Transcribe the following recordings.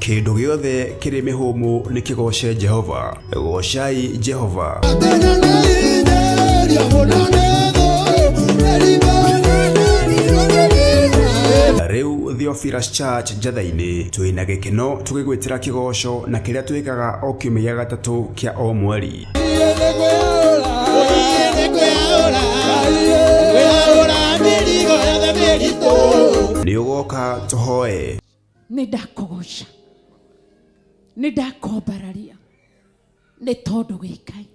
Kĩndũ gĩothe kĩrĩ mĩhũmũ nĩ kĩgooce Jehova. Goocai Jehova. Rĩu Theophilus Church Njatha-inĩ twĩna gĩkeno tũgĩgwĩtĩra kĩgoco na kĩrĩa twĩkaga o kiumia gĩa gatatũ kĩa o mweri. Nĩ ũgoka tũhoe. Nĩ ndakũgoca, nĩ ndakwambararia, nĩ tondũ wĩ Ngai.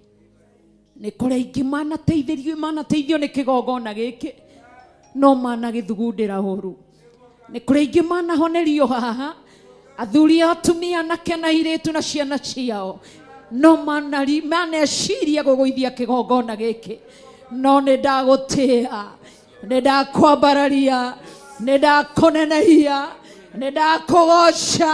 Nĩ kũrĩ aingĩ manateithĩrio, manateithio nĩ kĩgongona gĩkĩ, no managĩthugundĩra ũru. Nĩ kũrĩ aingĩ manahonerio haha, athuri, atumia, anake na airĩtu na ciana ciao, no maneciria gũgũithia kĩgongona gĩkĩ, no nĩ ndagũtĩa, nĩ ndakwambararia, nĩ ndakũnenehia, nĩ ndakũgoca,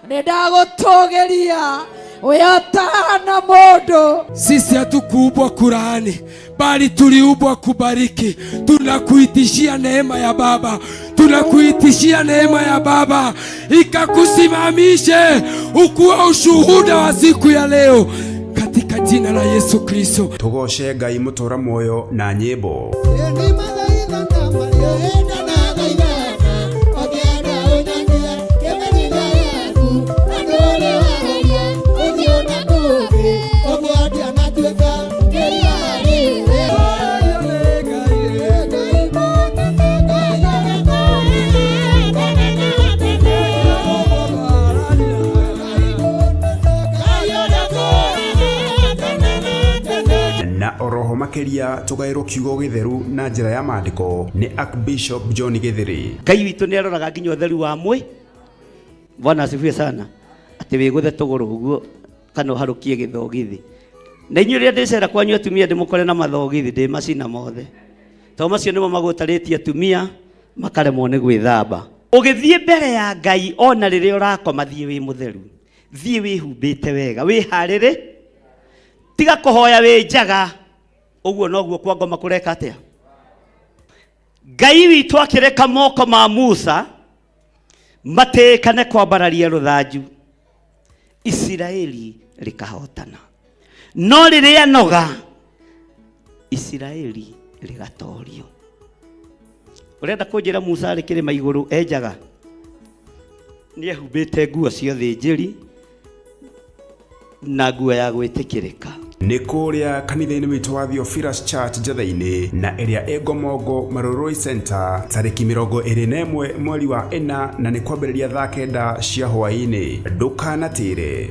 nĩ ndagũtũgĩria, we ũtahana mũndũ. Sisi hatukuumbwa kulaani, bali tuliumbwa kubariki. Tunakuitishia neema ya Baba, tunakuitishia neema ya Baba ikakusimamishe ukuwe ushuhuda wa siku ya leo katika jina la Yesu Kristo. Tũgooce Ngai mũtũra muoyo na nyĩmbo. Na oroho makĩria tũgaĩrwo kiugo gĩtheru na njĩra ya maandĩko nĩ Archbishop John Gĩthĩrĩ. Ngai witũ nĩ aroraga nginya ũtheru wa mwĩ. Bwana asifiwe sana. Atĩ wĩgũthe tũgũrũ ũguo kana ũharũkie gĩthogithi. Na inyuĩ rĩrĩa ndĩcera kwanyu atumia ndĩmũkore na mathogithi ndĩmacina mothe. Tondũ macio nĩmo magũtarĩtie atumia makaremwo nĩ gwĩthamba. Ũgĩthiĩ mbere ya Ngai ona rĩrĩa ũrakoma thiĩ wĩ mũtheru. Thiĩ wĩhumbĩte wega, wĩharĩrĩ. Tiga kũhoya wĩ njaga. Ũguo noguo kwa ngoma kũreka atĩa? Ngai witũ akĩreka moko ma Musa matĩĩkane kwambararia rũthanju, Isiraeli rĩkahotana. No rĩrĩa noga, Isiraeli rĩgatorio. Ũrenda kũnjĩra Musa arĩ kĩrĩma igũrũ enjaga? Nĩ ehumbĩte nguo cia ũthĩnjĩri na nguo ya gwĩtĩkĩrĩka. Nĩ kũrĩa kanitha-inĩ witũ wa Theophilus Church Njatha-inĩ na ĩrĩa ĩ Ngomongo Marurui Center tarĩki 21 mweri wa ĩna na nĩ kwambĩrĩria thaa 9 cia hwaĩ-inĩ. Ndũkanatĩre.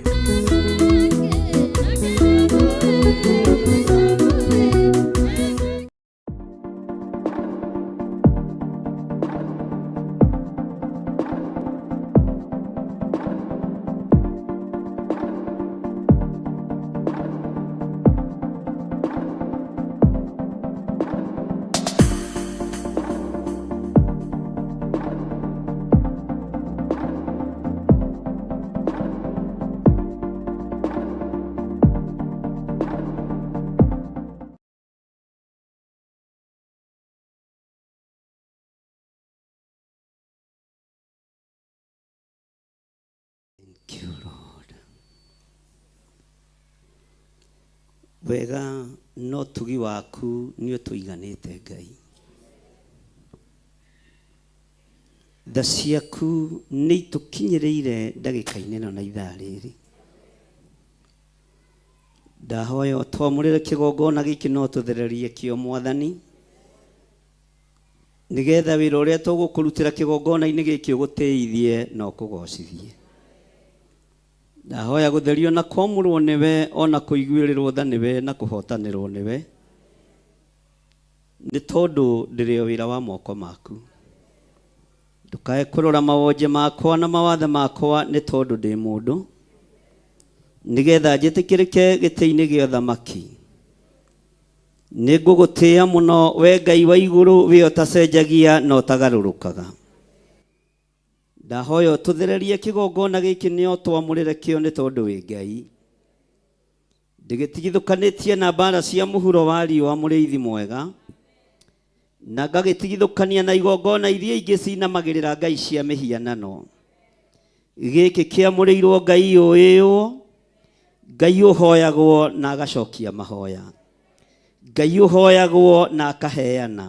Thank you, Lord. Wega no tugi waku nĩ ũtũiganĩte Ngai. Tha ciaku nĩ itũkinyĩrĩire ndagĩka-inĩ ĩno na ithaa rĩrĩ. Ndahoya ũtwamũrĩre kĩgongona gĩkĩ no tũthererie kĩo Mwathani, nĩgetha wĩra ũrĩa tũgũkũrutĩra kĩgongona-inĩ gĩkĩ ũgũtĩithie na ũkũgocithie. Ndahoya gũtherio na kwamũrwo nĩwe, ona kũiguĩrĩrwo tha nĩwe na kũhotanĩrwo nĩwe, nĩ tondũ ndĩrĩ o wĩra wa moko maku. Ndũkae kũrora mawonje makwa na mawathe makwa, nĩ tondũ ndĩ mũndũ, nĩgetha njĩtĩkĩrĩke gĩtĩ-inĩ gĩa ũthamaki. Nĩ ngũgũtĩĩa mũno, wee Ngai wa igũrũ, wee ũtacenjagia na ũtagarũrũkaga. Ndahoya ũtũthererie kĩgongona gĩkĩ nĩ ũtwamũrĩre kĩo nĩ tondũ wĩ Ngai. Ndĩgĩtigithũkanĩtie na mbaara cia mũhuro wa riũa mũrĩithi mwega, na ngagĩtigithũkania na igongona iria ingĩ cinamagĩrĩra ngai cia mĩhianano. Gĩkĩ kĩamũrĩirwo Ngai ũĩywo, Ngai ũhoyagwo na agacokia mahoya, Ngai ũhoyagwo na akaheana,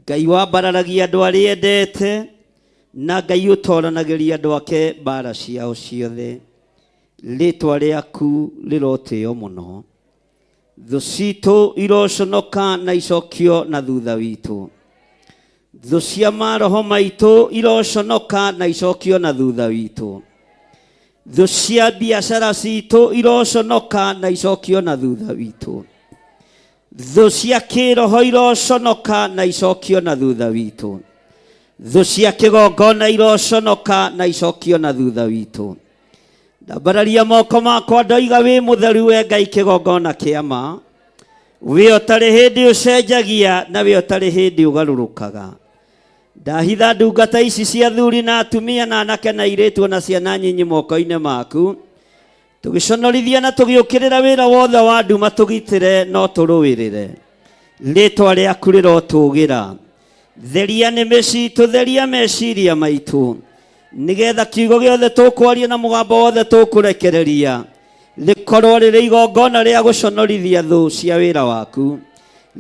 Ngai wambararagia andũ arĩa endete, na Ngai ũtoranagĩria andũ ake mbara ciao ciothe. Rĩtwa rĩaku rĩrotĩo mũno. Thũ citũ iroconoka na icokio na thutha witũ. Thũ cia maroho maitũ iroconoka na icokio na thutha witũ. Thũ cia biacara citũ iroconoka na icokio na thutha witũ. Thũ cia kĩroho iroconoka na icokio na thutha witũ. Thũ cia kĩgongona iroconoka na icokio na thutha witũ. Ndambararia moko makwa ndoiga wĩ mũtheru we Ngai kĩgongona kĩa ma. Wĩ ũtarĩ hĩndĩ ũcenjagia na wĩ ũtarĩ hĩndĩ ũgarũrũkaga. Ndahitha ndungata ici cia athuri na atumia na anake na airĩtu na ciana nyinyi moko-inĩ maku. Tũgĩconorithia na tũgĩũkĩrĩra wĩra wothe wa nduma tũgitĩre no tũrũĩrĩre. Rĩtwa rĩaku rĩrotũgĩra. Theria nĩmĩ citũ, theria meciria maitũ, nĩgetha kiugo gĩothe tũkwaria na mũgambo wothe tũkũrekereria rĩkorwo rĩrĩ igongona rĩa gũconorithia thũ cia wĩra waku,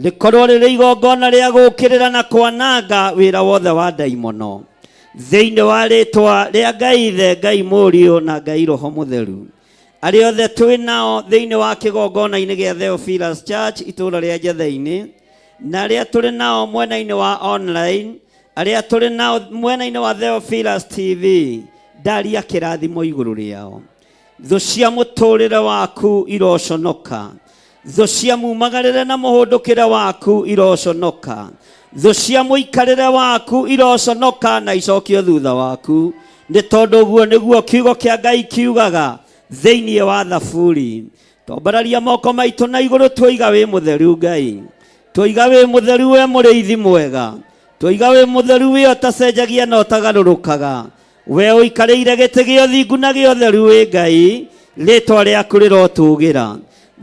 rĩkorwo rĩrĩ igongona rĩa gũũkĩrĩra na kwananga wĩra wothe wa ndaimono. Thĩinĩ wa rĩtwa rĩa Ngai Ithe, Ngai Mũriũ na Ngai Roho Mũtheru, arĩa othe twĩ nao thĩinĩ wa kĩgongona-inĩ gĩa Theophilus Church itũũra rĩa Njatheinĩ, na arĩa tũrĩ nao mwena-inĩ wa online, arĩa tũrĩ nao mwena-inĩ wa Theophilus TV, ndaria kĩrathimo igũrũ rĩao. Thũ cia mũtũrĩre waku iroconoka. Thũ cia mumagarĩre na mũhũndũkĩre waku iroconoka. Thũ cia mũikarĩre waku iroconoka na icokio thutha waku, nĩ tondũ ũguo nĩguo kiugo kĩa Ngai kiugaga thĩinĩ wa Thaburi. Twambararia moko maitũ na igũrũ twoiga wĩ mũtheru Ngai, twoiga wĩ mũtheru we mũrĩithi mwega, twoiga wĩ mũtheru wĩ ũtacenjagia na ũtagarũrũkaga, we ũikarĩire gĩtĩ gĩa ũthingu na gĩa ũtheru wĩ Ngai, rĩtwa rĩaku rĩrotũgĩra.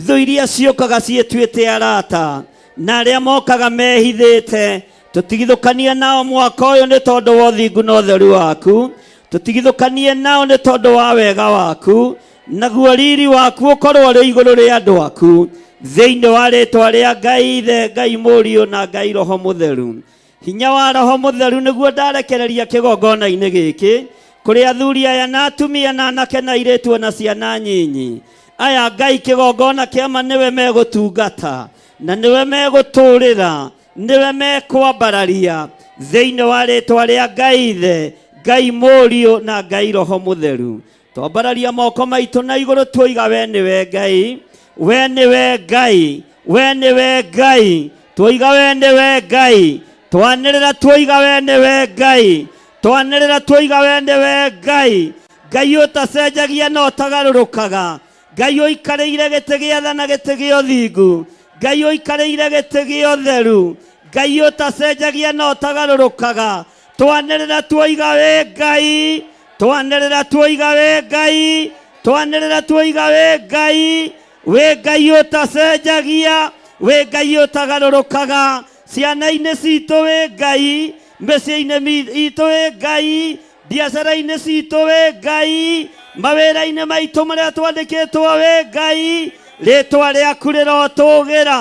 Thũ iria ciũkaga ciĩtuĩte arata na arĩa mokaga mehithĩte, tũtigithũkanie nao mwaka ũyũ nĩ tondũ wa ũthingu na ũtheru waku, tũtigithũkanie nao nĩ tondũ wa wega waku, naguo riri waku ũkorwo ũrĩ igũrũ rĩa andũ aku, thĩinĩ wa rĩtwa rĩa Ngai Ithe, Ngai Mũriũ na Ngai Roho Mũtheru. Hinya wa Roho Mũtheru nĩguo ndarekereria kĩgongona-inĩ gĩkĩ kũrĩ athuri aya na atumia na anake na airĩtu na ciana nyinyi. Aya Ngai kĩgongona kĩa ma nĩwe megũtungata na nĩwe megũtũrĩra, nĩwe mekwambararia thĩinĩ wa rĩtwa rĩa Ngai Ithe, Ngai Mũriũ na Ngai Roho Mũtheru. Twambararia moko maitũ na igũrũ twoiga we nĩwe Ngai, we nĩwe Ngai, we nĩwe Ngai, twoiga we nĩwe Ngai, twanĩrĩra twoiga we nĩwe Ngai, twanĩrĩra twoiga we nĩwe Ngai, Ngai ũtacenjagia na ũtagarũrũkaga, Ngai ũikarĩire gĩtĩ gĩa tha na gĩtĩ gĩa ũthingu, Ngai ũikarĩire gĩtĩ gĩa ũtheru, Ngai ũtacenjagia na ũtagarũrũkaga, twanĩrĩra twoiga wĩ Ngai, twanĩrĩra twoiga wĩ Ngai, twanĩrĩra twoiga wĩ Ngai, wĩ Ngai ũtacenjagia, wĩ Ngai ũtagarũrũkaga, ciana-inĩ citũ wĩ Ngai, mĩciĩ-inĩ itũ wĩ Ngai, biacara-inĩ citũ wĩ Ngai, mawĩra-inĩ maitũ marĩa twandĩkĩtwo wĩ Ngai, rĩtwa rĩaku rĩrotũgĩra,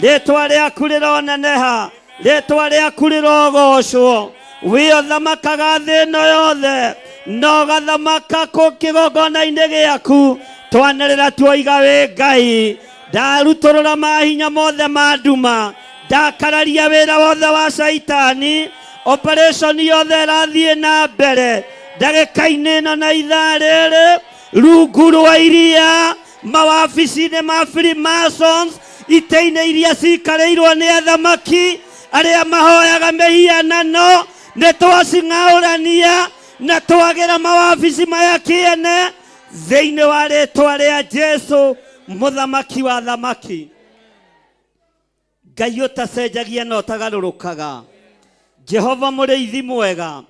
rĩtwa rĩaku rĩroneneha, rĩtwa rĩaku rĩrogocwo. Wĩ ũthamakaga thĩ ĩno yothe na ũgathamaka kũ kĩgongona-inĩ gĩaku, twanĩrĩra tuoiga wĩ Ngai. Ndarutũrũra mahinya mothe ma nduma, ndakararia wĩra wothe wa Shaitani, operation yothe ĩrathiĩ na mbere ndagĩka-inĩ ĩno na ithaa rĩrĩ, rungu rwa iria, mawabici-inĩ ma Freemasons, itĩ-inĩ iria cikarĩirwo nĩ athamaki arĩa mahoyaga mĩhianano, nĩ twacing'aũrania na twagĩra mawabici maya kĩene thĩinĩ wa rĩtwa rĩa Jesu mũthamaki wa thamaki. Ngai ũtacenjagia na ũtagarũrũkaga, Jehova mũrĩithi mwega,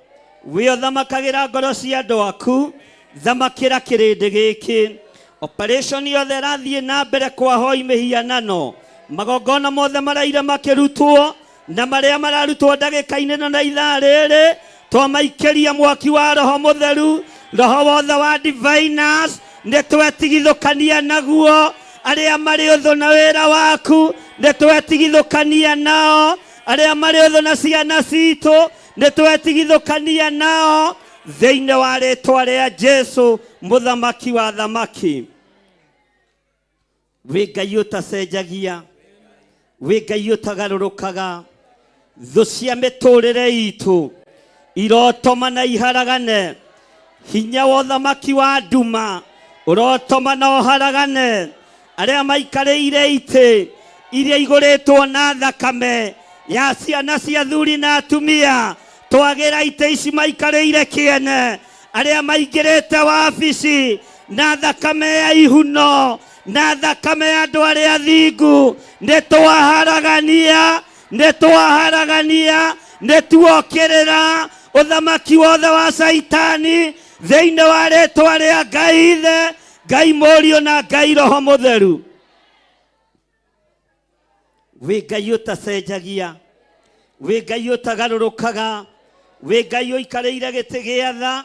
wĩ ũthamakagĩra ngoro cia andũ aku, thamakĩra kĩrĩndĩ gĩkĩ. Operation yothe ĩrathiĩ na mbere kwa hoi mĩhianano, magongona mothe maraire makĩrutwo na marĩa mararutwo ndagĩka-inĩ ĩno na ithaa rĩrĩ, twamaikĩria mwaki wa Roho Mũtheru, Roho wothe wa diviners nĩ twetigithũkania naguo. Arĩa marĩ ũthũ na wĩra waku nĩ twetigithũkania nao. Arĩa marĩ ũthũ na ciana citũ nĩ twetigithũkania nao, thĩinĩ wa rĩtwa rĩa Jesu mũthamaki wa thamaki. Wĩ Ngai ũtacenjagia, wĩ Ngai ũtagarũrũkaga. Thũ cia mĩtũrĩre itũ irotoma na iharagane. Hinya wa ũthamaki wa nduma ũrotoma na ũharagane. Arĩa maikarĩire itĩ iria igũrĩtwo na thakame ya ciana cia athuri na atumia, twagĩra itĩ ici maikarĩire kĩene. Arĩa maingĩrĩte wabici na thakame ya ihuno na thakame ya andũ arĩa athingu, nĩ twaharagania, nĩ twaharagania, nĩ tuokĩrĩra ũthamaki wothe wa Caitani thĩinĩ wa rĩtwa rĩa Ngai Ithe, Ngai Mũriũ na Ngai Roho Mũtheru. Wĩ Ngai ũtacenjagia, wĩ Ngai ũtagarũrũkaga, wĩ Ngai ũikarĩire gĩtĩ gĩa tha,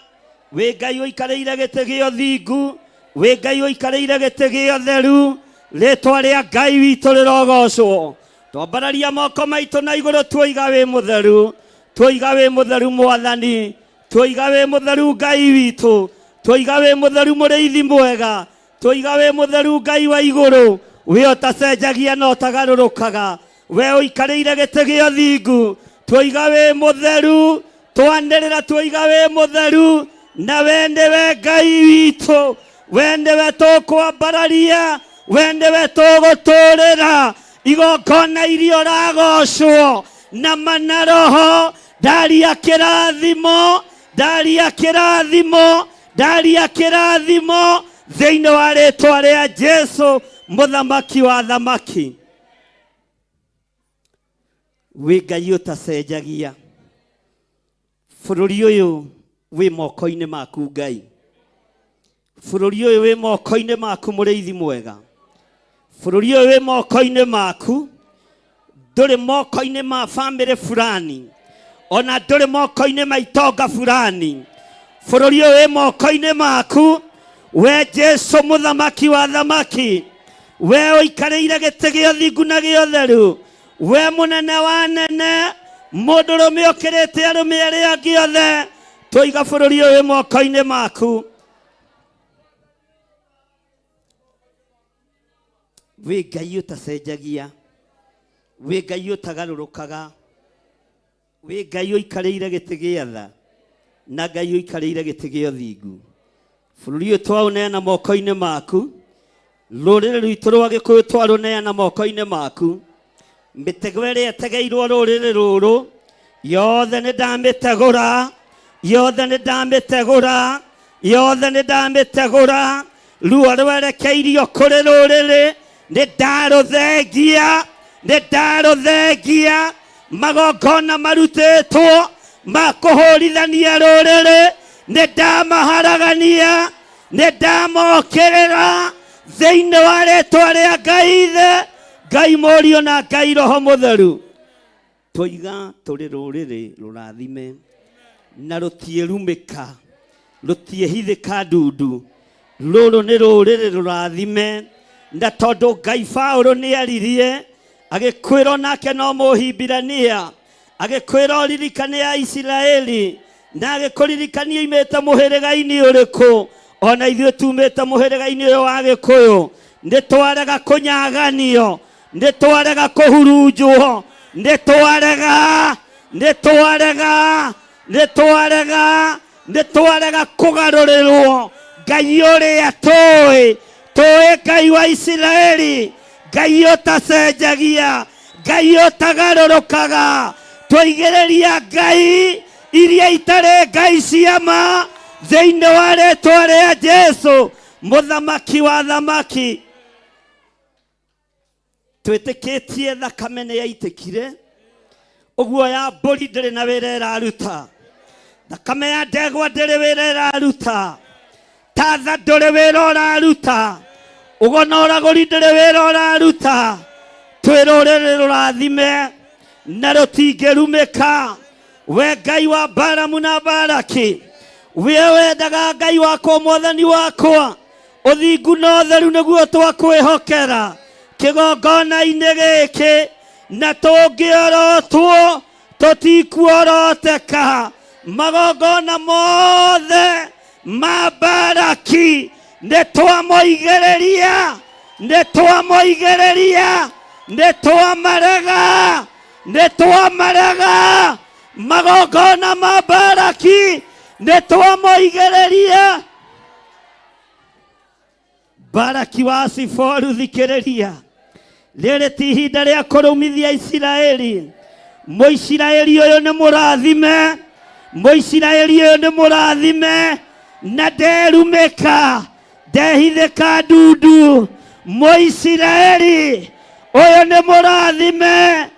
wĩ Ngai ũikarĩire gĩtĩ gĩa ũthingu, wĩ Ngai ũikarĩire gĩtĩ gĩa ũtheru. Rĩtwa rĩa Ngai witũ rĩrogocwo. Twambararia moko maitũ na igũrũ, tuoiga wĩ mũtheru, tuoiga wĩ mũtheru Mwathani, tuoiga wĩ mũtheru Ngai witũ, tuoiga wĩ mũtheru mũrĩithi mwega, tuoiga wĩ mũtheru Ngai wa igũrũ, we ũtacenjagia na ũtagarũrũkaga, we ũikarĩire gĩtĩ gĩa ũthingu, tuoiga wĩ mũtheru. Twanĩrĩra tuoiga wĩ mũtheru, na we nĩwe Ngai witũ, we nĩwe tũkwambararia, we nĩwe tũgũtũrĩra igongona iria ũragocwo na mana roho. Ndaria kĩrathimo, ndaria kĩrathimo, ndaria kĩrathimo thĩinĩ wa rĩtwa rĩa Jesu mũthamaki wa thamaki. Wĩ Ngai ũtacenjagia. Bũrũri ũyũ wĩ moko-inĩ maku Ngai, bũrũri ũyũ wĩ moko-inĩ maku mũrĩithi mwega, bũrũri ũyũ wĩ moko-inĩ maku, ndũrĩ moko-inĩ ma bamĩrĩ fulani, ona ndũrĩ moko-inĩ ma itonga fulani. Bũrũri ũyũ wĩ moko-inĩ maku we Jesu mũthamaki wa thamaki, we ũikarĩire gĩtĩ gĩa ũthingu na gĩa ũtheru, we mũnene wa nene, mũndũrũme ũkĩrĩte arũme arĩa angĩ othe. Tũiga bũrũri ũyũ wĩ moko-inĩ maku. Wĩ Ngai ũtacenjagia, wĩ Ngai ũtagarũrũkaga, wĩ Ngai ũikarĩire gĩtĩ gĩa tha na Ngai ũikarĩire gĩtĩ gĩa ũthingu. Bũrũri ũyũ twaũneana moko-inĩ maku, rũrĩrĩ rwitũ rwa Gĩkũyũ twarũneana moko-inĩ maku. Mĩtego ĩrĩa ĩtegeirwo rũrĩrĩ rũrũ yothe nĩ ndamĩtegũra, yothe nĩ ndamĩtegũra, yothe nĩ ndamĩtegũra. Ruo rwerekeirio kũrĩ rũrĩrĩ nĩ ndarũthengia, nĩ ndarũthengia. Magongona marutĩtwo ma kũhũrithania rũrĩrĩ nĩ ndamaharagania, nĩ ndamokĩrĩra thĩinĩ wa rĩtwa rĩa Ngai Ithe, Ngai Mũriũ na Ngai Roho Mũtheru. Twoiga tũrĩ rũrĩrĩ rũrathime na rũtiĩrumĩka, rũtiĩhithĩka ndundu. Rũrũ nĩ rũrĩrĩ rũrathime, na tondũ Ngai Paũlũ nĩ aririe agĩkwĩrwo nake no Mũhibirania, agĩkwĩra ũririkane ya Isiraeli, na agĩkũririkania oimĩte mũhĩrĩga-inĩ ũrĩkũ. Ona ithuĩ tumĩte mũhĩrĩga-inĩ ũyũ wa Gĩkũyũ, nĩ twarega kũnyaganio, nĩ twarega kũhurunjwo, nĩ twarega, nĩ twarega, nĩ twarega, nĩ twarega kũgarũrĩrwo. Ngai ũrĩa tũĩ, tũĩ Ngai wa Isiraeli, Ngai ũtacenjagia, Ngai ũtagarũrũkaga. Twaigĩrĩria Ngai iria itarĩ Ngai cia ma thĩinĩ wa rĩtwa rĩa Jesu mũthamaki wa thamaki. Twĩtĩkĩtie thakame nĩ yaitĩkire, ũguo ya mbũri ndĩrĩ na wĩra ĩraruta, thakame ya ndegwa ndĩrĩ wĩra ĩraruta, tatha ndũrĩ wĩra ũraruta, ũgo na ũragũri ndũrĩ wĩra ũraruta. Twĩ rũrĩrĩ rũrathime na rũtingĩrumĩka. We Ngai wa Balamu na Balaki, We wendaga Ngai wakwa, Mwathani wakwa, ũthingu na ũtheru nĩguo twakwĩhokera kĩgongona-inĩ gĩkĩ, na tũngĩorotwo tũtikuoroteka. Magongona mothe ma Baraki nĩ twamoigĩrĩria, nĩ twamoigĩrĩria, nĩ twamarega, nĩ twamarega. Magongona ma Baraki nĩ twamoigĩrĩria. Baraki wa Siforu, thikĩrĩria, rĩrĩ ti ihinda rĩa kũrũmithia Isiraeli. Mũisiraeli ũyũ nĩ mũrathime, Mũisiraeli ũyũ nĩ mũrathime, na nderumĩka, ndehithĩka ndundu. Mũisiraeli ũyũ nĩ mũrathime,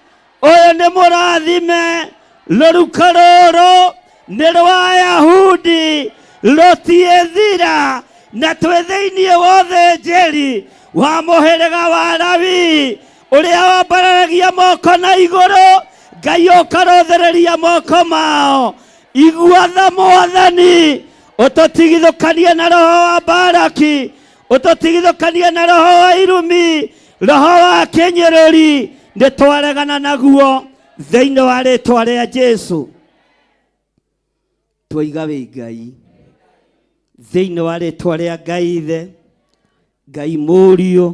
ũyũ nĩ mũrathime. Rũruka rũrũ nĩ rwa Ayahudi, rũtiĩthira, na twĩ thĩinĩ wa ũthĩnjĩri wa mũhĩrĩga wa Lawi, ũrĩa wambararagia moko na igũrũ, Ngai ũkarũthĩrĩria moko mao. Igua tha Mwathani, ũtũtigithũkanie na roho wa Baraki, ũtũtigithũkanie na roho wa irumi, roho wa kĩnyũrũri, nĩ twaregana naguo thĩinĩ wa rĩtwa rĩa Jesu. Twaiga wĩ Ngai thĩinĩ wa rĩtwa rĩa Ngai Ithe, Ngai Mũriũ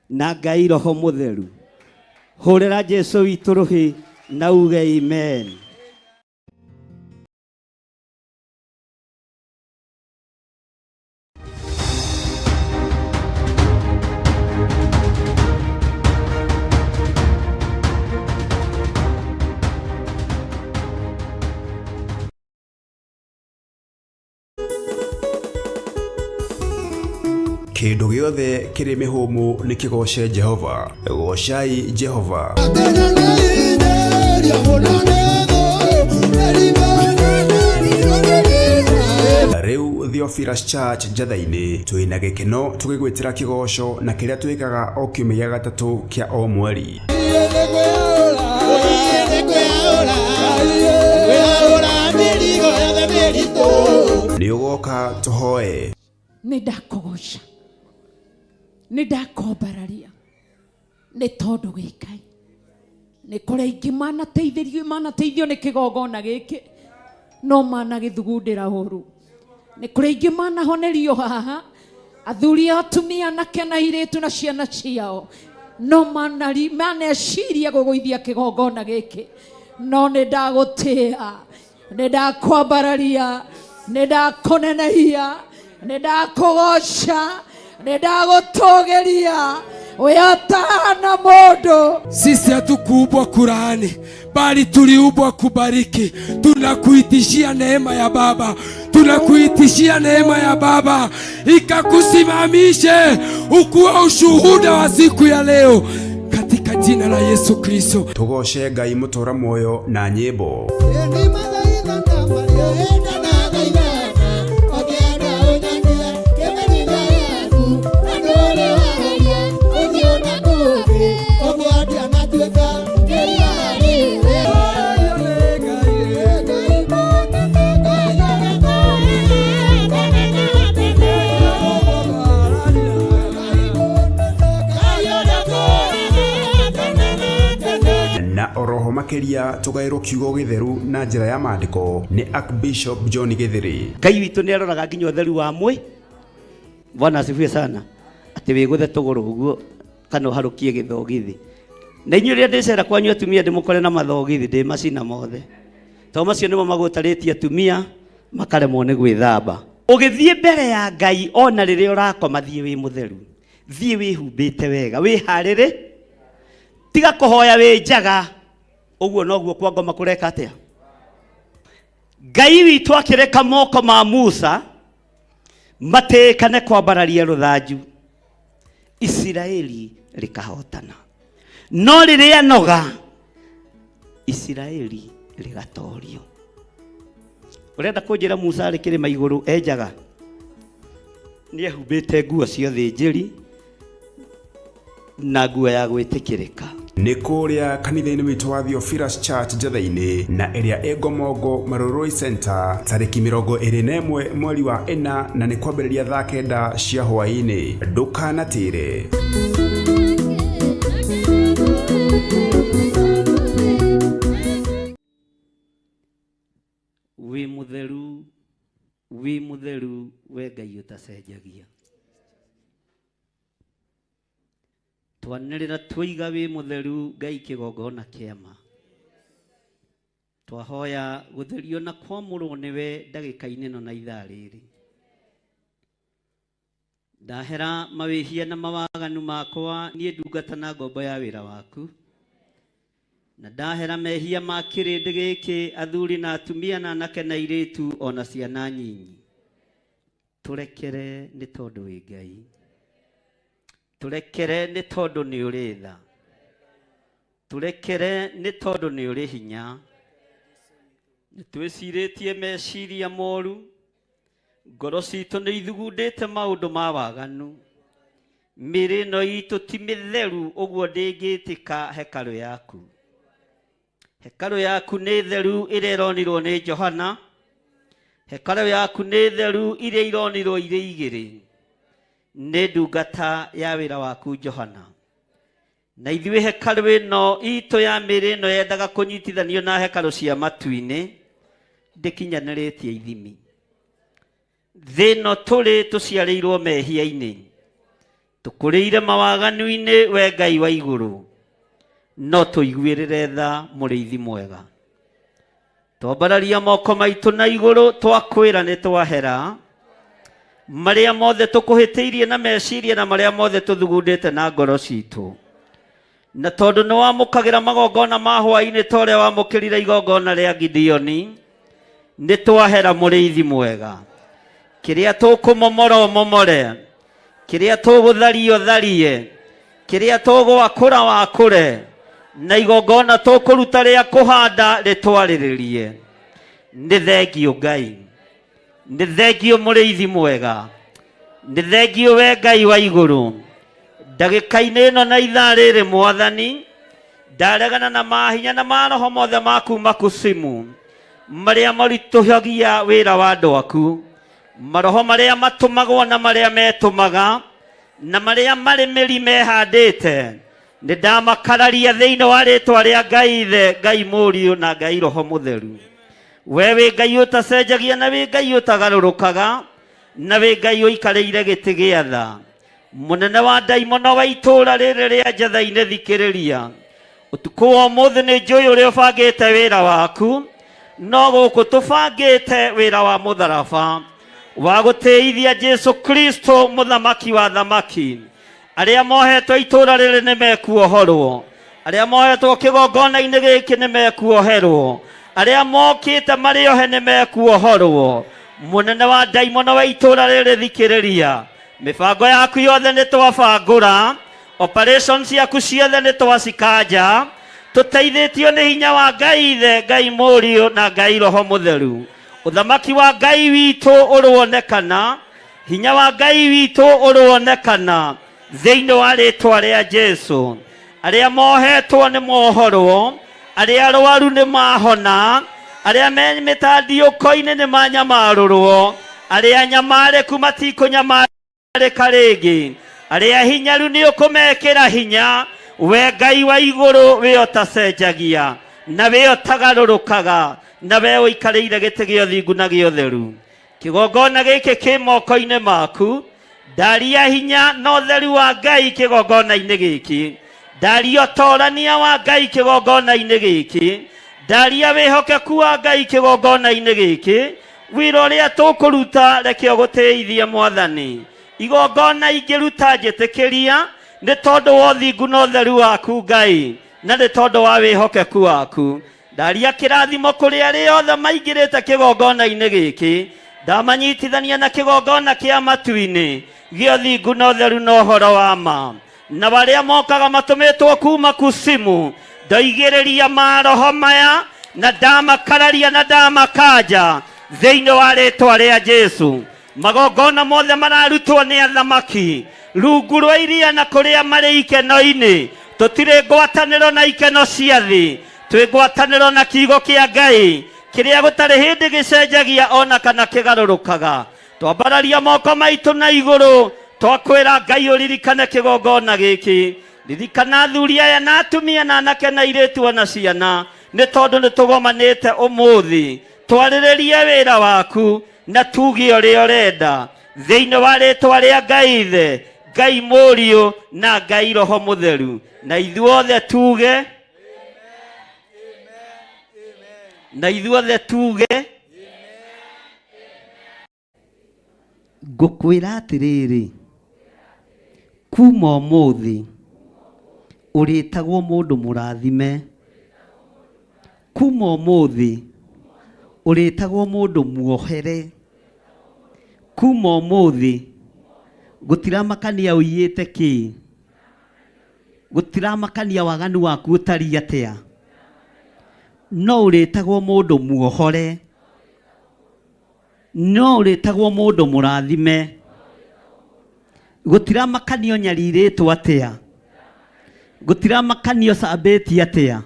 na Ngai Roho Mũtheru. Hũrĩra Jesu witũ rũhĩ na uge amen. Kĩndũ gĩothe kĩrĩ mĩhũmũ nĩ kĩgooce Jehova. Goocai Jehova. Rĩu Theophilus Church Njatha-inĩ twĩna gĩkeno tũgĩgwĩtĩra kĩgoco na kĩrĩa twĩkaga o kiumia gĩa gatatũ kĩa o mweri. Nĩ ũgoka tũhoe. Nĩ ndakũgoca, nĩ ndakwambararia, nĩ tondũ wĩ Ngai. Nĩ kũrĩ aingĩ manateithĩrio, manateithio nĩ kĩgongona gĩkĩ, no managĩthugundĩra ũru. Nĩ kũrĩ aingĩ manahonerio haha, athuri a atumia, anake na airĩtu na ciana ciao, no maneciria gũgũithia kĩgongona gĩkĩ. No nĩ ndagũtĩa, nĩ ndakwambararia, nĩ ndakũnenehia, nĩ ndakũgoca, nĩ ndagũtũgĩria, we ũtahana mũndũ. Sisi hatukuumbwa kulaani, bali tuliumbwa kubariki. Tunakuitishia neema ya Baba, tunakuitishia neema ya Baba ikakusimamishe ukuwe ushuhuda wa siku ya leo, katika jina la Yesu Kristo. Tũgooce Ngai mũtũra muoyo na nyĩmbo. Na oroho makĩria tũgaĩrwo kiugo gĩtheru na njĩra ya maandĩko nĩ Archbishop John Gĩthĩrĩ. Ngai witũ nĩ aroraga nginya ũtheru wa mwĩ. Bwana asifiwe sana. Atĩ wĩgũthe tũgũrũ ũguo kana ũharũkie gĩthogithi. Na inyuĩ rĩrĩa ndĩcera kwanyu atumia ndĩmũkore na mathogithi, ndĩmacina mothe. Tondũ macio nĩmo magũtarĩtie atumia makaremwo nĩ gwĩthamba. Ũgĩthiĩ mbere ya Ngai ona rĩrĩa ũrakoma, thiĩ wĩ mũtheru, thiĩ wĩhumbĩte wega, wĩharĩrĩ, tiga kũhoya wĩ njaga. Ũguo noguo kwa ngoma kũreka atĩa? Ngai witũ akĩreka moko ma Musa matĩĩkane kwambararia rũthanju, Isiraeli rĩkahotana. No rĩrĩa noga, Isiraeli rĩgatorio. Ũrenda kũnjĩra Musa arĩ kĩrĩma igũrũ enjaga? Nĩ ehumbĩte nguo cia ũthĩnjĩri na nguo ya gwĩtĩkĩrĩka. Nĩ kũrĩa kanitha-inĩ witũ wa Theophilus Church Njatha-inĩ na ĩrĩa ĩ Ngomongo Marurui Center tarĩki 21 mweri wa 4 na nĩ kwambĩrĩria thaa 9 cia hwaĩ-inĩ. Ndũkanatĩre. Wĩ mũtheru, wĩ mũtheru, we Ngai ũtacenjagia. Twanĩrĩra twoiga wĩ mũtheru Ngai kĩgongona kĩama. Twahoya gũtherio na kwamũrwo nĩwe ndagĩka-inĩ ĩno na ithaa rĩrĩ. Ndahera mawĩhia na mawaganu makwa niĩ ndungata na ngombo ya wĩra waku. Na ndahera mehia ma kĩrĩndĩ gĩkĩ athuri na atumia na anake na airĩtu ona ciana nyinyi. Tũrekere nĩ tondũ wĩ Ngai. Tũrekere nĩ tondũ nĩ ũrĩ tha. Tũrekere nĩ tondũ nĩ ũrĩ hinya. Nĩ twĩcirĩtie meciria moru. Ngoro citũ nĩ ithugundĩte maũndũ ma waganu. Mĩĩrĩ ĩno itũ ti mĩtheru ũguo ndĩngĩtĩka hekarũ yaku. Hekarũ yaku nĩ theru ĩrĩa ĩronirwo nĩ Johana. Hekarũ yaku nĩ theru iria ironirwo irĩ igĩrĩ nĩ ndungata ya wĩra waku Johana. Na ithuĩ hekarũ ĩno itũ ya mĩĩrĩ ĩno yendaga kũnyitithanio na hekarũ cia matu-inĩ ndĩkinyanĩrĩtie ithimi. Thĩ ĩno tũrĩ tũciarĩirwo mehia-inĩ, tũkũrĩire mawaganu-inĩ we Ngai wa igũrũ, no tũiguĩrĩre tha mũrĩithi mwega. Twambararia moko maitũ na igũrũ twakwĩra nĩ twahera marĩa mothe tũkũhĩtĩirie na meciria na marĩa mothe tũthugundĩte na ngoro citũ. Na tondũ nĩ wamũkagĩra magongona ma hwaĩ-inĩ ta ũrĩa wamũkĩrire igongona rĩa Gideoni, nĩ twahera mũrĩithi mwega. Kĩrĩa tũkũmomora ũmomore, kĩrĩa tũgũtharia ũtharie, kĩrĩa tũgwakũra wakũre, na igongona tũkũruta rĩa kũhanda rĩtwarĩrĩrie. Nĩ thengio Ngai, nĩ thengio mũrĩithi mwega, nĩ thengio we Ngai wa igũrũ. Ndagĩka-inĩ ĩno na ithaa rĩrĩ Mwathani, ndaregana na mahinya na maroho mothe ma kuma kusimu marĩa maritũhagia wĩra wa andũ aku, maroho marĩa matũmagwo na marĩa metũmaga na marĩa marĩ mĩri mehandĩte, nĩ ndamakararia thĩinĩ wa rĩtwa rĩa Ngai Ithe, Ngai Mũriũ na Ngai Roho Mũtheru. We wĩ Ngai ũtacenjagia na wĩ Ngai ũtagarũrũkaga na wĩ Ngai ũikarĩire gĩtĩ gĩa tha. Mũnene wa ndaimono wa itũũra rĩrĩ rĩa Njatha-inĩ, thikĩrĩria. Ũtukũ wa ũmũthĩ nĩ njũĩ ũrĩa ũbangĩte wĩra waku, no gũkũ tũbangĩte wĩra wa mũtharaba wa gũtĩithia Jesu Kristo mũthamaki wa thamaki. Arĩa mohetwo itũũra rĩrĩ nĩ mekuohorwo, arĩa mohetwo kĩgongona-inĩ gĩkĩ nĩ mekuoherwo, arĩa mokĩte marĩ ohe nĩ mekuohorwo. Mũnene wa ndaimono wa itũũra rĩrĩ, thikĩrĩria. Mĩbango yaku yothe nĩ twabangũra, operation ciaku ciothe nĩ twacikanja, tũteithĩtio nĩ hinya wa Ngai Ithe, Ngai Mũriũ na Ngai Roho Mũtheru. Ũthamaki wa Ngai witũ ũrũonekana, hinya wa Ngai witũ ũrũonekana thĩinĩ wa rĩtwa rĩa Jesu. Arĩa mohetwo nĩ mohorwo, arĩa arwaru nĩ mahona, arĩa me mĩtandiũko-inĩ nĩ manyamarũrwo, arĩa nyamarĩku matikũnyamarĩka rĩngĩ, arĩa hinyaru nĩ ũkũmekĩra hinya. We Ngai wa igũrũ, we ũtacenjagia na we ũtagarũrũkaga na we ũikarĩire gĩtĩ gĩa ũthingu na gĩa ũtheru, kĩgongona gĩkĩ kĩ moko-inĩ maku. Ndaria hinya na ũtheru wa Ngai kĩgongona-inĩ gĩkĩ, ndaria ũtorania wa Ngai kĩgongona-inĩ gĩkĩ, ndaria wĩhokeku wa Ngai kĩgongona-inĩ gĩkĩ. Wĩra ũrĩa tũkũruta reke ũgũtĩithie Mwathani. Igongona ingĩruta njĩtĩkĩria nĩ tondũ wa ũthingu na ũtheru waku Ngai, na nĩ tondũ wa wĩhokeku waku. Ndaria kĩrathimo kũrĩ arĩa othe maingĩrĩte kĩgongona-inĩ gĩkĩ, ndamanyitithania na kĩgongona kĩa matu-inĩ gĩa ũthingu na ũtheru na ũhoro wa ma. Na arĩa mokaga matũmĩtwo kuma kusimu, ndoigĩrĩria maroho maya na ndamakararia na ndamakanja thĩinĩ wa rĩtwa rĩa Jesu. Magongona mothe mararutwo nĩ athamaki rungu rwa iria na kũrĩa marĩ ikeno-inĩ, Tũtirĩ ngwatanĩro na ikeno cia thĩ, twĩ ngwatanĩro na kiugo kĩa Ngai kĩrĩa gũtarĩ hĩndĩ gĩcenjagia ona kana kĩgarũrũkaga. Twambararia moko maitũ na igũrũ, twakwĩra Ngai ũririkane kĩgongona gĩkĩ. Ririkana athuri aya na atumia na anake na airĩtu ona ciana, nĩ tondũ nĩ tũgomanĩte ũmũthĩ twarĩrĩrie wĩra waku na tuge ũrĩa ũrenda thĩinĩ wa rĩtwa rĩa Ngai Ithe, Ngai Mũriũ na Ngai Roho Mũtheru, na ithuothe tuge, na ithuothe tuge. Ngũkwĩra atĩrĩrĩ, kuma ũmũthĩ ũrĩtagwo mũndũ mũrathime. Kuma ũmũthĩ ũrĩtagwo mũndũ muohere. Kuma ũmũthĩ gũtiramakania ũiyĩte kĩ, gũtiramakania waganu waku ũtariĩ atĩa, no ũrĩtagwo mũndũ muohore, no ũrĩtagwo mũndũ mũrathime. Gũtiramakania ũnyarirĩtwo atĩa, gũtiramakania ũcambĩtie atĩa,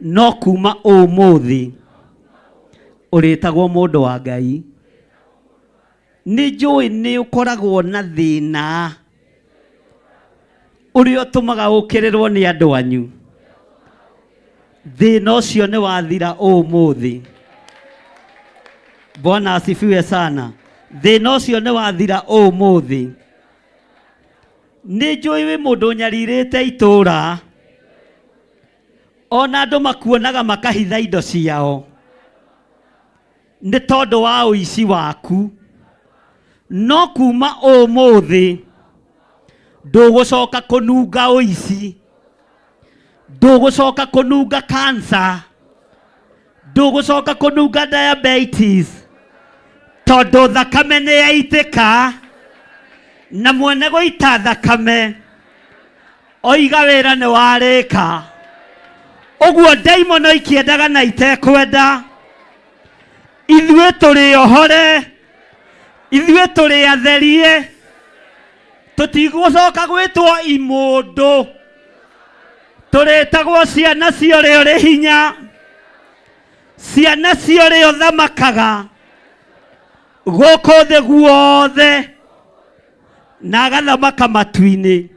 no kuma ũmũthĩ ũrĩtagwo mũndũ wa Ngai. Nĩ njũĩ nĩ ũkoragwo na thĩna ũrĩa ũtũmaga ũkĩrĩrwo nĩ andũ anyu. Thĩna ũcio nĩ wathira ũmũthĩ. Bwana asifiwe sana. Thĩna ũcio nĩ wathira ũmũthĩ. Nĩ njũĩ wĩ mũndũ ũnyarirĩte itũũra, ona andũ makuonaga makahitha indo ciao nĩ tondũ wa ũici waku, no kuma ũmũthĩ ndũgũcoka kũnunga ũici, ndũgũcoka kũnunga cancer, ndũgũcoka kũnunga diabetes, tondũ thakame nĩ yaitĩka na mwene gũita thakame oiga wĩra nĩ warĩka. Ũguo ndaimono ikĩendaga na itekwenda, ithuĩ tũrĩ ohore, ithuĩ tũrĩ atherie, tũtigũcoka gwĩtwo imũndũ, tũrĩtagwo ciana cia ũrĩa ũrĩ hinya, ciana cia ũrĩa ũthamakaga gũkũ thĩ guothe na agathamaka matu-inĩ.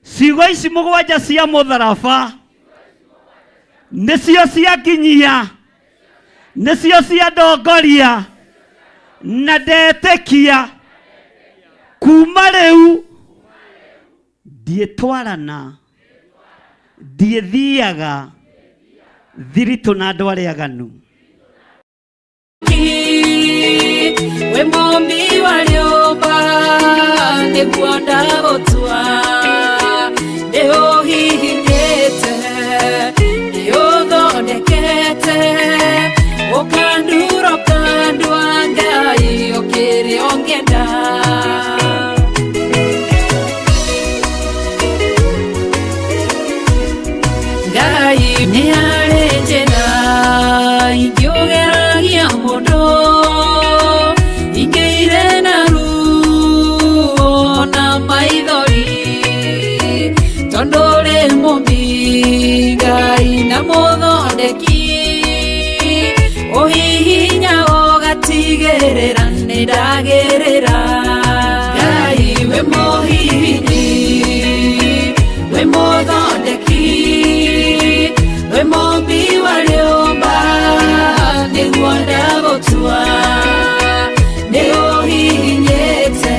Ciugo ici mũgwanja cia mũtharaba nĩcio cianginyia, nĩcio ciandongoria, na ndetĩkia kuma rĩu ndiĩtwarana, ndiĩthiaga thiritũ na andũ arĩa aganu. We mũmbi wa rĩũmba nĩguo ndagũtua, nĩũhihinyĩte, nĩũthondekete, ũkandura ũkandua Ngai ũkĩrĩ ũngĩenda. Ngai nĩ arĩ njĩra ingĩũgeragia mũndũ, ingĩire na ruo na maithori, tondũ ũrĩ mũmbi Ngai na mũthondeki, ũhihinya ũgatigĩrĩra nĩ ndagĩrĩra. Ngai wĩ mũhihinyi, wĩ mũthondeki, wĩ mũmbi wa rĩũmba nĩguo ndagũtua, nĩũhihinyĩte,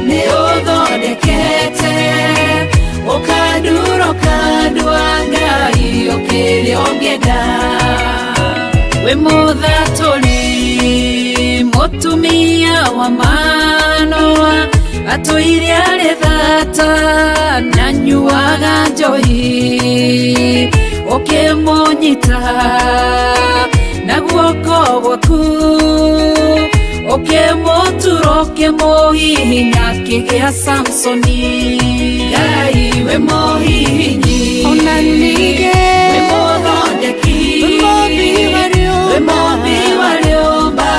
nĩũthondekete, ũkandura ũkandua Ngai ũkĩrĩ ũngĩenda. Wĩ mũthatũri mũtumia wa Manoa, atũire arĩ thata na nyuaga njohi, ũkĩmũnyita na guoko gwaku, ũkĩmũtura ũkĩmũhihinya akĩgĩa Samsoni. Ngai wĩ mũhihinyi, Ona ningĩ wĩ mũthondeki, wĩ mũmbi wa rĩũmba, wĩ mũmbi wa rĩũmba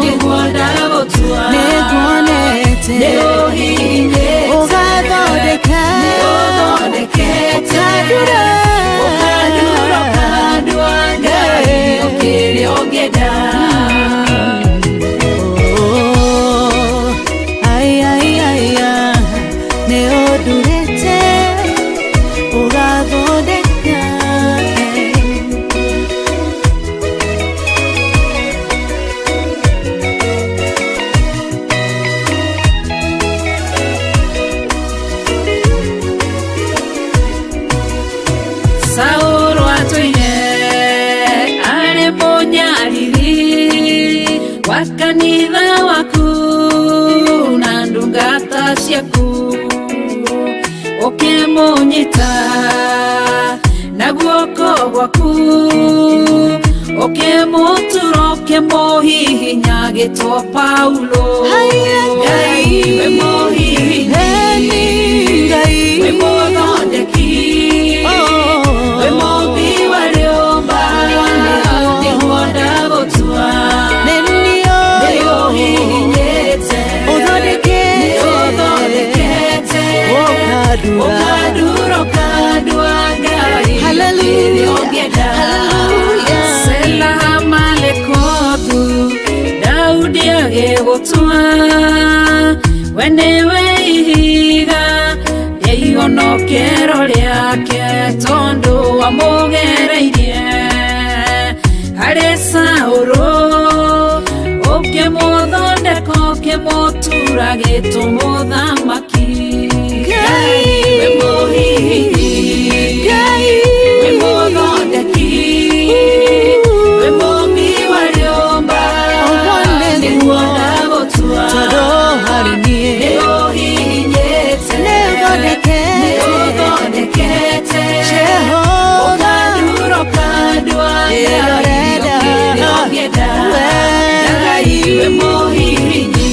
nĩguo ndagũtua, nĩnguonete nĩũhihinyĩte, ũgathondeka, Kanitha waku na ndungata ciaku ukimunyita na guoko gwaku ukimutura ukimuhihinya gitwo Paulo. Ngai we muhihinyi, we muthondeki, we mũmbi wa rĩũmba, nĩguo ndagũtua. Nĩũhihinyĩte, nĩũthondekete, ũkandura ũkandua Ngai kĩrĩa ũngĩenda. Sela Malekothu, Daudi agĩgũtua, we nĩwe ihiga rĩa ihonokero rĩake, tondũ wamũgereirie harĩ Saũlũ, ũkĩmũthondeka ũkĩmũtura gĩtũmũthamaki. Ngai we mũhihinyi, we mũthondeki, we mũmbi wa rĩũmba, nĩguo ndagũtua. Nĩũhihinyĩte, nĩũthondekete, ũkandura ũkandua Ngai kĩrĩa ũngĩenda. Ngai we mũhihinyi,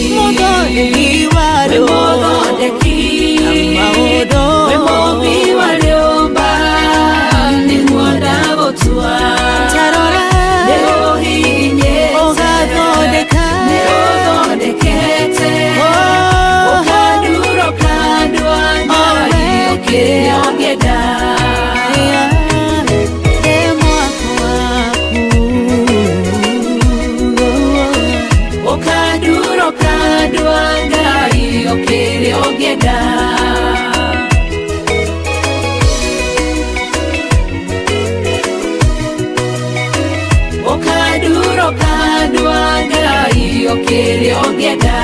we mũthondeki, we mũmbi wa rĩũmba, nĩguo ndagũtua. Nĩũhihinyĩte, nĩũthondekete, ũkandura ũkandua Ngai kĩrĩa ũngĩenda. Ũkandura ũkandua Ngai kĩrĩa ũngĩenda. Ũkandura ũkandua Ngai kĩrĩa ũngĩenda.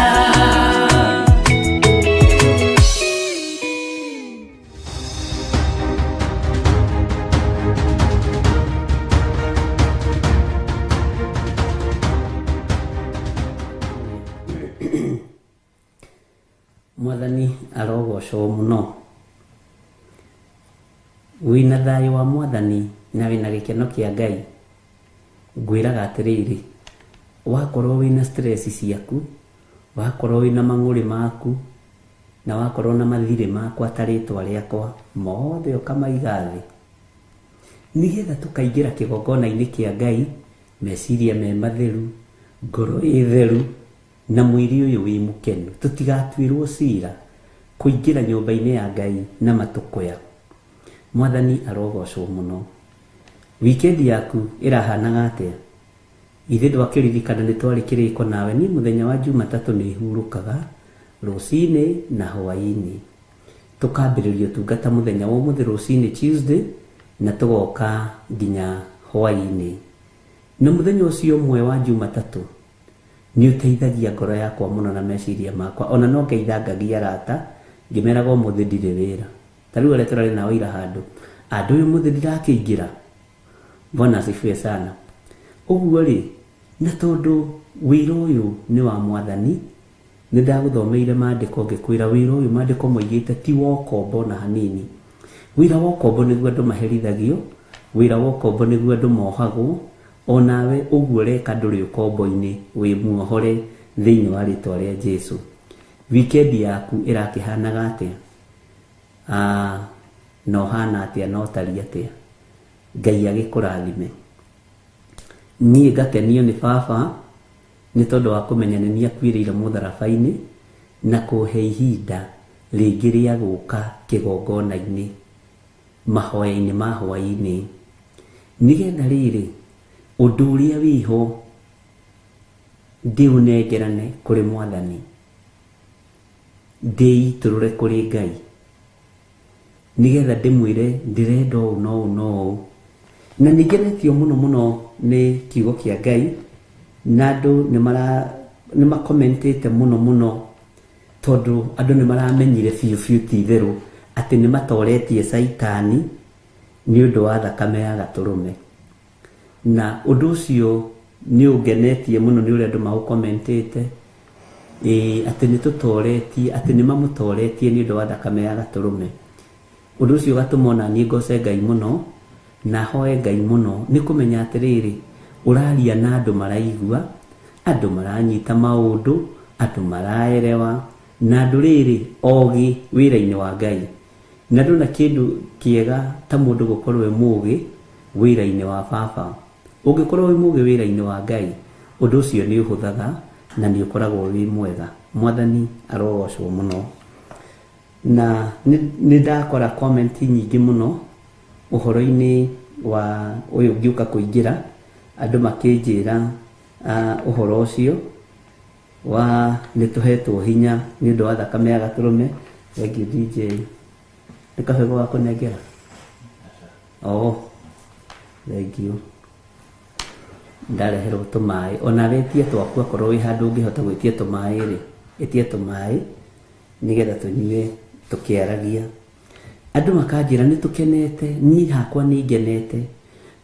Mwathani arogocwo muno. Wĩna thayũ wa mwathani na wĩna gĩkeno kĩa Ngai. Ngwĩraga atĩrĩrĩ, wakorwo wĩna stress ciaku, wakorwo wĩna mang'ũrĩ maku, na wakorwo na mathirĩ makwa ta rĩtwa rĩakwa, mothe ũkamaiga thĩ, nĩgetha tũkaingĩra kĩgongona-inĩ kĩa Ngai, meciria me matheru, ngoro ĩ theru, na mwĩrĩ ũyũ wĩ mũkenu. Tũtigatuĩrwo cira kũingĩra nyũmba-inĩ ya Ngai na matũkũya. Mwathani arogocwo mũno. Weekend yaku ĩrahanaga atĩa? Ithe ndwakĩririkana nĩ twarĩ kĩrĩko nawe. Niĩ mũthenya wa Jumatatũ nĩ hurũkaga rũcinĩ na hwaĩ-inĩ, tũkambĩrĩria ũtungata mũthenya wa ũmũthĩ rũcinĩ Tuesday, na tũgoka nginya hwaĩ-inĩ. Na mũthenya ũcio ũmwe wa Jumatatũ nĩ ũteithagia ngoro yakwa mũno na meciria makwa. Ona no ngeithangagia arata ngĩmeraga ũmũthĩ ndirĩ wĩra. Ta rĩu arĩa tũrarĩ nao ira handũ, andũ ũyũ ũmũthĩ ndirakĩingĩra. Bwana asifiwe sana. Ũguo rĩ, na tondũ wĩra ũyũ nĩ wa mwathani, nĩ ndagũthomeire maandĩko ngĩkwĩra wĩra ũyũ maandĩko moigĩte ti wa ũkombo na hanini. Wĩra wa ũkombo nĩguo andũ maherithagio, wĩra wa ũkombo nĩguo andũ mohagwo. Onawe ũguo ũreka ndũrĩ ũkombo-inĩ, wĩ muohore thĩinĩ wa rĩtwa rĩa Jesu. Weekend yaku ĩrakĩhanaga atĩa? Na ũhana atĩa na ũtariĩ atĩa? Ngai agĩkũrathime. Niĩ ngakenio nĩ baba nĩ tondũ wa kũmenya nĩ niĩ akuĩrĩire mũtharaba-inĩ na kũhe ihinda rĩngĩ rĩa gũka kĩgongona-inĩ mahoya-inĩ ma hwaĩ-inĩ, nĩgetha rĩrĩ ũndũ ũrĩa wĩho ndĩũnengerane kũrĩ mwathani, ndĩitũrũre kũrĩ Ngai, nĩgetha ndĩmwĩre ndĩrenda ũũ na ũũ na ũũ. Na nĩngenetio mũno mũno nĩ kiugo kĩa Ngai, na andũ nĩ makomentĩte mũno mũno, tondũ andũ nĩ maramenyire biũ biũ ti itherũ atĩ nĩ matoretie Caitani nĩ ũndũ wa thakame ya gatũrũme. Na ũndũ ũcio Nĩ ũngenetie mũno nĩ ũrĩa andũ maũkomentĩte atĩ nĩ tũtoretie, atĩ nĩ mamũtoretie nĩ ũndũ wa thakame ya gatũrũme. Ũndũ ũcio ũgatũma ona niĩ ngoce Ngai mũno na hoe Ngai mũno nĩ kũmenya atĩrĩrĩ, ũraria na andũ maraigua, andũ maranyita maũndũ, andũ maraerewa, na andũ rĩrĩ ogĩ wĩra-inĩ wa Ngai. Na ndona kĩndũ kĩega ta mũndũ gũkorwo e mũgĩ wĩra-inĩ wa baba. Ũngĩkorwo wĩ mũgĩ wĩra-inĩ wa Ngai, ũndũ ũcio nĩ ũhũthaga na nĩ ũkoragwo wĩ mwega. Mwathani arogocwo mũno. Na nĩ ndakora comment nyingĩ mũno ũhoro-inĩ wa ũyũ ngĩũka kũingĩra, andũ makĩnjĩra ũhoro ũcio wa nĩ tũhetwo hinya nĩ ũndũ wa thakame ya gatũrũme. Thank you DJ. Nĩ kabegũ ga kũnengera? Oh, thank you. Ndareherwo tũmaĩ, ona wetie twaku akorwo wĩ handũ ũngĩhota gwĩtia tũmaĩ rĩ, ĩtia tũmaĩ nĩgetha tũnyue tũkĩaragia. Andũ makanjĩra nĩ tũkenete, niĩ hakwa nĩ ngenete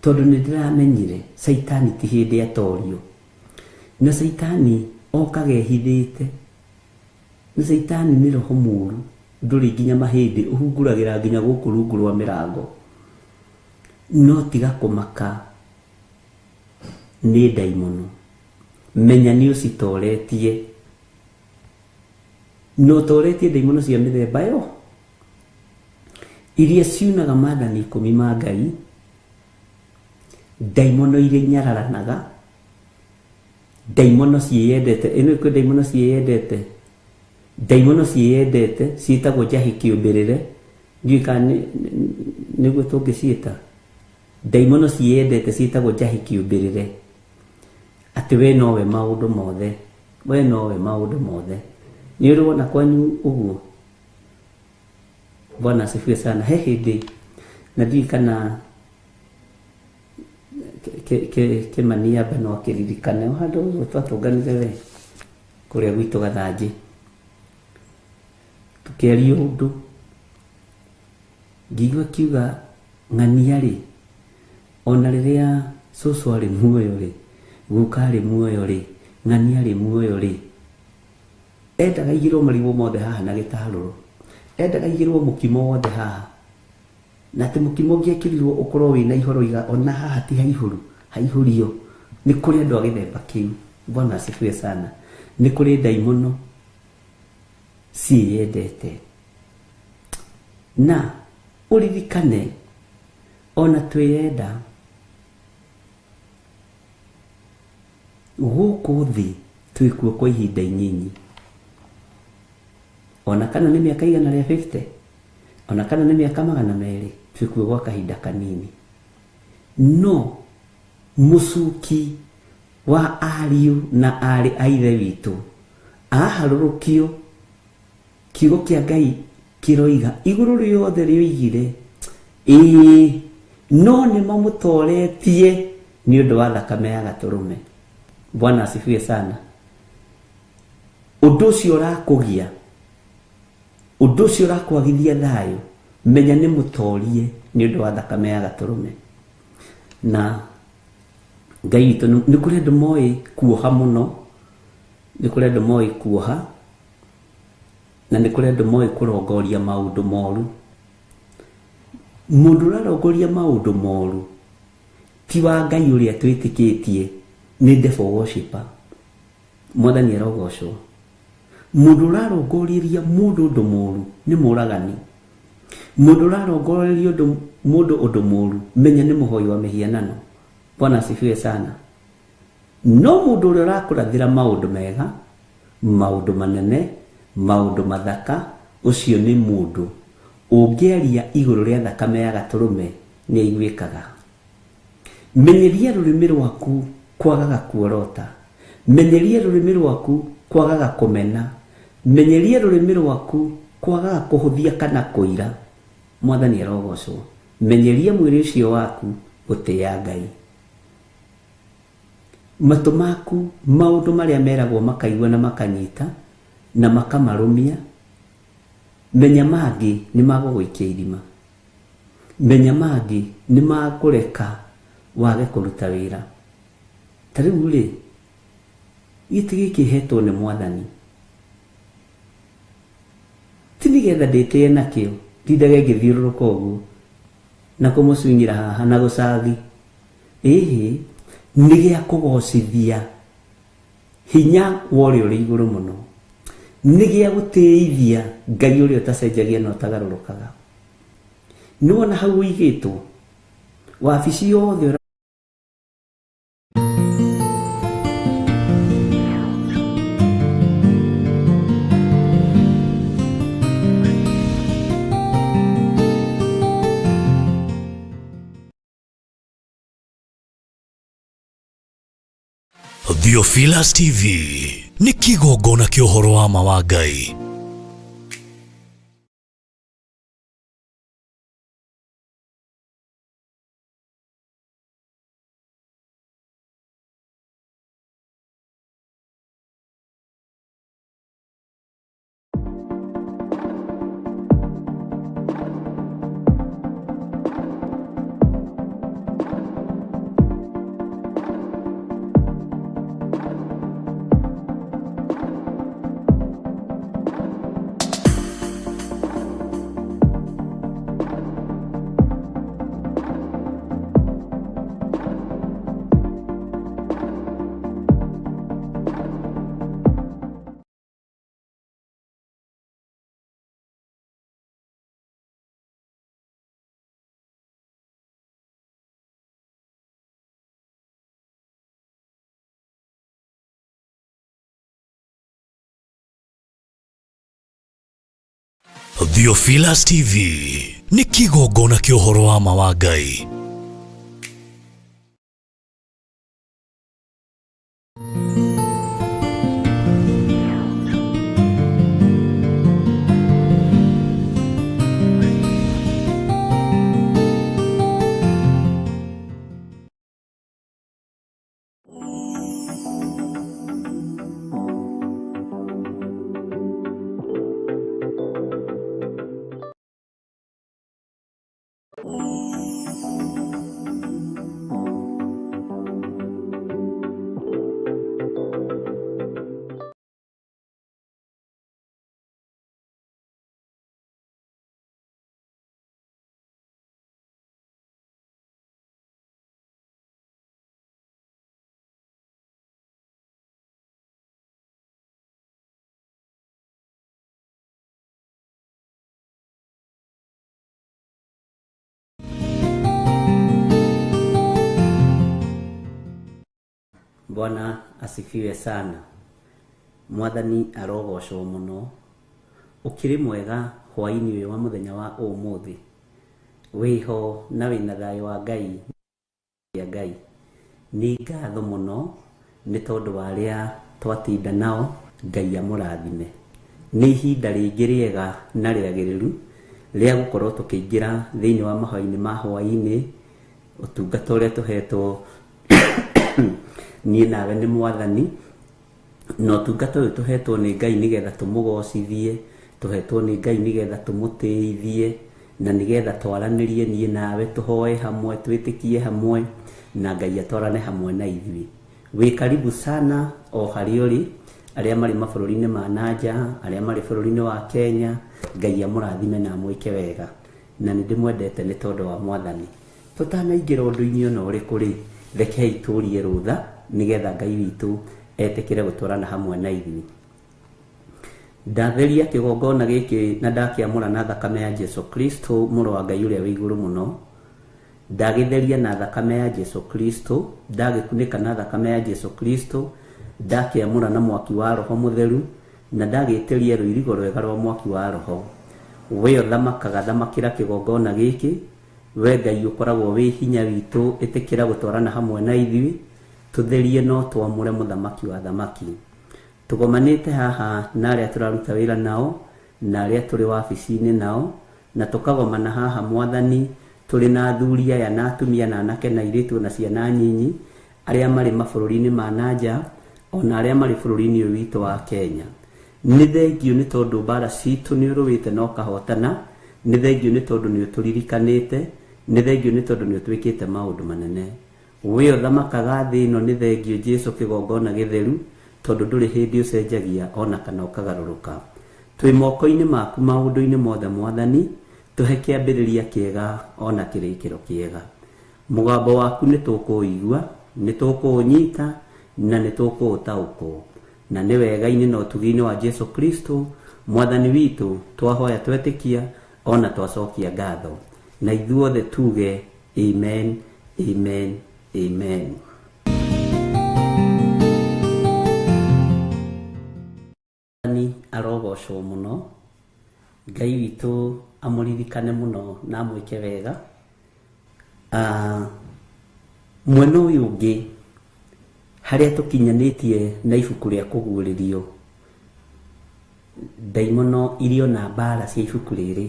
tondũ nĩ ndĩramenyire Caitani ti hĩndĩ atorio. Na Caitani okaga ehithĩte. Na Caitani nĩ roho mũũru, ndũrĩ nginya mahĩndĩ, ũhunguragĩra nginya gũkũ rungu rwa mĩrango. No tiga kũmaka nĩ ndaimono, menya nĩ ũcitoretie, na ũtoretie ndaimono cia mĩthemba yo iria ciunaga maathani 10 ma Ngai, ndaimono iria inyararanaga, ndaimono ciĩyendete. Ĩno kwĩ ndaimono ciĩyendete, ndaimono ciĩyendete ciĩtagwo njahi kĩũmbĩrĩre, ndiũĩ kana nĩguo tũngĩciĩta. Ndaimono ciĩyendete ciĩtagwo njahi kĩũmbĩrĩre, atĩ we nowe maũndũ mothe, we nowe maũndũ mothe. Nĩ ũrĩ wona kwanyu ũguo? Bwana asifiwe sana. He hĩndĩ na ndiũĩ kana Kĩmani amba no akĩririkane o handũ ũguo twatũnganire we kũrĩa gwitũ Gathanjĩ, tũkĩaria ũndũ, ngĩigua akiuga ng'ania rĩ, ona rĩrĩa cũcũ arĩ muoyo rĩ, guka arĩ muoyo rĩ, ng'ania arĩ muoyo rĩ, endaga aigĩrwo marigũ mothe haha na gĩtarũrũ, endaga aigĩrwo mũkimo wothe haha, na atĩ mũkimo ũngĩekĩrirwo ũkorwo wĩna ihoro iga ona haha ti haihũru, haihũrio. Nĩ kũrĩ andũ a gĩthemba kĩu. Bwana asifiwe sana. Nĩ kũrĩ ndaimono ciĩyendete. Na ũririkane ona twĩyenda gũkũ thĩ twĩkuo kwa ihinda inyinyi, ona kana nĩ mĩaka 150, ona kana nĩ mĩaka 200, twĩkuo gwa kahinda kanini. No mũcuki wa ariũ na aarĩ a ithe witũ aharũrũkio, kiugo kĩa Ngai kĩroiga igũrũ rĩothe rĩoigire ĩĩ, no nĩ mamũtoretie nĩ ũndũ wa thakame ya gatũrũme. Bwana asifiwe sana. Ũndũ ũcio ũrakũgia, ũndũ ũcio ũrakwagithia thayũ, menya nĩ mũtorie nĩ ũndũ wa thakame ya gatũrũme. Na Ngai witũ nĩ kũrĩ andũ moĩ kuoha mũno, nĩ kũrĩ andũ moĩ kuoha, na nĩ kũrĩ andũ moĩ kũrongoria maũndũ moru. Mũndũ ũrarongoria maũndũ moru ti wa Ngai ũrĩa twĩtĩkĩtie, nĩ devil worshipper. Mwathani arogocwo. Mũndũ ũrarongoreria mũndũ ũndũ mũru nĩ mũragani. Mũndũ ũrarongoreria mũndũ ũndũ mũru, menya nĩ mũhoi wa mĩhianano. Bwana asifiwe sana. No mũndũ ũrĩa ũrakũrathĩra maũndũ mega, maũndũ manene, maũndũ mathaka, ũcio nĩ mũndũ ũngĩaria igũrũ rĩa thakame ya gatũrũme nĩ aiguĩkaga. Menyeria rũrĩmĩ rwaku kwagaga kuorota, menyeria rũrĩmĩ rwaku kwagaga kũmena, menyeria rũrĩmĩ rwaku kwagaga kũhũthia kana kũira. Mwathani arogocwo. Menyeria mwĩrĩ ũcio waku gũtĩĩa Ngai. Matũ maku maũndũ marĩa meragwo makaigua na makanyita na makamarũmia, menya mangĩ nĩ magũgũikia irima, menya mangĩ nĩ makũreka wage kũruta wĩra. Ta rĩu rĩ, gĩtĩ gĩkĩ hetwo nĩ Mwathani ti nĩgetha ndĩtĩe nakĩo, ndindage ngĩthiũrũrũka ũguo na kũmũcung'ira haha na gũcathi. Ĩhĩ, nĩ gĩa kũgocithia hinya wa ũrĩa ũrĩ igũrũ mũno, nĩ gĩa gũtĩithia Ngai ũrĩa ũtacenjagia na ũtagarũrũkaga. Nĩwona hau ũigĩtwo wabici yothe. Theophilus TV nĩ kĩgongona kĩa ũhoro wa ma wa Ngai. Theophilus TV nĩ kĩgongona kĩa ũhoro wa ma wa Ngai. Bwana asifiwe sana. Mwathani arogocwo mũno. Ũkĩrĩ mwega hwaĩ-inĩ ũyũ wa mũthenya wa ũmũthĩ. Wĩho na wĩna thayũ wa Ngai ya Ngai. Nĩ ngatho mũno nĩ tondũ wa arĩa twatinda nao, Ngai amũrathime. Nĩ ihinda rĩngĩ rĩega na rĩagĩrĩru rĩa gũkorwo tũkĩingĩra thĩinĩ wa mahoya-inĩ ma hwaĩ-inĩ, ũtungata ũrĩa tũhetwo niĩ nawe nĩ Mwathani, na ũtungata ũyũ tũhetwo nĩ Ngai nĩgetha tũmũgocithie, tũhetwo nĩ Ngai nĩgetha tũmũtĩithie, na nĩgetha twaranĩrie niĩ nawe, tũhoe hamwe, twĩtĩkie hamwe, na Ngai atwarane hamwe na ithuĩ. Wĩ karibu sana o harĩa ũrĩ, arĩa marĩ mabũrũri-inĩ ma nanja, arĩa marĩ bũrũri-inĩ wa Kenya, Ngai amũrathime na amwĩke wega. Na nĩ ndĩmwendete nĩ tondũ wa Mwathani. Tũtanaingĩra ũndũ-inĩ ona ũrĩkũ rĩ, rekei tũrie rũtha nĩgetha Ngai witũ etĩkĩre gũtwarana hamwe na ithuĩ. Ndatheria kĩgongona gĩkĩ na ndakĩamũra na thakame ya Jesu Kristo mũrũ wa Ngai ũrĩa wĩ igũrũ mũno. Ndagĩtheria na thakame ya Jesu Kristo, ndagĩkunĩka na thakame ya Jesu Kristo, ndakĩamũra na mwaki wa Roho Mũtheru, na ndagĩtĩria rũirigo rwega rwa mwaki wa Roho. We ũthamakaga, thamakĩra kĩgongona gĩkĩ. We Ngai ũkoragwo wĩ hinya witũ, ĩtĩkĩra gũtwarana hamwe na ithuĩ, tũtherie no twamũre mũthamaki wa thamaki. Tũgomanĩte haha na arĩa tũraruta wĩra nao, na arĩa tũrĩ wabici-inĩ nao, na tũkagomana haha Mwathani, tũrĩ na athuri aya na atumia na anake na airĩtu na ciana nyinyi, arĩa marĩ mabũrũri-inĩ ma nanja, ona arĩa marĩ bũrũri-inĩ ũyũ witũ wa Kenya. Nĩ thengio nĩ tondũ mbara citũ nĩ ũrũĩte na ũkahotana, nĩ thengio nĩ tondũ nĩ ũtũririkanĩte, nĩ thengio nĩ tondũ nĩ ũtwĩkĩte maũndũ manene. We ũthamakaga thĩ ĩno nĩ thengio Jesu kĩgongona gĩtheru, tondũ ndũrĩ hĩndĩ ũcenjagia ona kana ũkagarũrũka. Twĩ moko-inĩ maku maũndũ-inĩ mothe Mwathani, tũhe kĩambĩrĩria kĩega ona kĩrĩkĩro kĩega. Mũgambo waku nĩ tũkũũigua, nĩ tũkũũnyita na nĩ tũkũũtaũkwo. Na nĩ wega-inĩ na ũtugi-inĩ wa Jesu Kristo Mwathani witũ twahoya twetĩkia ona twacokia ngatho. Na ithuothe tuge amen, amen, amen. Mwathani arogocwo mũno, Ngai witũ amũririkane mũno na amwĩke wega. Mwena ũyũ ũngĩ harĩa tũkinyanĩtie na ibuku rĩa kũguũrĩrio, ndaimono irio na mbara cia ibuku rĩrĩ,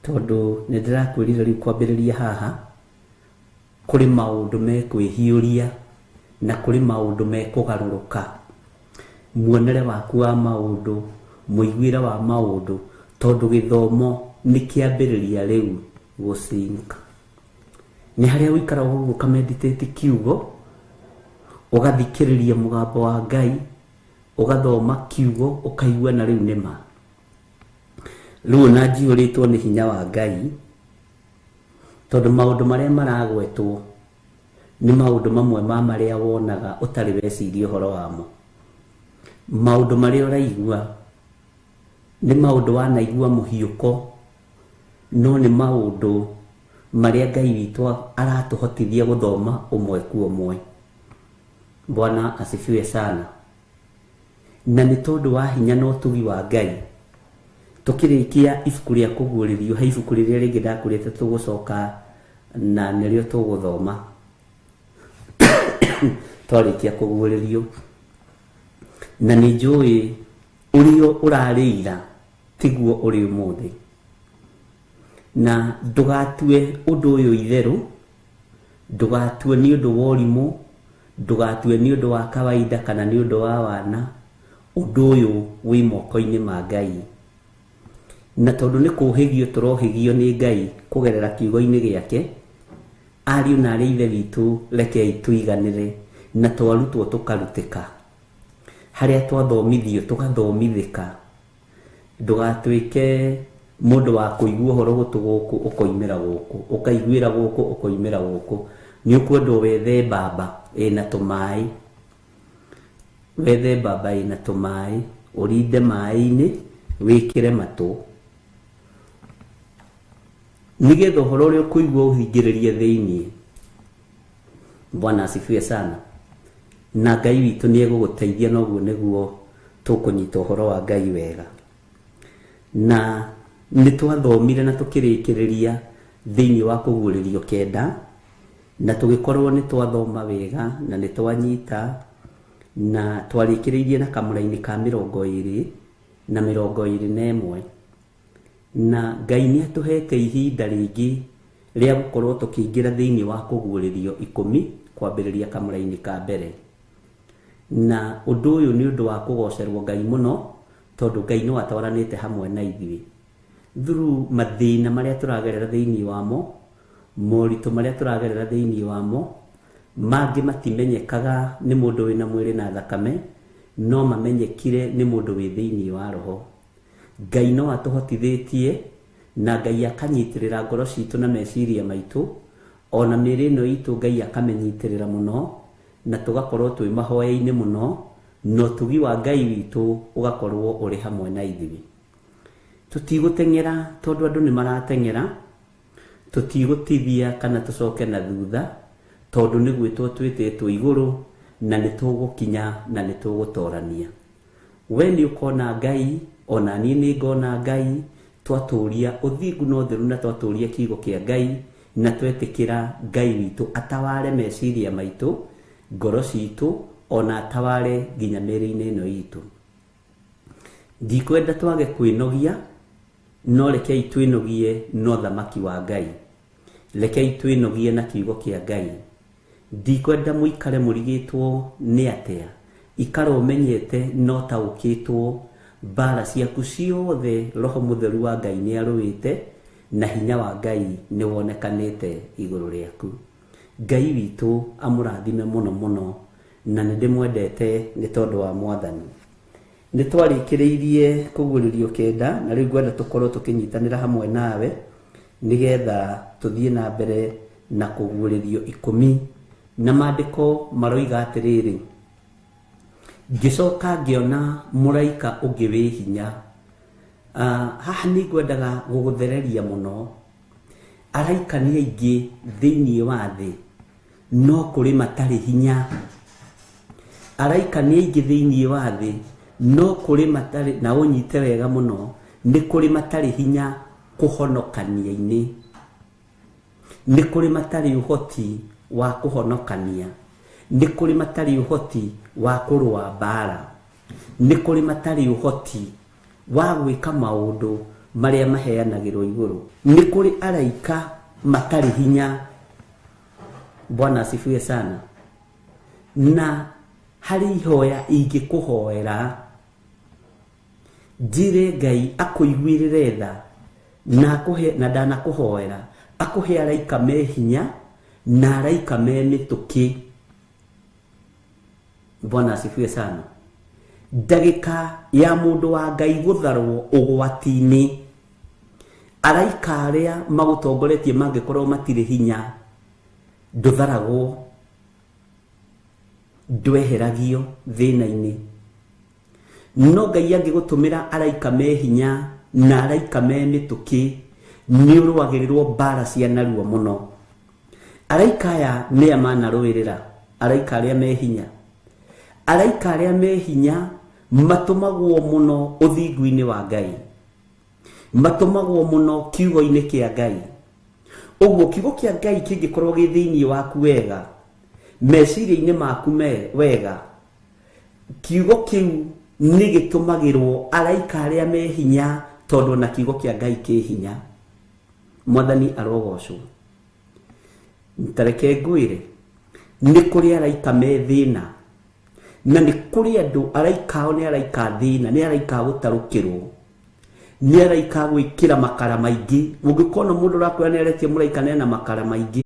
tondũ nĩ ndĩrakwĩrire rĩu kwambĩrĩria haha kũrĩ maũndũ mekwĩhiũria na kũrĩ maũndũ mekũgarũrũka. Muonere waku wa maũndũ, mũiguĩre wa maũndũ, tondũ gĩthomo nĩ kĩambĩrĩria rĩu gũsink. Nĩ harĩa ũikaraga ũguo ũkameditate kiugo, ũgathikĩrĩria mũgambo wa Ngai, ũgathoma kiugo, ũkaigua na rĩu nĩ ma. Rĩu ona njiyũrĩtwo nĩ hinya wa Ngai, tondũ maũndũ marĩa maragwetwo nĩ maũndũ mamwe ma marĩa wonaga ũtarĩ weciria ũhoro wamo. Maũndũ marĩa ũraigua nĩ maũndũ wanaigua mũhiũko, no nĩ maũndũ marĩa Ngai witũ aratũhotithia gũthoma ũmwe kwa ũmwe. Bwana asifiwe sana. Na nĩ tondũ wa hinya na ũtugi wa Ngai, tũkĩrĩkia ibuku rĩa kũguũrĩrio, he ibuku rĩrĩa rĩngĩ ndakwĩrĩte tũgũcoka na nĩrĩo tũgũthoma twarĩkia kũguũrĩrio. Na nĩ njũĩ ũrĩa ũrarĩ ira tiguo ũrĩ ũmũthĩ, na ndũgatue ũndũ ũyũ itherũ, ndũgatue nĩ ũndũ wa ũrimũ, ndũgatue nĩ ũndũ wa kawaida kana nĩ ũndũ wa wana. Ũndũ ũyũ wĩ moko-inĩ ma Ngai, na tondũ nĩ kũhĩgio tũrohĩgio nĩ Ngai kũgerera kiugo-inĩ gĩake, ariũ na arĩ ithe witũ, rekei tũiganĩre na twarutwo tũkarutĩka, harĩa twathomithio tũgathomithĩka. Ndũgatuĩke mũndũ wa kũigua ũhoro gũtũ gũkũ ũkoimĩra gũkũ, ũkaiguĩra gũkũ ũkoimĩra gũkũ. Nĩ ũkwendwo wethe mbamba ĩna tũmaĩ, wethe mbamba ĩna tũmaĩ, ũrinde maĩ-inĩ, wĩkĩre matũ, nĩgetha ũhoro ũrĩa ũkũigua ũhingĩrĩrie thĩiniĩ. Bwana asifiwe sana. Na Ngai witũ nĩ egũgũteithia, na ũguo nĩguo tũkũnyita ũhoro wa Ngai wega. Na nĩ twathomire na tũkĩrĩkĩrĩria thĩiniĩ wa kũguũrĩrio 9, na tũgĩkorwo nĩ twathoma wega na nĩ twanyita, na twarĩkĩrĩirie na kamũraini ka 20 na 21. Na Ngai nĩ atũhete ihinda rĩngĩ rĩa gũkorwo tũkĩingĩra thĩiniĩ wa kũguũrĩrio 10 kwambĩrĩria kamũraini ka mbere. Na ũndũ ũyũ nĩ ũndũ wa kũgocerwo Ngai mũno, tondũ Ngai no atwaranĩte hamwe na ithuĩ through mathĩna marĩa tũragerera thĩiniĩ wamo, moritũ marĩa tũragerera thĩiniĩ wamo. Mangĩ matimenyekaga nĩ mũndũ wĩna mwĩrĩ na thakame, no mamenyekire nĩ mũndũ wĩ thĩiniĩ wa roho. Ngai no atũhotithĩtie, na Ngai akanyitĩrĩra ngoro citũ na meciria maitũ, ona mĩĩrĩ ĩno itũ Ngai akamĩnyitĩrĩra mũno, na tũgakorwo twĩ mahoya-inĩ mũno, na ũtugi wa Ngai witũ ũgakorwo ũrĩ hamwe na ithuĩ. Tũtigũteng'era tondũ andũ nĩ marateng'era, tũtigũtithia kana tũcoke na thutha, tondũ nĩ gwĩtwo twĩtĩtwo igũrũ, na nĩ tũgũkinya na nĩ tũgũtorania. We nĩ ũkona Ngai, ona niĩ nĩ ngona Ngai, twatũria ũthingu na ũtheru, na twatũria kiugo kĩa Ngai, na twetĩkĩra Ngai witũ ataware meciria maitũ, ngoro citũ, ona ataware nginya mĩĩrĩ-inĩ ĩno itũ. Ndikwenda twage kwĩnogia, no rekei twĩnogie na ũthamaki wa Ngai, rekei twĩnogie na kiugo kĩa Ngai. Ndikwenda mũikare mũrigĩtwo nĩ atĩa, ikara ũmenyete na ũtaũkĩtwo mbara ciaku ciothe. Roho Mũtheru wa Ngai nĩ arũĩte, na hinya wa Ngai nĩ wonekanĩte igũrũ rĩaku. Ngai witũ amũrathime mũno mũno, na nĩ ndĩmwendete nĩ tondũ wa Mwathani. Nĩ twarĩkĩrĩirie kũguũrĩrio kenda, na rĩu ngwenda tũkorwo tũkĩnyitanĩra hamwe nawe nĩgetha tũthiĩ na mbere na kũguũrĩrio 10. Na maandĩko maroiga atĩrĩrĩ, ngĩcoka ngĩona mũraika ũngĩ wĩ hinya. Haha nĩ ngwendaga gũgũthereria mũno. Araika nĩ aingĩ thĩinĩ wa thĩ, no kũrĩ matarĩ hinya. Araika nĩ aingĩ thĩinĩ wa thĩ, no kũrĩ matarĩ, na ũnyite wega mũno, nĩ kũrĩ matarĩ hinya kũhonokania-inĩ. Nĩ kũrĩ matarĩ ũhoti wa kũhonokania. Nĩ kũrĩ matarĩ ũhoti wa kũrũa mbara. Nĩ kũrĩ matarĩ ũhoti wa gwĩka maũndũ marĩa maheanagĩrwo igũrũ. Nĩ kũrĩ araika matarĩ hinya. Bwana asifiwe sana. Na harĩ ihoya ingĩkũhoera, njĩre Ngai akũiguĩrĩre tha, na akũhe, na ndanakũhoera, akũhe araika me hinya na araika me mĩtũkĩ. Bwana asifiwe sana. Ndagĩka ya mũndũ wa Ngai gũtharwo ũgwati-inĩ, araika arĩa magũtongoretie mangĩkorwo matirĩ hinya, ndũtharagwo, ndweheragio thĩna-inĩ. No Ngai angĩgũtũmĩra araika me hinya na araika me mĩtũkĩ, nĩ ũrũagĩrĩrwo mbara cia narua mũno. Araika aya nĩa manarũĩrĩra, araika arĩa me hinya. Araika arĩa me hinya matũmagwo mũno ũthingu-inĩ wa Ngai, matũmagwo mũno kiugo-inĩ kĩa Ngai. Ũguo kiugo kĩa Ngai kĩngĩkorwo gĩ thĩinĩ waku wega, meciria-inĩ maku me wega, kiugo kĩu nĩ gĩtũmagĩrwo araika arĩa me hinya, tondũ na kiugo kĩa Ngai kĩ hinya. Mwathani arogocwo. Tareke ngwĩre, nĩ kũrĩ araika me thĩna, na nĩ kũrĩ andũ araika ao nĩ araika thĩna, nĩ araika gũtarũkĩrwo, nĩ araika gwĩkĩra makara maingĩ. Ũngĩkona mũndũ ũrakwĩra nĩ aretie mũraika nena makara maingĩ,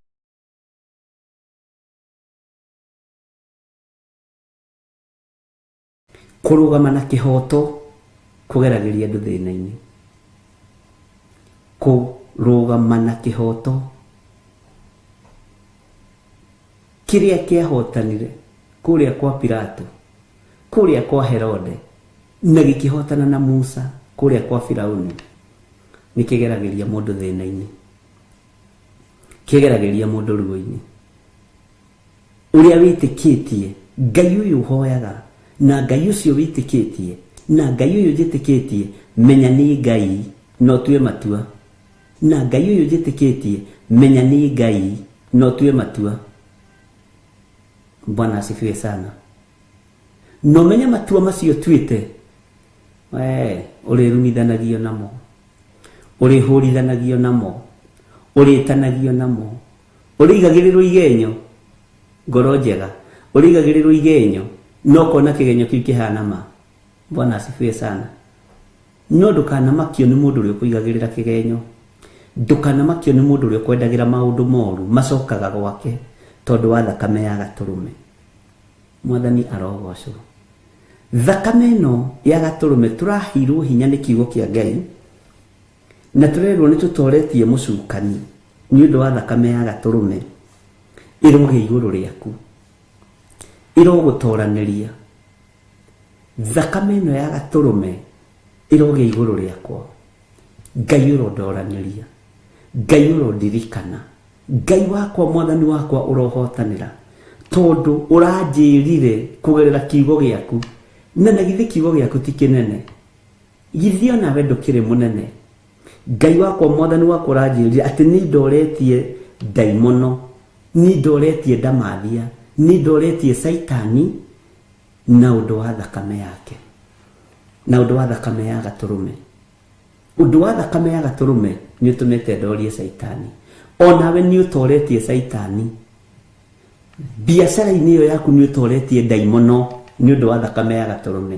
kũrũgama na kĩhoto kũgeragĩria andũ thĩna-inĩ. Kũrũgama na kĩhoto kĩrĩa kĩahotanire kũrĩa kwa Pilato, kũrĩa kwa Herode, na gĩkĩhotana na Musa kũrĩa kwa Firauni, nĩ kĩgeragĩria mũndũ thĩna-inĩ, kĩgeragĩria mũndũ ruo-inĩ. Ũrĩa wĩtĩkĩtie Ngai ũyũ ũhoyaga, na Ngai ũcio wĩtĩkĩtie, na Ngai ũyũ njĩtĩkĩtie, menya nĩ Ngai na ũtue matua. Na Ngai ũyũ njĩtĩkĩtie, menya nĩ Ngai na ũtue matua. Bwana asifiwe sana. Na ũmenye matua macio ũtuĩte, we ũrĩrumithanagio namo, ũrĩhũrithanagio namo, ũrĩtanagio namo, ũrĩigagĩrĩrwo igenyo, ngoro njega, ũrĩigagĩrĩrwo igenyo, no kona kĩgenyo kĩu kĩhana ma. Bwana asifiwe sana. No ndũkanamakio nĩ mũndũ ũrĩa ũkũigagĩrĩra kĩgenyo, ndũkanamakio nĩ mũndũ ũrĩa ũkwendagĩra maũndũ moru macokaga gwake tondũ wa thakame ya gatũrũme. Mwathani arogocwo. Thakame ĩno ya gatũrũme tũraheirwo hinya nĩ kiugo kĩa Ngai, na tũrerwo nĩ tũtoretie mũcukani nĩ ũndũ wa thakame ya gatũrũme. Ĩrogĩa igũrũ rĩaku, ĩrogũtoranĩria. Thakame ĩno ya gatũrũme ĩrogĩa igũrũ rĩakwa. Ngai ũrondoranĩria, Ngai ũrondirikana, Ngai wakwa, Mwathani wakwa ũrohotanĩra, tondũ ũranjĩrire kũgerera kiugo gĩaku. Na na githĩ kiugo gĩaku ti kĩnene? Githĩ onawe ndũkĩrĩ mũnene? Ngai wakwa, Mwathani wakwa ũranjĩrire atĩ nĩ ndoretie ndaimono, nĩ ndoretie ndamathia, nĩ ndoretie Caitani na ũndũ wa thakame yake, na ũndũ wa thakame ya gatũrũme. Ũndũ wa thakame ya gatũrũme nĩ ũtũmĩte ndorie Caitani. Onawe nĩ ũtoretie Caitani. Biacara-inĩ ĩyo yaku nĩ ũtoretie ndaimono nĩ ũndũ wa thakame ya gatũrũme.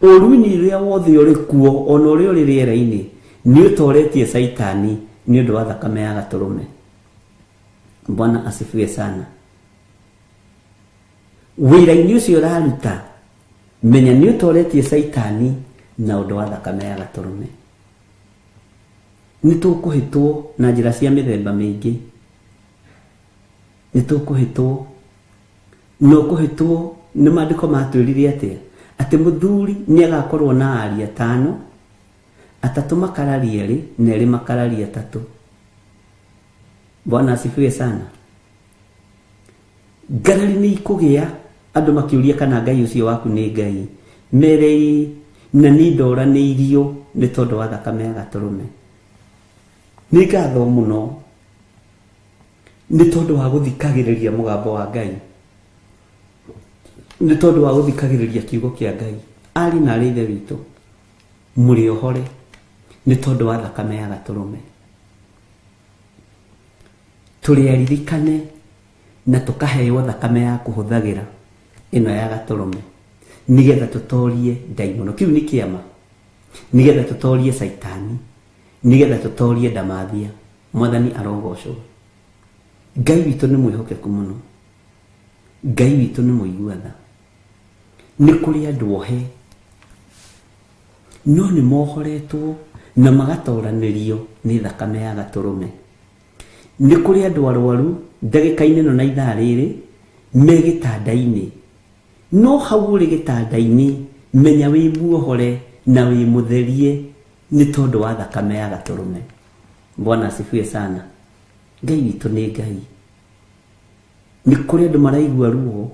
Ũru-inĩ ũrĩa wothe ũrĩ kuo, ona ũrĩa ũrĩ rĩera-inĩ, nĩ ũtoretie Caitani nĩ ũndũ wa thakame ya gatũrũme. Bwana asifiwe sana. Wĩra-inĩ ũcio ũraruta, menya nĩ ũtoretie Caitani na ũndũ wa thakame ya gatũrũme. Nĩ tũkũhĩtwo na njĩra cia mĩthemba mĩingĩ. Nĩ tũkũhĩtwo. Na ũkũhĩtwo nĩ maandĩko matwĩrire atĩa? Atĩ mũthuri nĩ agakorwo na aria 5, 3 makararia 2 na 2 makararia 3. Bwana asifiwe sana. Ngarari nĩ ikũgĩa andũ makĩũria kana Ngai ũcio waku nĩ Ngai. Mere na nĩ ndoranĩirio nĩ tondũ wa thakame ya gatũrũme. Nĩ ngatho mũno nĩ tondũ wa gũthikagĩrĩria mũgambo wa Ngai, nĩ tondũ wa gũthikagĩrĩria kiugo kĩa Ngai. Ari na arĩ ithe witũ mũrĩ ohore nĩ tondũ wa thakame ya gatũrũme. Tũrĩ aririkane na tũkaheo thakame ya kũhũthagĩra ĩno ya gatũrũme nĩgetha tũtorie ndaimono. Kĩu nĩ kĩama. Nĩgetha tũtorie Caitani, nĩgetha tũtorie ndamathia. Mwathani arogocwo. Ngai witũ nĩ mwĩhokeku mũno. Ngai witũ nĩ mũigua tha. Nĩ kũrĩ andũ ohe no nĩ mohoretwo na magatoranĩrio nĩ thakame ya gatũrũme. Nĩ kũrĩ andũ arwaru ndagĩka-inĩ ĩno na ithaa rĩrĩ me gĩtanda-inĩ, no hau ũrĩ gĩtanda-inĩ menya wĩ muohore na wĩ mũtherie nĩ tondũ wa thakame ya gatũrũme. Bwana asifiwe sana. Ngai witũ nĩ Ngai. Nĩ kũrĩ andũ maraigua ruo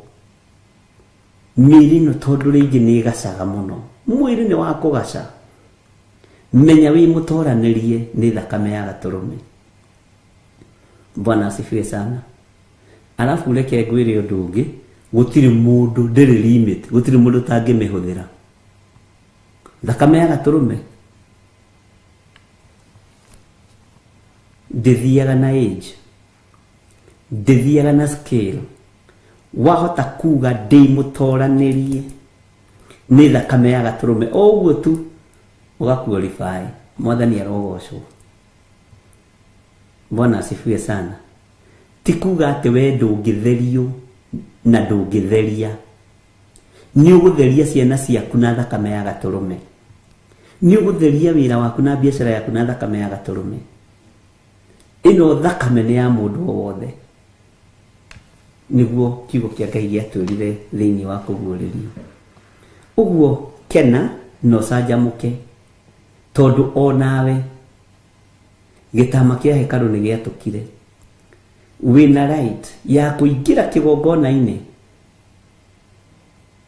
mĩĩrĩ ĩno tondũ rĩngĩ nĩ ĩgacaga mũno. Mwĩrĩ nĩ wa kũgaca. Menya wĩ mũtoranĩrie nĩ thakame ya gatũrũme. Bwana asifiwe sana. Alafu reke ngwĩre ũndũ ũngĩ, gũtirĩ mũndũ, ndĩrĩ limit, gũtirĩ mũndũ ũtangĩmĩhũthĩra. Thakame ya gatũrũme ndĩthiaga na age, ndĩthiaga na scale. Wahota kuga ndĩ mũtoranĩrie nĩ thakame ya gatũrũme, o ũguo tu ũgaqualify. Mwathani arogocwo. Bwana asifiwe sana. Ti kuga atĩ we ndũngĩtherio na ndũngĩtheria. Nĩ ũgũtheria ciana ciaku na thakame ya gatũrũme. Nĩ ũgũtheria wĩra waku na biacara yaku na thakame ya gatũrũme. Ĩno thakame nĩ ya mũndũ o wothe. Nĩguo kiugo kĩa Ngai gĩatwĩrire thĩinĩ wa kũguũrĩrio. Ũguo kena na ũcanjamũke, tondũ o nawe gĩtama kĩa hekarũ nĩ gĩatũkire. Wĩna right ya kũingĩra kĩgongona-inĩ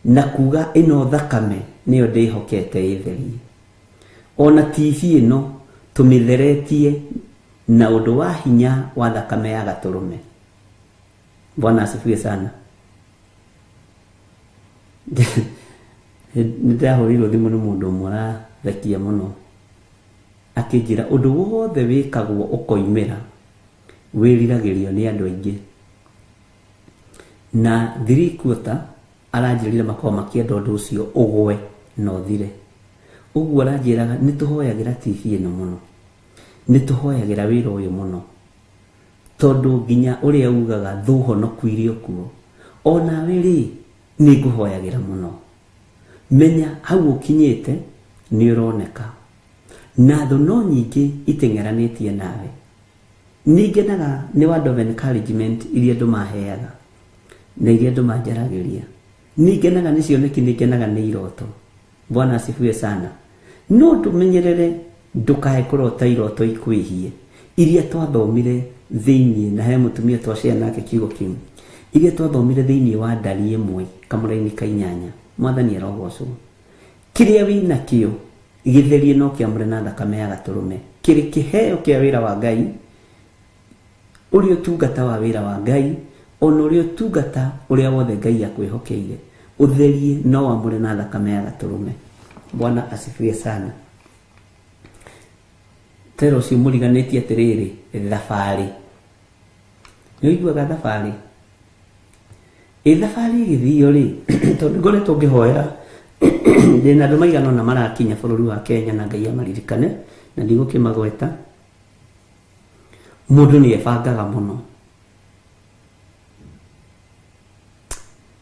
na kuga ĩno thakame nĩyo ndĩhokete ĩtherie. Ona TV ĩno tũmĩtheretie na ũndũ wa hinya wa thakame ya gatũrũme. Bwana asifiwe sana. Nĩ ndahũrĩirwo thimũ nĩ mũndũ ũmwe ũrathekia mũno, akĩnjĩra ũndũ wothe wĩkagwo ũkoimĩra wĩriragĩrio nĩ andũ aingĩ. Na 3/4 aranjĩrire makoragwo makĩenda ũndũ ũcio ũgwe na ũthire. Ũguo aranjĩraga nĩ tũhoyagĩra TV ĩno mũno, nĩ tũhoyagĩra wĩra ũyũ mũno, tondũ nginya ũrĩa ugaga thũ honoku irio kuo, onawe rĩ nĩ ngũhoyagĩra mũno. Menya hau ũkinyĩte nĩ ũroneka, na thũ no nyingĩ iteng'eranĩtie nawe. Nĩ ngenaga nĩ word of encouragement iria andũ maheaga na iria andũ manjaragĩria. Nĩ ngenaga nĩ cioneki, nĩ ngenaga nĩ iroto. Bwana asifiwe sana. No ndũmenyerere ndũkae kũrota iroto ikwĩhie iria twathomire thĩinĩ, na he mũtumia twacea nake kiugo kĩu, iria twathomire thĩinĩ wa ndari 1 kamũraini ka 8. Mwathani arogocwo. Kĩrĩa wĩna kĩo gĩtherie no kĩamũre na thakame ya gatũrũme, kĩrĩ kĩheo kĩa wĩra wa Ngai, ũrĩa ũtungata wa wĩra wa Ngai, ona ũrĩa ũtungata ũrĩa wothe Ngai akwĩhokeire, ũtherie no wamũre na thakame ya gatũrũme. Bwana asifiwe sana. Tero ũcio mũriganĩtie atĩrĩrĩ, thabarĩ. Nĩ ũiguaga thabarĩ? Ĩ thabarĩ ĩgĩthio rĩ, tondũ ngoretwo ngĩhoera ndĩna andũ maigana ũna marakinya bũrũri wa Kenya na Ngai amaririkane, na ndigũkĩmagweta. Mũndũ nĩ ebangaga mũno.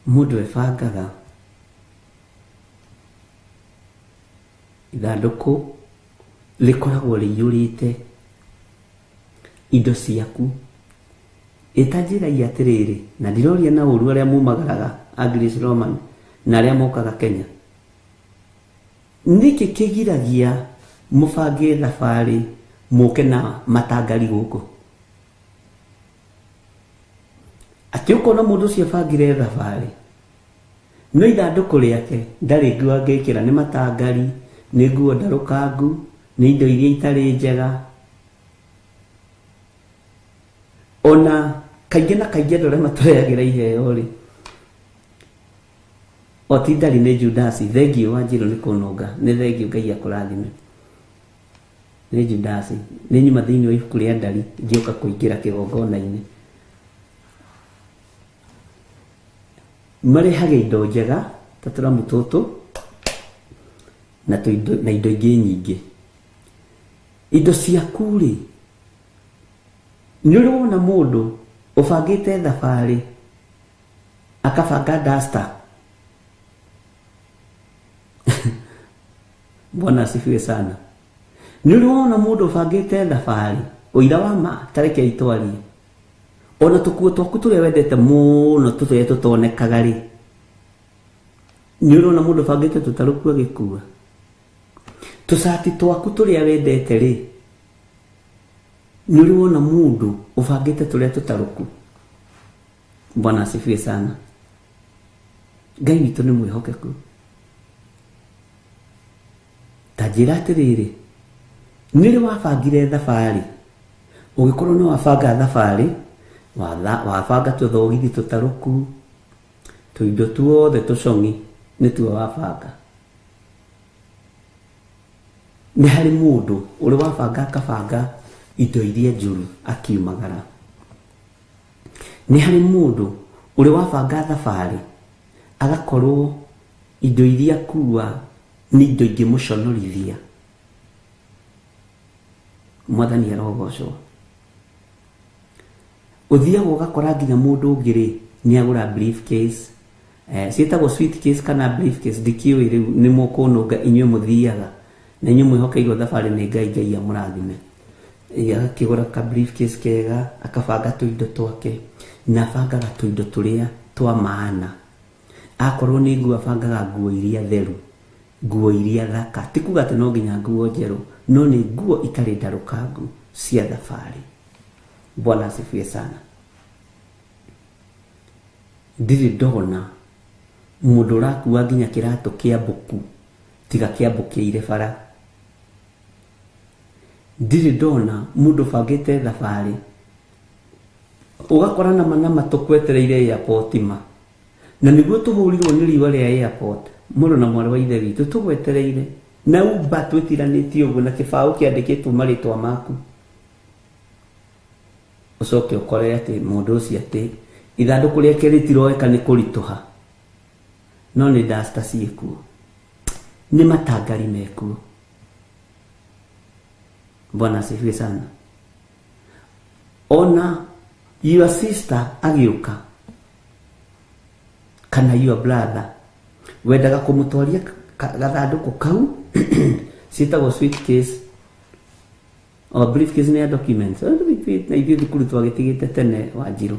Mũndũ ebangaga ithandũkũ rĩkoragwo rĩiyũrĩte indo ciaku. Ĩtanjĩragia atĩrĩrĩ, na ndiroria na ũru arĩa mumagaraga a Grace Roman na arĩa mokaga Kenya. Nĩkĩ kĩgiragia mũbange thabarĩ mũke na matangari gũkũ? Atĩ ũkona mũndũ ũcio abangire thabarĩ no ithandũkũ rĩake ndarĩ nguo angĩkĩra, nĩ matangari, nĩ nguo ndarũkangu, nĩ indo iria itarĩ njega. Ona kaingĩ na kaingĩ andũ arĩa matũrehagĩra iheo rĩ, o ti ndari nĩ Judasi. Thengiũ Wanjirũ nĩ kũnũnga, nĩ thengiũ, Ngai akũrathime. Nĩ Judasi, nĩ nyuma thĩinĩ wa ibuku rĩa ndari ngĩũka kũingĩra kĩgongona-inĩ. Marehaga indo njega ta tũramu tũtũ na tũindo, na indo ingĩ nyingĩ. Indo ciaku rĩ, nĩ ũrĩ wona mũndũ ũbangĩte thabarĩ akabanga duster? Bwana asifiwe sana. Nĩ ũrĩ wona mũndũ ũbangĩte thabarĩ, ũira wa ma, ta reke itwarie, ona tũkuo twaku tũrĩa wendete mũno tũrĩa tũtonekaga rĩ, nĩ ũrona mũndũ ũbangĩte tũtarũku agĩkua? Tũcati twaku tũrĩa wendete rĩ, nĩ ũrĩ wona mũndũ ũbangĩte tũrĩa tũtarũku? Bwana asifiwe sana. Ngai witũ nĩ mwĩhokeku. Ta njĩra atĩrĩrĩ, nĩ rĩ wabangire thabarĩ, ũgĩkorwo nĩ wabanga thabarĩ, wabanga tũthogithi tũtarũku, tũindo tuothe tũcong'i nĩtuo wabanga? Nĩ harĩ mũndũ ũrĩ wabanga akabanga indo iria njũru akiumagara? Nĩ harĩ mũndũ ũrĩ wabanga thabarĩ agakorwo indo iria akua nĩ indo ingĩmũconorithia? Mwathani arogocwo. Ũthiaga ũgakora nginya mũndũ ũngĩ rĩ, nĩ agũra briefcase, ciĩtagwo suitcase kana briefcase, ndikĩũĩ rĩu, nĩ mũkũnũnga inyuĩ mũthiaga na inyuĩ mwĩhokeirwo thabarĩ nĩ Ngai, Ngai amũrathime. Agakĩgũra ka briefcase kega, akabanga tũindo twake, na abangaga tũindo tũrĩa twa maana. Akorwo nĩ nguo, abangaga nguo iria theru, nguo iria thaka, ti kuga atĩ no nginya nguo njerũ, no nĩ nguo itarĩ ndarũkangu cia thabarĩ. Bwana asifiwe sana. Ndirĩ ndona mũndũ ũrakua nginya kĩratũ kĩa mbũku tiga kĩambũkĩire bara. Ndirĩ ndona mũndũ ũbangĩte thabarĩ ũgakora nama nama tũkwetereire airport ma, na nĩguo tũhũrirwo nĩ riũa rĩa airport. Mũrũ na mwarĩ wa ithe witũ, tũgwetereire na umba twĩtiranĩtie ũguo na kĩbaũ kĩandĩkĩtwo marĩtwa maku, ũcoke ũkore atĩ mũndũ ũcio atĩ ithandũkũ rĩake rĩtiroeka nĩ kũritũha, no nĩ duster ciĩkuo, nĩ matangari mekuo. Bwana asifiwe sana. Ona your sister agĩũka kana your brother, wendaga kũmũtwaria gathandũkũ kau ciĩtagwo suitcase o briefcase, nĩ ya documents. Na ithuĩ thukuru twagĩtigĩte tene, Wanjirũ.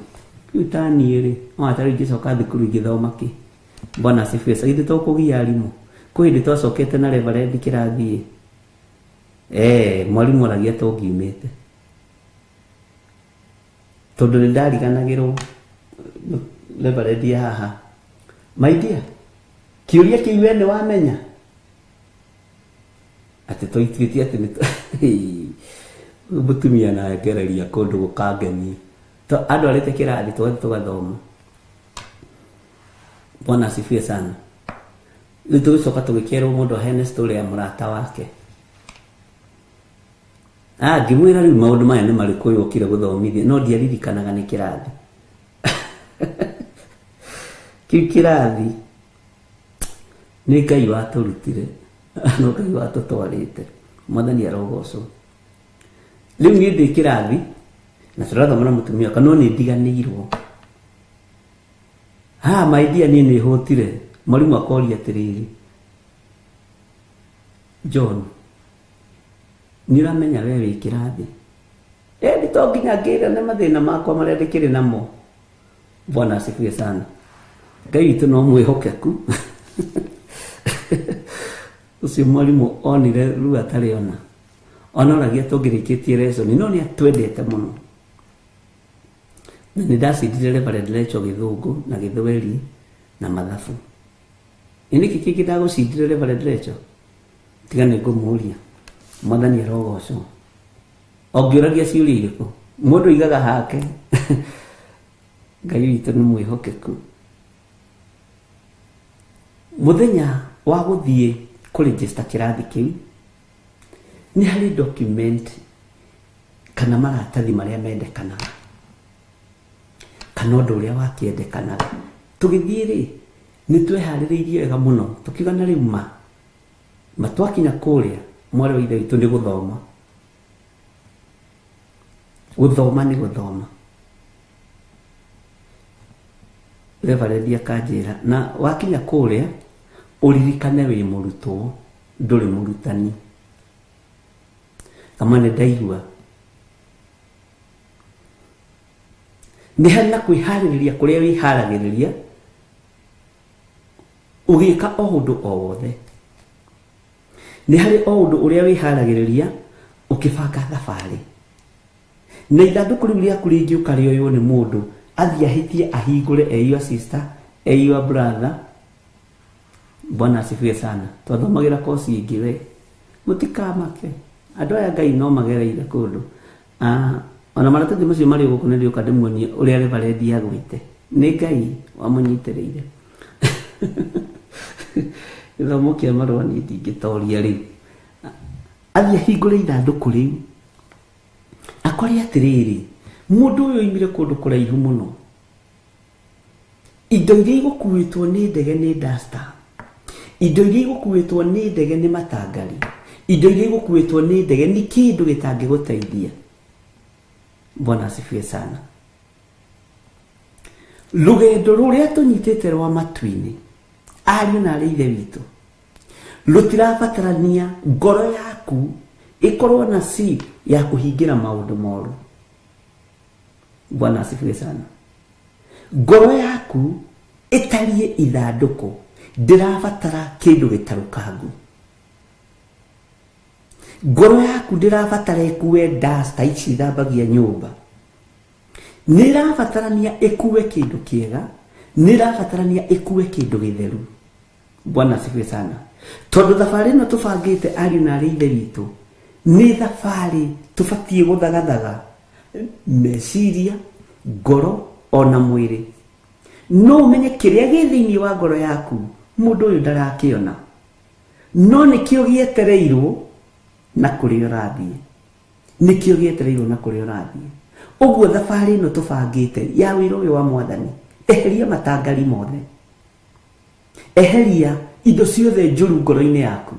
Rĩu ta niĩ rĩ, no ta rĩu ingĩcoka thukuru ingĩthoma kĩ? Bwana asifiwe. Githĩ to kũgia arimũ? Kwĩ hĩndĩ twacokete na reverend kĩrathi, mwarimũ aragia to ngiumĩte tondũ nĩ ndariganagĩrwo. Reverend ya haha, my dear, kĩũria kĩu we nĩ wamenya atĩ twaituĩtie atĩ nĩ ũyũ mũtumia na ngereria kũndũ gũkangenia. Andũ arĩte kĩrathi tũgathiĩ tũgathoma. Bwana asifiwe sana. Rĩu tũgĩcoka tũgĩkerwo mũndũ aheane story ya mũrata wake. Ngĩmwĩra rĩu maũndũ maya nĩ marĩkũ ũyũ ũkire gũthomithia, no ndiaririkanaga nĩ kĩrathi kĩu. Kĩrathi nĩ Ngai watũrutire, no Ngai watũtwarĩte. Mwathani arogocwo. Rĩu niĩ ndĩ kĩrathi na tũrathoma na mũtumia wakwa, no nĩ ndiganĩirwo. Ha my dear, niĩ nĩ hũtire. Mwarimũ akoria atĩrĩrĩ, John, nĩ ũramenya we wĩ kĩrathi? Ĩndĩ to nginya ngĩrane mathĩna makwa marĩa ndĩkĩrĩ namo. Bwana asifiwe sana. Ngai witũ no mwĩhokeku. Ũcio mwarimũ onire ruo atarĩ ona. Onoragia tũngĩrĩkĩtie lesson, no nĩ atwendete mũno. Na nĩ ndacindire Reverend Lecho gĩthũngũ na gĩthweri na mathabu. Nĩ nĩkĩ kĩngĩ ndagũcindire Reverend Lecho? Tiga nĩ ngũmũria. Mwathani arogocwo. Ũngĩũragia ciũria irĩkũ? Mũndũ aigaga hake. Ngai witũ nĩ mwĩhokeku. Mũthenya wa gũthiĩ kũregister kĩrathi kĩu, nĩ harĩ document kana maratathi marĩa mendekanaga kana ũndũ ũrĩa wakĩendekanaga. Tũgĩthiĩ rĩ, nĩ tweharĩrĩirie wega mũno, tũkiuga na rĩu ma ma twakinya kũrĩa mwarĩ wa ithe witũ nĩ gũthoma. Gũthoma nĩ gũthoma. Reverend akanjĩra, na wakinya kũrĩa ũririkane wĩ mũrutwo, ndũrĩ mũrutani. Kama nĩ ndaigua. Nĩ harĩ na kwĩharĩrĩria kũrĩa wĩharagĩrĩria ũgĩka o ũndũ o wothe. Nĩ harĩ o ũndũ ũrĩa wĩharagĩrĩria ũkĩbanga thabarĩ. Na ithandũkũ rĩu rĩaku rĩngĩũka rĩoywo nĩ mũndũ, athiĩ ahĩtie ahingũre e your sister, e your brother. Bwana asifiwe sana. Twathomagĩra kosi ĩngĩ we. Mũtikamake. Andũ aya Ngai no magereire kũndũ. Ona maratathi macio marĩ gũkũ nĩ ndĩũka ndĩmuonie ũrĩa Reverend agwĩte. Nĩ Ngai wamũnyitĩrĩire. Gĩthomo kĩa marũa niĩ ndingĩtoria rĩu. Athiĩ ahingũre ithandũkũ rĩu. Akore atĩrĩrĩ, mũndũ ũyũ oimire kũndũ kũraihu mũno. Indo iria igũkuĩtwo nĩ ndege nĩ duster. Indo iria igũkuĩtwo nĩ ndege nĩ matangari. Indo iria igũkuĩtwo nĩ ndege nĩ kĩndũ gĩtangĩgũteithia. Bwana asifiwe sana. Rũgendo rũrĩa tũnyitĩte rwa matu-inĩ, ariũ na arĩ ithe witũ, rũtirabatarania ngoro yaku ĩkorwo na seed ya kũhingĩra maũndũ moru. Bwana asifiwe sana. Ngoro yaku ĩtariĩ ithandũkũ, ndĩrabatara kĩndũ gĩtarũkangu. Ngoro yaku ndĩrabatara ĩkue duster ici ithambagia nyũmba. Nĩ ĩrabatarania ĩkue kĩndũ kĩega, nĩ ĩrabatarania ĩkue kĩndũ gĩtheru. Bwana asifiwe sana. Tondũ thabarĩ ĩno tũbangĩte ariũ na arĩ ithe witũ, nĩ thabarĩ tũbatiĩ gũthagathaga meciria, ngoro ona mwĩrĩ. No ũmenye kĩrĩa gĩ thĩinĩ wa ngoro yaku, mũndũ ũyũ ndarakĩona. No nĩkĩo gĩetereirwo na kũrĩa ũrathiĩ. Nĩkĩo gĩetereirwo na kũrĩa ũrathiĩ. Ũguo thabarĩ ĩno tũbangĩte ya wĩra ũyũ wa Mwathani, eheria matangari mothe. Eheria indo ciothe njũru ngoro-inĩ yaku.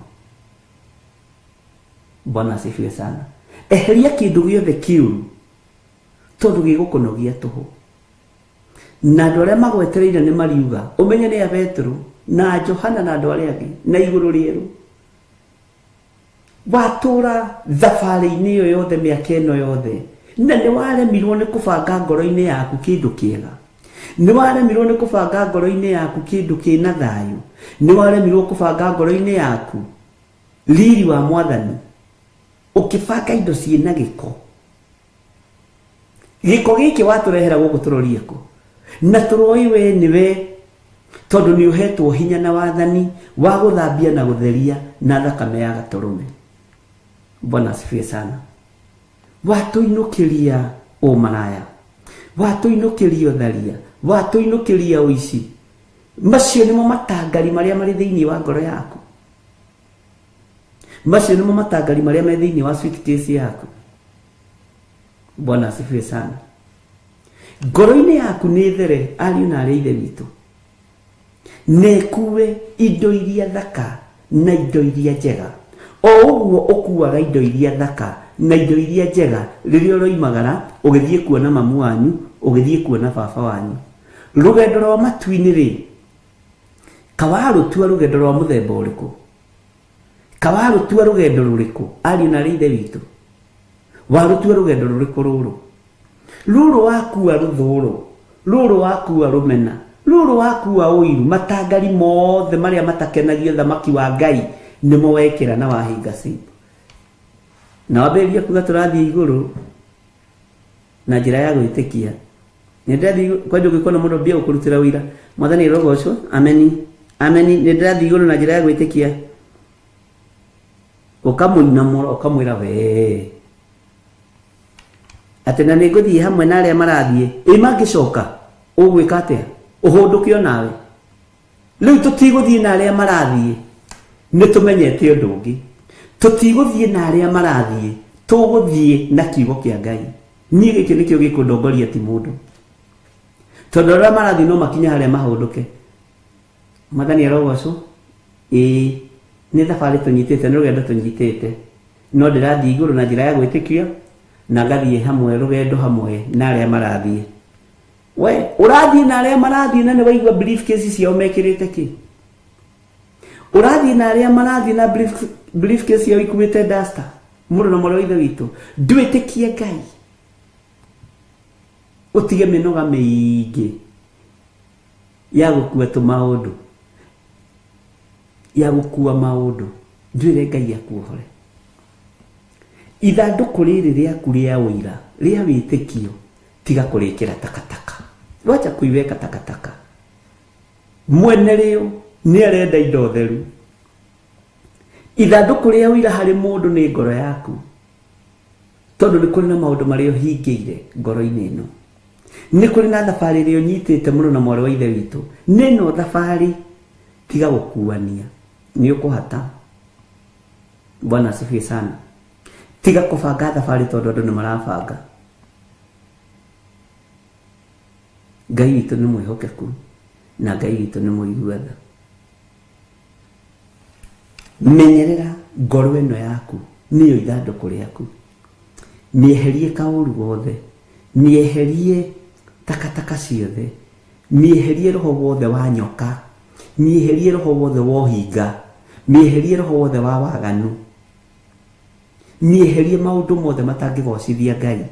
Bwana asifiwe sana. Eheria kĩndũ gĩothe kĩũru tondũ gĩgũkũnogia tũhũ. Na andũ arĩa magwetereire nĩ mariuga, ũmenye nĩ a Petero na Johana na andũ arĩa angĩ na igũrũ rĩerũ. Watũra thabarĩ-inĩ ĩyo yothe mĩaka ĩno yothe, na nĩ waremirwo nĩ kũbanga ngoro-inĩ yaku kĩndũ kĩega. Nĩ waremirwo nĩ kũbanga ngoro-inĩ yaku kĩndũ kĩna thayũ. Nĩ waremirwo kũbanga ngoro-inĩ yaku riri wa Mwathani, ũkĩbanga indo ciĩna gĩko. Gĩko gĩkĩ watũrehera gũkũ tũrorie kũ? Na tũroi we nĩwe, tondũ nĩ ũhetwo hinya na wathani wa gũthambia na gũtheria na thakame ya gatũrũme. Bwana asifiwe sana. Watũinũkĩria ũmaraya, watũinũkĩria ũtharia, watũinũkĩria ũici. Macio nĩmo matangari marĩa marĩ thĩinĩ wa ngoro yaku. Macio nĩmo matangari marĩa me thĩinĩ wa suitcase yaku. Bwana asifiwe sana. Ngoro-inĩ yaku nĩ there, ariũ na arĩ ithe witũ. Na ĩkue indo iria thaka na indo iria njega. O ũguo ũkuaga indo iria thaka na indo iria njega rĩrĩa ũroimagara ũgĩthiĩ kuona mamu wanyu, ũgĩthiĩ kuona baba wanyu. Rũgendo rwa matu-inĩ rĩ, kawarũtua rũgendo rwa mũthemba ũrĩkũ? Kawarũtua rũgendo rũrĩkũ? Ariũ na aarĩ a Ithe witũ, warũtua rũgendo rũrĩkũ rũrũ? Rũrũ wakua rũthũũro, rũrũ wakua rũmena, rũrũ wakua ũiru, matangari mothe marĩa matakenagia thamaki wa Ngai nĩmo wekĩra na wahinga zip. Na wambĩrĩria kuga tũrathiĩ igũrũ na njĩra ya gwĩtĩkia. Nĩ ndĩrathiĩ kwanja ũngĩkona mũndũ mbia gũkũrutĩra ũira, Mwathani arogocwo, ameni, ameni, nĩ ndĩrathiĩ igũrũ na njĩra ya gwĩtĩkia. Ũkamũinamũra ũkamwĩra wee atĩ na nĩngũthiĩ hamwe na arĩa marathiĩ, ĩ mangĩcoka ũgwĩka atĩa? Ũhũndũke onawe. Rĩu tũtigũthiĩ na arĩa marathiĩ, nĩ tũmenyete ũndũ ũngĩ. Tũtigũthiĩ na arĩa marathiĩ, tũgũthiĩ na kiugo kĩa Ngai. Niĩ gĩkĩ nĩkĩo gĩkũndongoria ti mũndũ. Tondũ arĩa marathiĩ no makinye harĩa mahũndũke. Mwathani arogocwo. Ĩĩ, nĩ thabarĩ tũnyitĩte, nĩ rũgendo tũnyitĩte. No ndĩrathiĩ igũrũ na njĩra ya gwĩtĩkio, na ngathiĩ hamwe rũgendo hamwe na arĩa marathiĩ. We, ũrathiĩ na arĩa marathiĩ na nĩ waigua briefcase ciao mekĩrĩte kĩ? Ũrathiĩ na arĩa marathiĩ na briefcase ciao ikuĩte duster. Mũrũ na mwarĩ wa Ithe witũ, ndwĩtĩkie Ngai. Ũtige mĩnoga mĩingĩ ya gũkua tũmaũndũ, ya gũkua maũndũ. Njwĩre Ngai akuohore. Ithandũkũ rĩrĩ rĩaku rĩa ũira, rĩa wĩtĩkio, tiga kũrĩkĩra takataka. Wacha kuiweka takataka. Mwene rĩo nĩ arenda indo theru. Ithandũkũ rĩa ũira harĩ mũndũ nĩ ngoro yaku. Tondũ nĩ kũrĩ na maũndũ marĩa ũhingĩire ngoro-inĩ ĩno. Nĩ kũrĩ na thabarĩ ĩrĩa ũnyitĩte mũno na mwarĩ wa Ithe witũ. Nĩ ĩno thabarĩ, tiga gũkuania. Nĩ ũkũhata. Bwana asifiwe sana. Tiga kũbanga thabarĩ tondũ andũ nĩ marabanga. Ngai witũ nĩ mwĩhokeku na Ngai witũ nĩ mũigua tha. Menyerera ngoro ĩno yaku, nĩyo ithandũkũ rĩaku. Mĩeherie kaũru gothe, mĩeherie takataka ciothe, mĩeherie roho wothe wa nyoka, mĩeherie roho wothe wa ũhinga, mĩeherie roho wothe wa waganu, mĩeherie maũndũ mothe matangĩgocithia Ngai,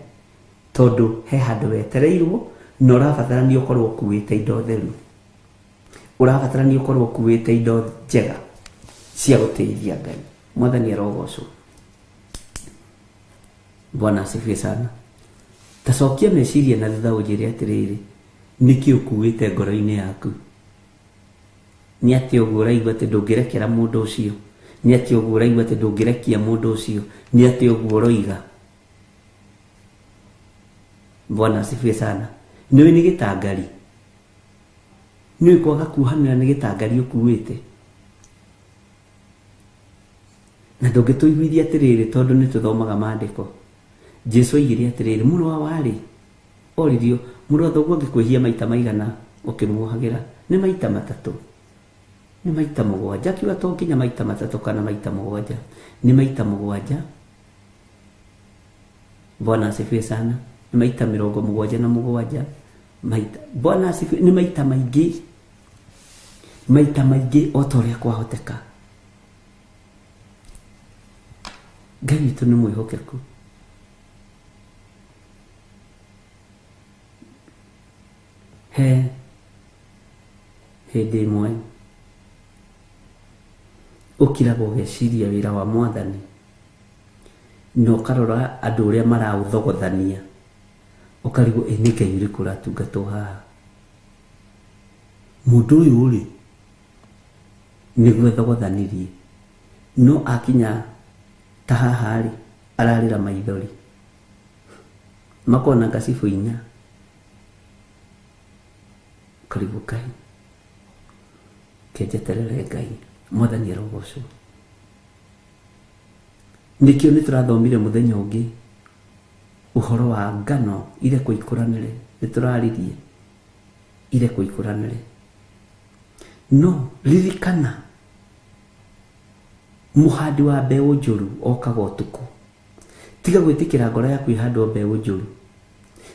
tondũ he handũ wetereirwo na ũrabatarania ũkorwo ũkuĩte indo theru. Ũrabatarania ũkorwo ũkuĩte indo njega cia gũteithia Ngai. Mwathani arogocwo. Bwana asifiwe sana. Tacokia meciria na thutha ũnjĩre atĩrĩrĩ, nĩkĩ ũkuĩte ngoro-inĩ yaku? Nĩ atĩa ũguo ũraigua atĩ ndũngĩrekera mũndũ ũcio? Nĩ atĩa ũguo ũraigua atĩ ndũngĩrekia mũndũ ũcio? Nĩ atĩa ũguo ũroiga? Bwana asifiwe sana. Nĩũĩ nĩ gĩtangari? Nĩũĩ kwaga kuohanĩra nĩ gĩtangari ũkuĩte? Na ndũngĩtũiguithia atĩrĩrĩ tondũ nĩ tũthomaga maandĩko. Jesu oigire atĩrĩrĩ, mũrũ wa warĩ oririo, mũrũ wa thoguo angĩkwĩhia maita maigana ũkĩmuohagĩra? Nĩ maita matatũ, nĩ maita mũgwanja. Akiuga to nginya maita matatũ kana maita mũgwanja, nĩ maita mũgwanja. Bwana asifiwe sana. Nĩ maita mĩrongo mũgwanja na mũgwanja. Maita, Bwana asifiwe, nĩ maita maingĩ, maita maingĩ o ta ũrĩa kwahoteka. Ngai witũ nĩ mwĩhokeku. He hĩndĩ ĩmwe ũkiraga ũgeciria wĩra wa Mwathani na ũkarora andũ ũrĩa maraũthogothania, ũkarigwo ĩ nĩ Ngai ũrĩkũ ũratungatwo haha? Mũndũ ũyũ rĩ nĩguo ethogothanirie, no akinya ta haha rĩ ararĩra maithori makona ngacibũ inya. Ũkarigwo Ngai, kenjeterere Ngai. Mwathani arogocwo. Nĩkĩo nĩ tũrathomire mũthenya ũngĩ ũhoro wa ngano irekwo ikũranĩre, nĩ tũraririe irekwo ikũranĩre. No ririkana mũhandi wa mbeũ njũru okaga ũtukũ. Tiga gwĩtĩkĩra ngoro yaku ĩhandwo mbeũ njũru.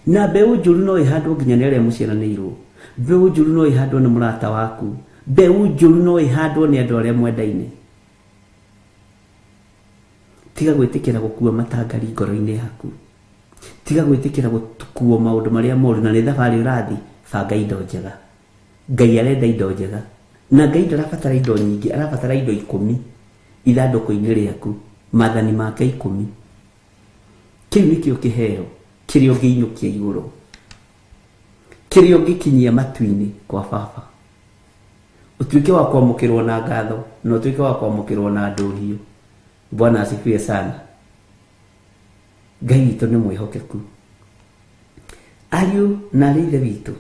Na mbeũ njũru no ĩhandwo nginya nĩ arĩa mũciaranĩirwo. Mbeũ njũru no ĩhandwo nĩ mũrata waku. Mbeũ njũru no ĩhandwo nĩ andũ arĩa mwendaine. Tiga gwĩtĩkĩra gũkua matangari ngoro-inĩ yaku. Tiga gwĩtĩkĩra gũkuo maũndũ marĩa moru, na nĩ thabarĩ ũrathiĩ, banga indo njega. Ngai arenda indo njega. Na Ngai ndarabatara indo nyingĩ, arabatara indo 10 ithandũkũ-inĩ rĩaku, maathani make 10. Kĩu nĩkĩo kĩheo kĩrĩa ũngĩinũkia igũrũ, kĩrĩa ũngĩkinyia matu-inĩ kwa baba. Ũtuĩke wa kwamũkĩrwo na ngatho, na ũtuĩke wa kwamũkĩrwo na ndũhiũ. Bwana asifiwe sana. Ngai witũ nĩ mwĩhokeku. Ariũ na arĩ ithe witũ,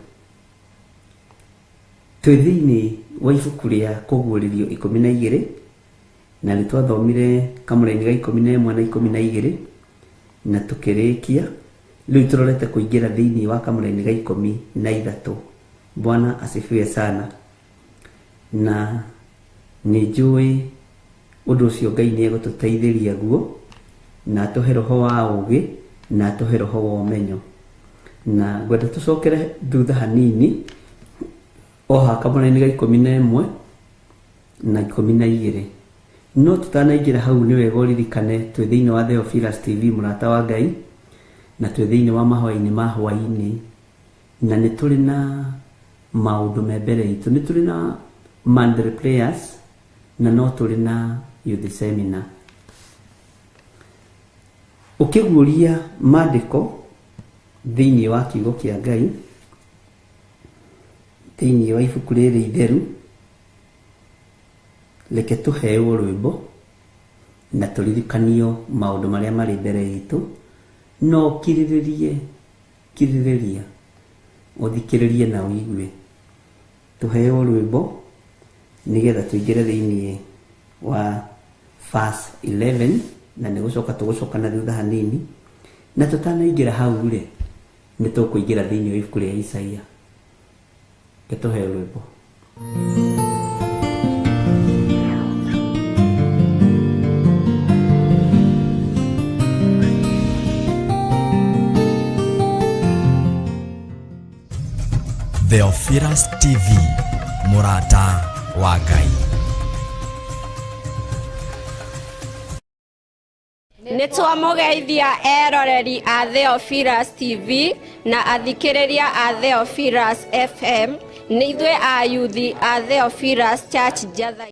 twĩ thĩinĩ wa ibuku rĩa kũguũrĩrio 12, na nĩ twathomire kamũraini ga 11 na 12 na tũkĩrĩkia. Rĩu tũrorete kũingĩra thĩinĩ wa kamũraini ga 13. Bwana asifiwe sana. Na nĩ njũĩ ũndũ ũcio Ngai nĩ egũtũteithĩria guo, na atũhe roho wa ũũgĩ, na atũhe roho wa ũmenyo. Na ngwenda tũcokere thutha hanini o haha kamũraini ga 11 na 12. No tutanaingĩra hau nĩ wega ũririkane twĩ thĩinĩ wa Theophilus TV, mũrata wa Ngai, na twĩ thĩinĩ wa mahoya-inĩ ma hwaĩ-inĩ, na nĩ tũrĩ na maũndũ me mbere itũ. Nĩ tũrĩ na monthly prayers, na no tũrĩ na youth seminar. Ũkĩguũria maandĩko thĩinĩ wa kiugo kĩa Ngai, thĩinĩ wa ibuku rĩrĩ itheru, reke tũheo rwĩmbo na tũririkanio maũndũ marĩa marĩ mbere itũ. No kirĩrĩrie, kirĩrĩria, ũthikĩrĩrie na ũigue. Tũheo rwĩmbo nĩgetha tũingĩre thĩinĩ wa verse 11, na nĩ gũcoka tũgũcoka na thutha hanini. Na tũtanaingĩra hau rĩ, nĩ tũkũingĩra thĩinĩ wa ibuku rĩa Isaia. Reke tũheo rwĩmbo. Theophilus TV, mũrata wa Ngai. Nĩ twamũgeithia eroreri a Theophilus TV na athikĩrĩria a Theophilus FM. Nĩ ithuĩ a yuthi a Theophilus Church Njatha.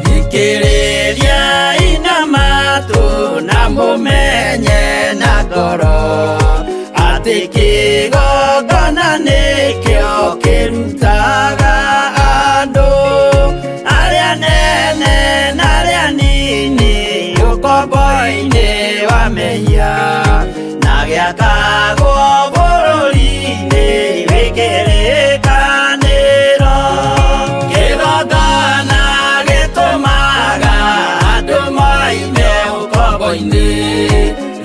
Thikĩrĩria ina matũ na mũmenye na ngoro atĩ kĩgongona nĩkĩo kĩrutaga andũ arĩa nene na arĩa nini ũkombo-inĩ wa mehia, na gĩakagwo bũrũri-inĩ wĩ kĩrĩkanĩro. Kĩgongona gĩtũmaga andũ moime ũkombo-inĩ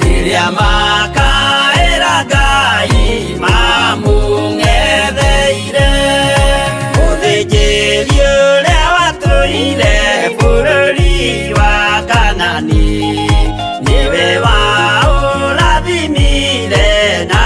rĩrĩa makaĩra Ngai mamũng'etheire. Mũthĩnjĩri ũrĩa watũire bũrũri wa Kanani nĩwe waũrathimire na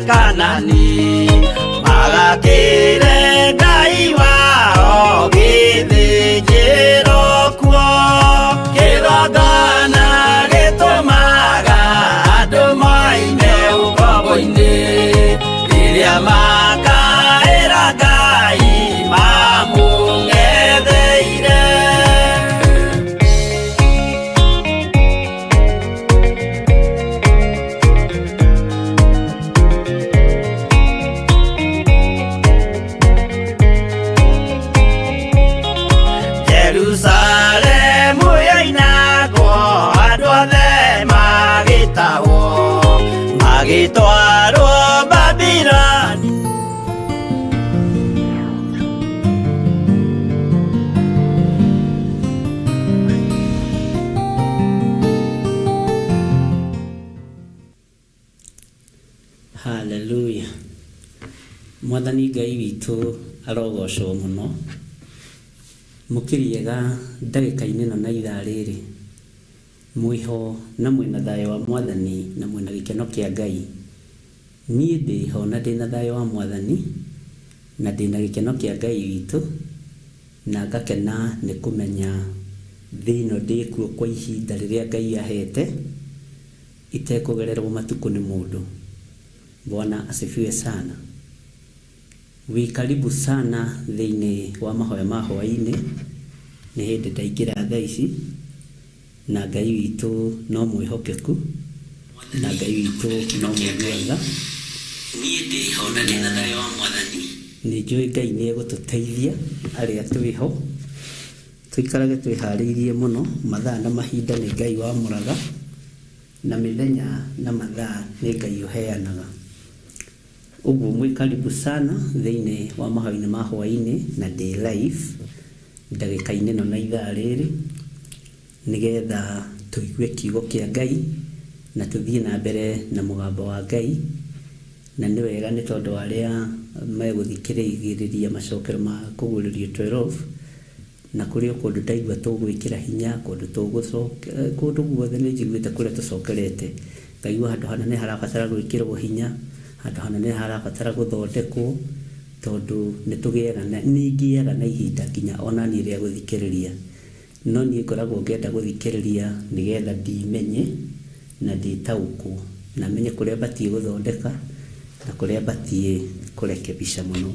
Kanani magakĩre Ngai wao gĩthĩnjĩro kuo kĩgongona gĩtũmaga andũ moime ũkombo-inĩ rĩrĩa makaĩra Ngai mamũng'etheire. Jerusalemu yoinagwo andũ othe magĩtahwo magĩtwarwo Babironi. Haleluya. Mwathani Ngai witũ arogocwo mũno. Mũkĩriega ndagĩka-inĩ ĩno na ithaa rĩrĩ mwĩho na mwĩna thayũ wa Mwathani na mwĩna gĩkeno kĩa Ngai. Niĩ ndĩho na ndĩna thayũ wa Mwathani na ndĩna gĩkeno kĩa Ngai witũ na ngakena nĩ kũmenya thĩ ĩno ndĩkuo kwa ihinda rĩrĩa Ngai ahete itekũgererwo matukũ nĩ mũndũ. Bwana asifiwe sana. Wĩ karibu sana thĩinĩ wa mahoya ma hwaĩ-inĩ. Nĩ hĩndĩ ndaingĩra thaa ici na Ngai witũ no mwĩhokeku na Ngai witũ no mũigua tha. Niĩ ndĩho na ndĩna thayũ wa Mwathani. Nĩ njũĩ Ngai nĩ egũtũteithia arĩa twĩho tũikarage twĩharĩirie mũno. Mathaa na mahinda nĩ Ngai wamũraga na mĩthenya na mathaa nĩ Ngai ũheanaga. Ũguo mwĩ karibu sana thĩinĩ wa mahoya-inĩ ma hwaĩ-inĩ na ndĩ live ndagĩka-inĩ ĩno na ithaa rĩrĩ nĩgetha tũigue kiugo kĩa Ngai na tũthiĩ na mbere na mũgambo wa Ngai. Na nĩ wega nĩ tondũ arĩa megũthikĩrĩria macokero ma kũgũrĩrio 12 na kũrĩ o kũndũ ndaigua tũgwĩkĩra hinya kũndũ tũgũcoke kũndũ guothe nĩ njiguĩte kũrĩa tũcokerete ngaigua handũ hanene harabatara gwĩkĩrwo hinya, handũ hanene harabatara gũthondekwo tondũ nĩ tũgĩaga na nĩ ngĩaga na ihinda nginya ona niĩ rĩa gũthikĩrĩria. No niĩ ngoragwo ngĩenda gũthikĩrĩria nĩgetha ndimenye na ndĩtaũkwo na menye kũrĩa batiĩ gũthondeka na kũrĩa batiĩ kũrekebisha mũno.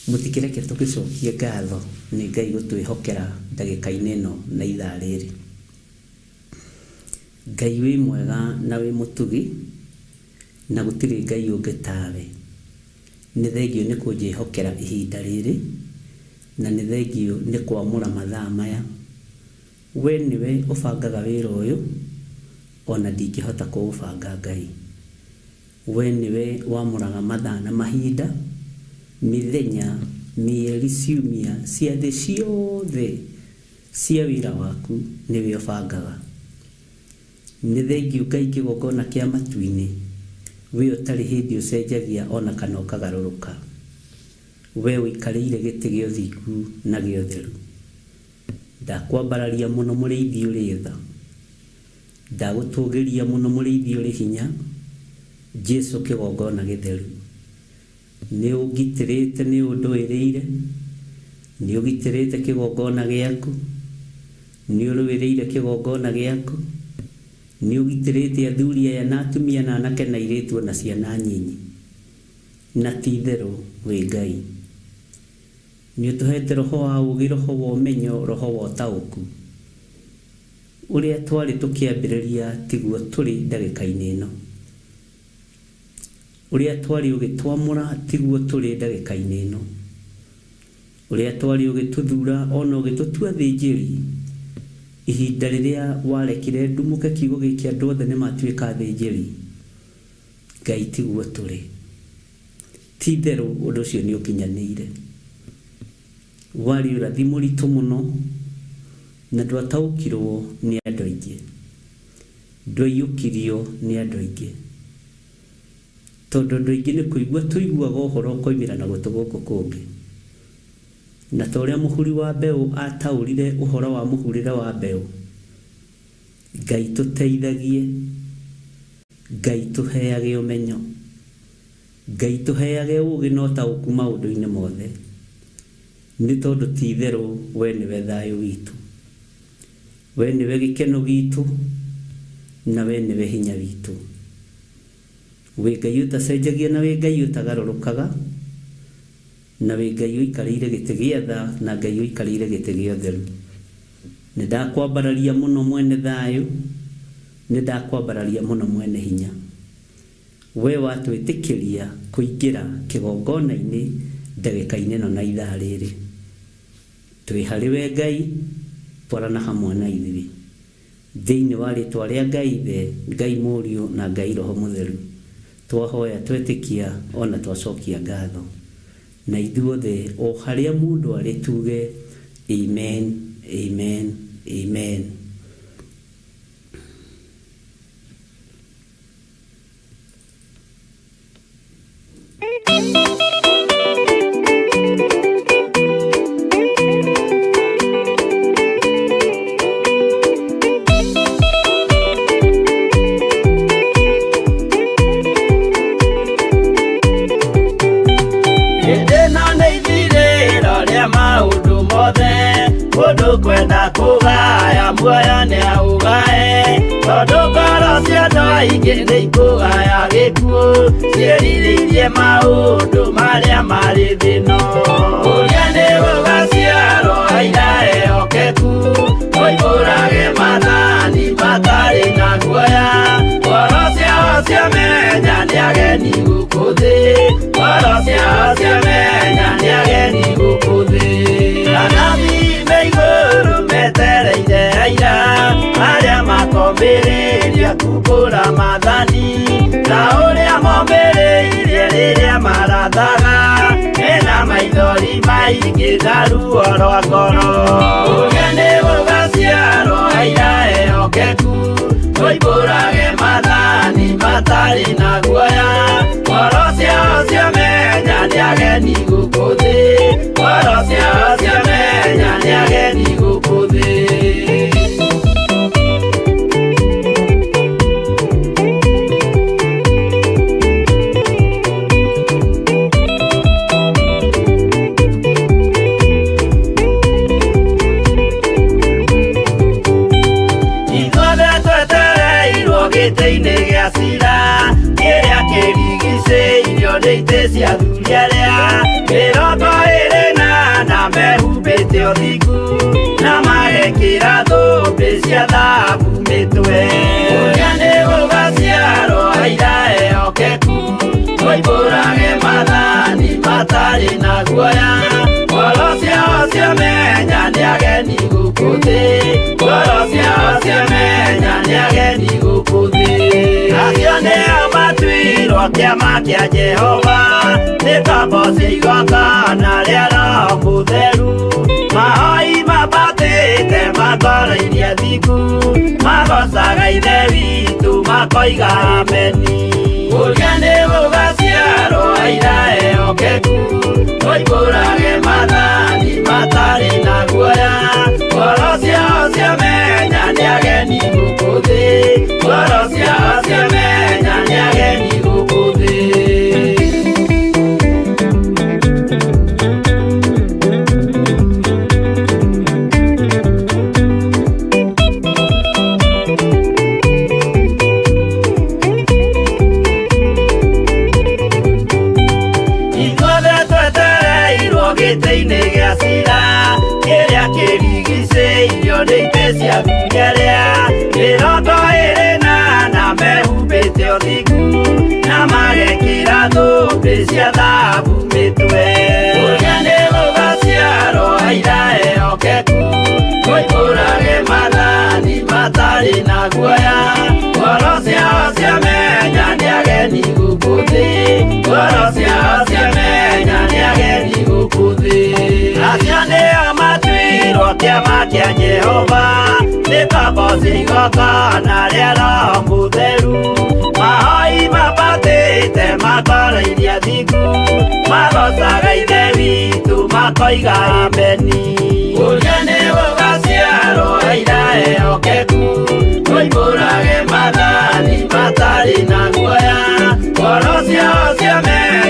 Mũtikĩreke tũgĩcokie ngatho nĩ Ngai gũtwĩhokera ndagĩka-inĩ ĩno na ithaa rĩrĩ. Ngai wĩ mwega na wĩ mũtugi na gũtirĩ Ngai ũngĩ tawe. Nĩ thengio nĩ kũnjĩhokera ihinda rĩrĩ na nĩ thengio nĩ kwamũra mathaa maya. We nĩwe ũbangaga wĩra ũyũ ona ndingĩhota kũũbanga Ngai. We nĩwe wamũraga mathaa na mahinda, mĩthenya, mĩeri, ciumia, ciathĩ ciothe cia wĩra waku nĩwe ũbangaga. Nĩ thengio Ngai kĩgongona kĩa matu-inĩ we ũtarĩ hĩndĩ ũcenjagia ona kana ũkagarũrũka. We ũikarĩire gĩtĩ gĩa ũthingu na gĩa ũtheru. Ndakwambararia mũno mũrĩithi ũrĩ tha. Ndagũtũgĩria mũno mũrĩithi ũrĩ hinya. Jesu kĩgongona gĩtheru. Nĩ ũngitĩrĩte nĩ ũndũĩrĩire. Nĩ ũgitĩrĩte kĩgongona gĩaku. Nĩ ũrũĩrĩire kĩgongona gĩaku. Nĩ ũgitĩrĩte athuri aya na atumia na anake na airĩtu ona ciana nyinyi. Na ti itherũ wĩ Ngai. Nĩ ũtũhete roho wa ũũgĩ, roho wa ũmenyo, roho wa ũtaũku. Ũrĩa twarĩ tũkĩambĩrĩria tiguo tũrĩ ndagĩka-inĩ ĩno. Ũrĩa twarĩ ũgĩtwamũra tiguo tũrĩ ndagĩka-inĩ ĩno. Ũrĩa twarĩ ũgĩtũthura ona ũgĩtũtua thĩnjĩri. Ihinda rĩrĩa warekire ndumũke kiugo gĩkĩ andũ othe nĩ matuĩka athĩnjĩri. Ngai tiguo tũrĩ. Ti itherũ ũndũ ũcio nĩ ũkinyanĩire. Warĩ ũrathi mũritũ mũno na ndwataũkirwo nĩ andũ aingĩ. Ndwaiyũkirio nĩ andũ aingĩ. Tondũ andũ aingĩ nĩ kũigua tũiguaga ũhoro ũkoimĩra na gũtũ gũkũ kũngĩ. Na ta ũrĩa mũhuri wa mbeũ ataũrire ũhoro wa mũhurĩre wa mbeũ. Ngai tũteithagie. Ngai tũheage ũmenyo. Ngai tũheage ũũgĩ na ũtaũku maũndũ-inĩ mothe, nĩ tondũ ti itherũ we nĩwe thayũ witũ, we nĩwe gĩkeno gitũ, na we nĩwe hinya witũ. Wĩ Ngai ũtacenjagia na wĩ Ngai ũtagarũrũkaga, na wĩ Ngai ũikarĩire gĩtĩ gĩa tha na Ngai ũikarĩire gĩtĩ gĩa ũtheru. Nĩ ndakwambararia mũno mwene thayũ, nĩ ndakwambararia mũno mwene hinya. We watwĩtĩkĩria kũingĩra kĩgongona-inĩ ndagĩka-inĩ ĩno na ithaa rĩrĩ. Twĩ harĩ we Ngai, twarana hamwe na ithuĩ. Thĩinĩ wa rĩtwa rĩa Ngai Ithe, Ngai Mũriũ na Ngai Roho Mũtheru, twahoya twetĩkia o na twacokia ngatho. Na ithuothe o harĩa mũndũ arĩ tuge Amen, Amen, Amen. Hĩndĩ ĩno nĩ ithirĩro rĩa maũndũ mothe, mũndũ kwenda kũgaya muoyo nĩ aũgae, tondũ ngoro cia andũ aingĩ nĩ ikũgaya gĩkuũ, ciĩrirĩirie maũndũ marĩa marĩ thĩ-ĩno. Ũrĩa nĩ gũgaciarwo aira ehokeku, moimbũrage maathani matarĩ na guoya, ngoro ciao ciamenya nĩ ageni gũkũ thĩ, ngoro ciao ciamenya nĩ ageni gũkũ thĩ. Anabii me igũrũ metereire aira, arĩa makombĩrĩria kumbũra maathani, ta ũrĩa mombĩrĩirie rĩrĩa marathaga, mena maithori maingĩ na ruo rwa ngoro. Ũrĩa nĩ gũgaciarwo aira ehokeku, moimbũrage maathani matarĩ na guoya, ngoro ciao ciamenya nĩ ageni gũkũ thĩ, ngoro ciao ciamenya nĩ ageni gũkũ thĩ. Ithuothe twetereirwo gĩtĩ-inĩ gĩa cira, kĩrĩa kĩrigicĩirio nĩ itĩ cia athuri arĩa 24 mehumbĩte ũthingu, na magekĩra thũmbĩ cia thahabu mĩtwe. Ũrĩa nĩ gũgaciarwo aira ehokeku, moimbũrage maathani matarĩ na guoya, ngoro ciao ciamenya nĩ ageni gũkũ thĩ, ngoro ciao ciamenya nĩ ageni gũkũ thĩ. Acio nĩo matuirwo kĩama kĩa Jehova, nĩ ngombo cia igongona rĩa Roho Mũtheru, mahoi mambatĩte makoroirie athingu, magocaga Ithe witũ makoiga ameni. Ũrĩa nĩ gũgaciarwo aira ehokeku, moimbũrage maathani matarĩ na guoya, ngoro ciao ciamenya nĩ ageni gũkũ thĩ, ngoro ciao ciamenya nĩ ageni gũkũ thĩ. Ithuothe twetereirwo gĩtĩ-inĩ gĩa cira, kĩrĩa kĩrigicĩirio nĩ itĩ cia athuri arĩa 24 mehumbĩte ũthingu, na magekĩra thũmbĩ cia thahabu mĩtwe. Ũrĩa nĩ gũgaciarwo aira ehokeku, moimbũrage maathani matarĩ na guoya, ngoro ciao ciamenya nĩ ageni gũkũ thĩ, ngoro ciao ciamenya nĩ ageni gũkũ thĩ. Acio nĩo matuirwo kĩama kĩa Jehova, nĩ ngombo cia igongona rĩa Roho Mũtheru, mahoi mambatĩte makoroirie athingu, magocaga Ithe witũ makoiga ameni. Ũrĩa nĩ gũgaciarwo aira ehokeku, moimbũrage maathani matarĩ na guoya, ngoro ciao ciamenya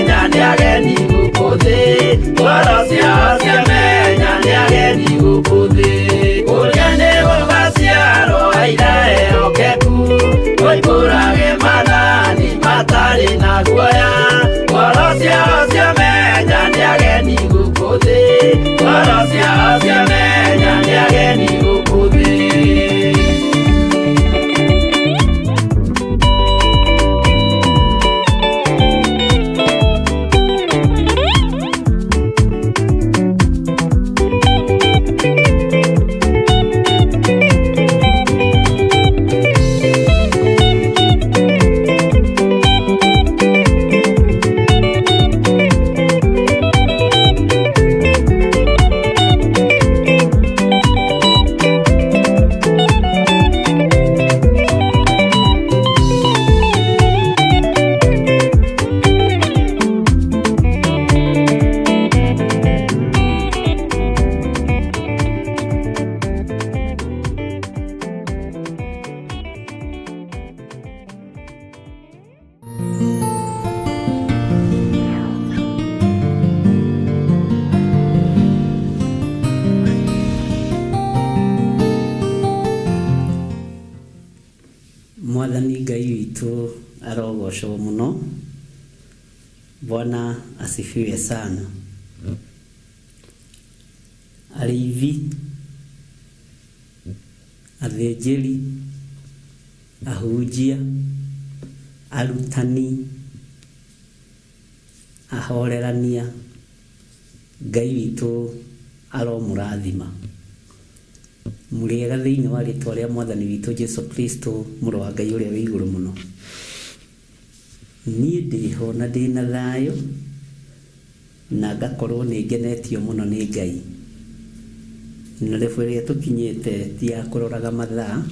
Mwathani Ngai witũ arogocwo mũno. Bwana asifiwe sana. Arĩithi, athĩnjĩri, ahunjia, arutani, ahorerania, Ngai witũ aromũrathima. Mũrĩega thĩinĩ wa rĩtwa rĩa Mwathani witũ Jesu Kristo, mũrũ wa Ngai ũrĩa wĩ igũrũ mũno. Niĩ ndĩho na ndĩna thayũ na ngakorwo nĩ ngenetio mũno nĩ Ngai. Na level ĩrĩa tũkinyĩte ti ya kũroraga mathaa,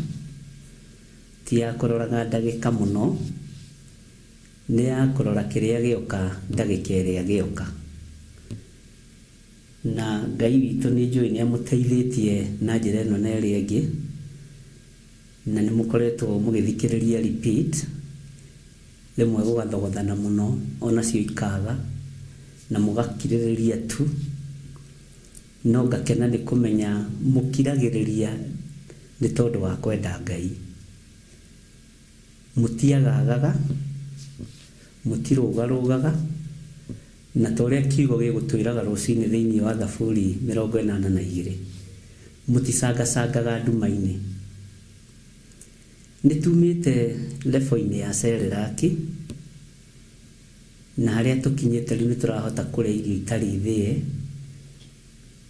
ti ya kũroraga ndagĩka mũno, nĩ ya kũrora kĩrĩa gĩoka ndagĩka ĩrĩa gĩoka. Na Ngai witũ nĩ njũĩ nĩ amũteithĩtie na njĩra ĩno na ĩrĩa ĩngĩ, na nĩ mũkoretwo mũgĩthikĩrĩria repeat, rĩmwe gũgathogothana mũno onacio ikaga, na mũgakirĩrĩria tu. No ngakena nĩ kũmenya mũkiragĩrĩria nĩ tondũ wa kwenda Ngai. Mũtiagaagaga, mũtirũgarũgaga, na ta ũrĩa kiugo gĩgũtwĩraga rũcinĩ thĩinĩ wa Thaburi 82, mũticangacangaga nduma-inĩ. Nĩ tumĩte level-inĩ ya Cerelac, na harĩa tũkinyĩte rĩu nĩ tũrahota kũrĩa irio itarĩ thĩe,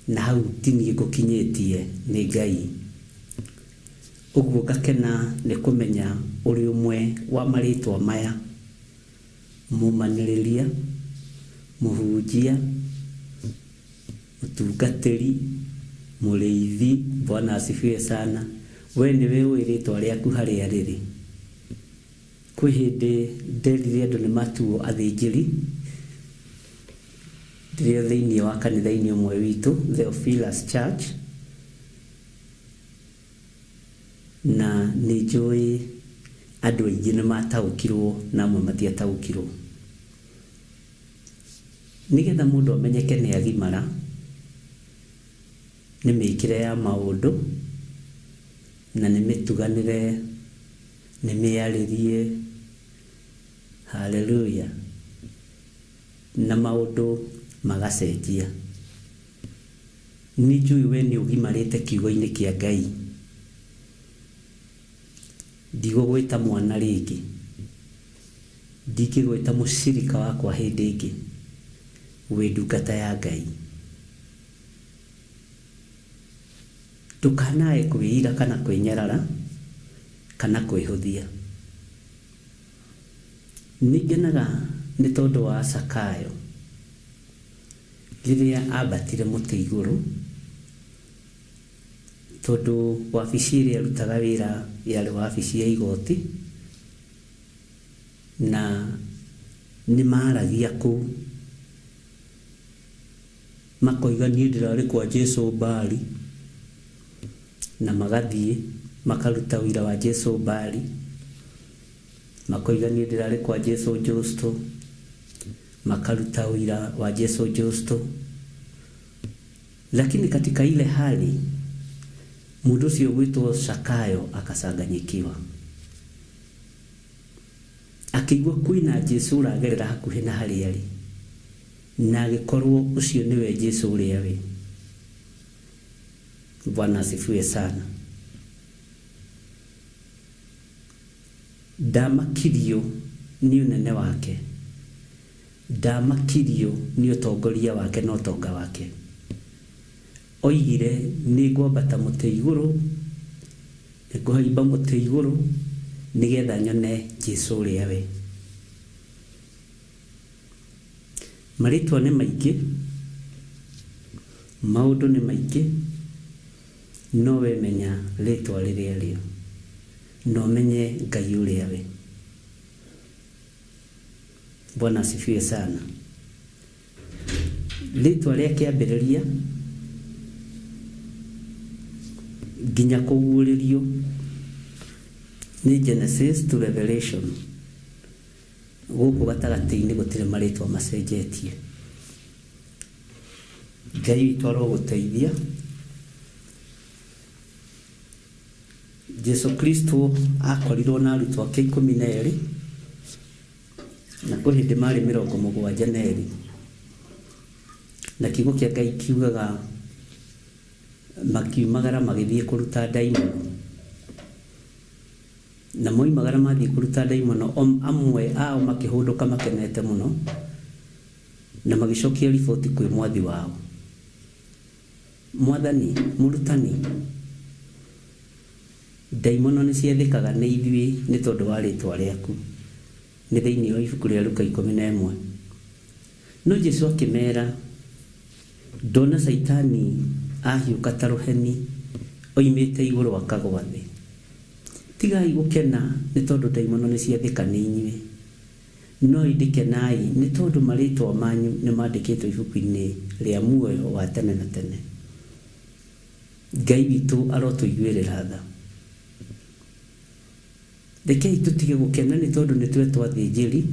na hau ti niĩ ngũkinyĩtie, nĩ Ngai. Ũguo ngakena nĩ kũmenya ũrĩ ũmwe wa marĩtwa maya, mũmanĩrĩria, mũhunjia, mũtungatĩri, mũrĩithi, Bwana asifiwe sana, we nĩwe ũĩ rĩtwa rĩaku harĩa rĩrĩ. Kwĩ hĩndĩ nderire andũ nĩ matuo athĩnjĩri, ndĩrĩ o thĩinĩ wa kanitha-inĩ ũmwe witũ, Theophilus Church, na nĩ njũĩ andũ aingĩ nĩ mataũkirwo na amwe matiataũkirwo. Nĩgetha mũndũ amenyeke nĩ agimara, nĩ mĩkĩre ya maũndũ, na nĩ mĩtuganĩre, nĩ mĩarĩrie, haleluya, na maũndũ magacenjia. Nĩ njũĩ we nĩ ũgimarĩte kiugo-inĩ kĩa Ngai. Ndigũgwĩta mwana rĩngĩ, ndingĩgwĩta mũcirika wakwa hĩndĩ ĩngĩ, wĩ ndungata ya Ngai. Ndũkanae kwĩira kana kwĩnyarara kana kwĩhũthia. Nĩ ngenaga nĩ tondũ wa Zakayo rĩrĩa ambatire mũtĩ igũrũ, tondũ wabici ĩrĩa arutaga wĩra yarĩ wabici ya igoti, na nĩ maragia kũu makoiga niĩ ndĩrarĩ kwa Jesu Mbari, na magathiĩ makaruta ũira wa Jesu Mbari, makoiga niĩ ndĩrarĩ kwa Jesu Justo, makaruta ũira wa Jesu Justo. Lakini katika ile hali mũndũ ũcio gwĩtwo Zakayo akacanganyikiwa, akĩigua kwĩna Jesu ũragerera hakuhĩ na harĩa arĩ, na agĩkorwo ũcio nĩwe Jesu ũrĩa we. Bwana asifiwe sana. Ndamakirio nĩ ũnene wake, ndamakirio nĩ ũtongoria wake na ũtonga wake. Oigire nĩ ngwambata mũtĩ igũrũ, nĩ ngũhaimba mũtĩ igũrũ nĩgetha nyone Jesu ũrĩa we. Marĩtwa nĩ maingĩ, maũndũ nĩ maingĩ, no we menya rĩtwa rĩrĩa rĩo, na ũmenye Ngai ũrĩa we. Bwana asifiwe sana. Rĩtwa rĩa kĩambĩrĩria nginya kũguũrĩrio nĩ Genesis to Revelation. Gũkũ gatagatĩ-inĩ gũtirĩ marĩtwa macenjetie. Ngai witũ arogũteithia. Jesu Kristo akorirwo na arutwo ake 12, na kwĩ hĩndĩ marĩ 72. Na kiugo kĩa Ngai kiugaga makiumagara magĩthiĩ kũruta ndaimono. Na moimagara mathiĩ kũruta ndaimono, amwe ao makĩhũndũka makenete mũno, na magĩcokia riboti kwĩ mwathi wao. Mwathani, mũrutani, ndaimono nĩ ciathĩkaga nĩ ithuĩ nĩ tondũ wa rĩtwa rĩaku. Nĩ thĩinĩ wa ibuku rĩa Luka 11. No Jesu akĩmera, ndona Caitani ahiũka ta rũheni oimĩte igũrũ akagwa thĩ. Tigai gũkena nĩ tondũ ndaimono nĩ ciathĩka nĩ inyuĩ, no ĩndĩ kenai nĩ tondũ marĩtwa manyu nĩ mandĩkĩtwo ibuku-inĩ rĩa muoyo wa tene na tene. Ngai witũ arotũiguĩrĩra tha. Rekei tũtige gũkena nĩ tondũ nĩ twetwo athĩnjĩri.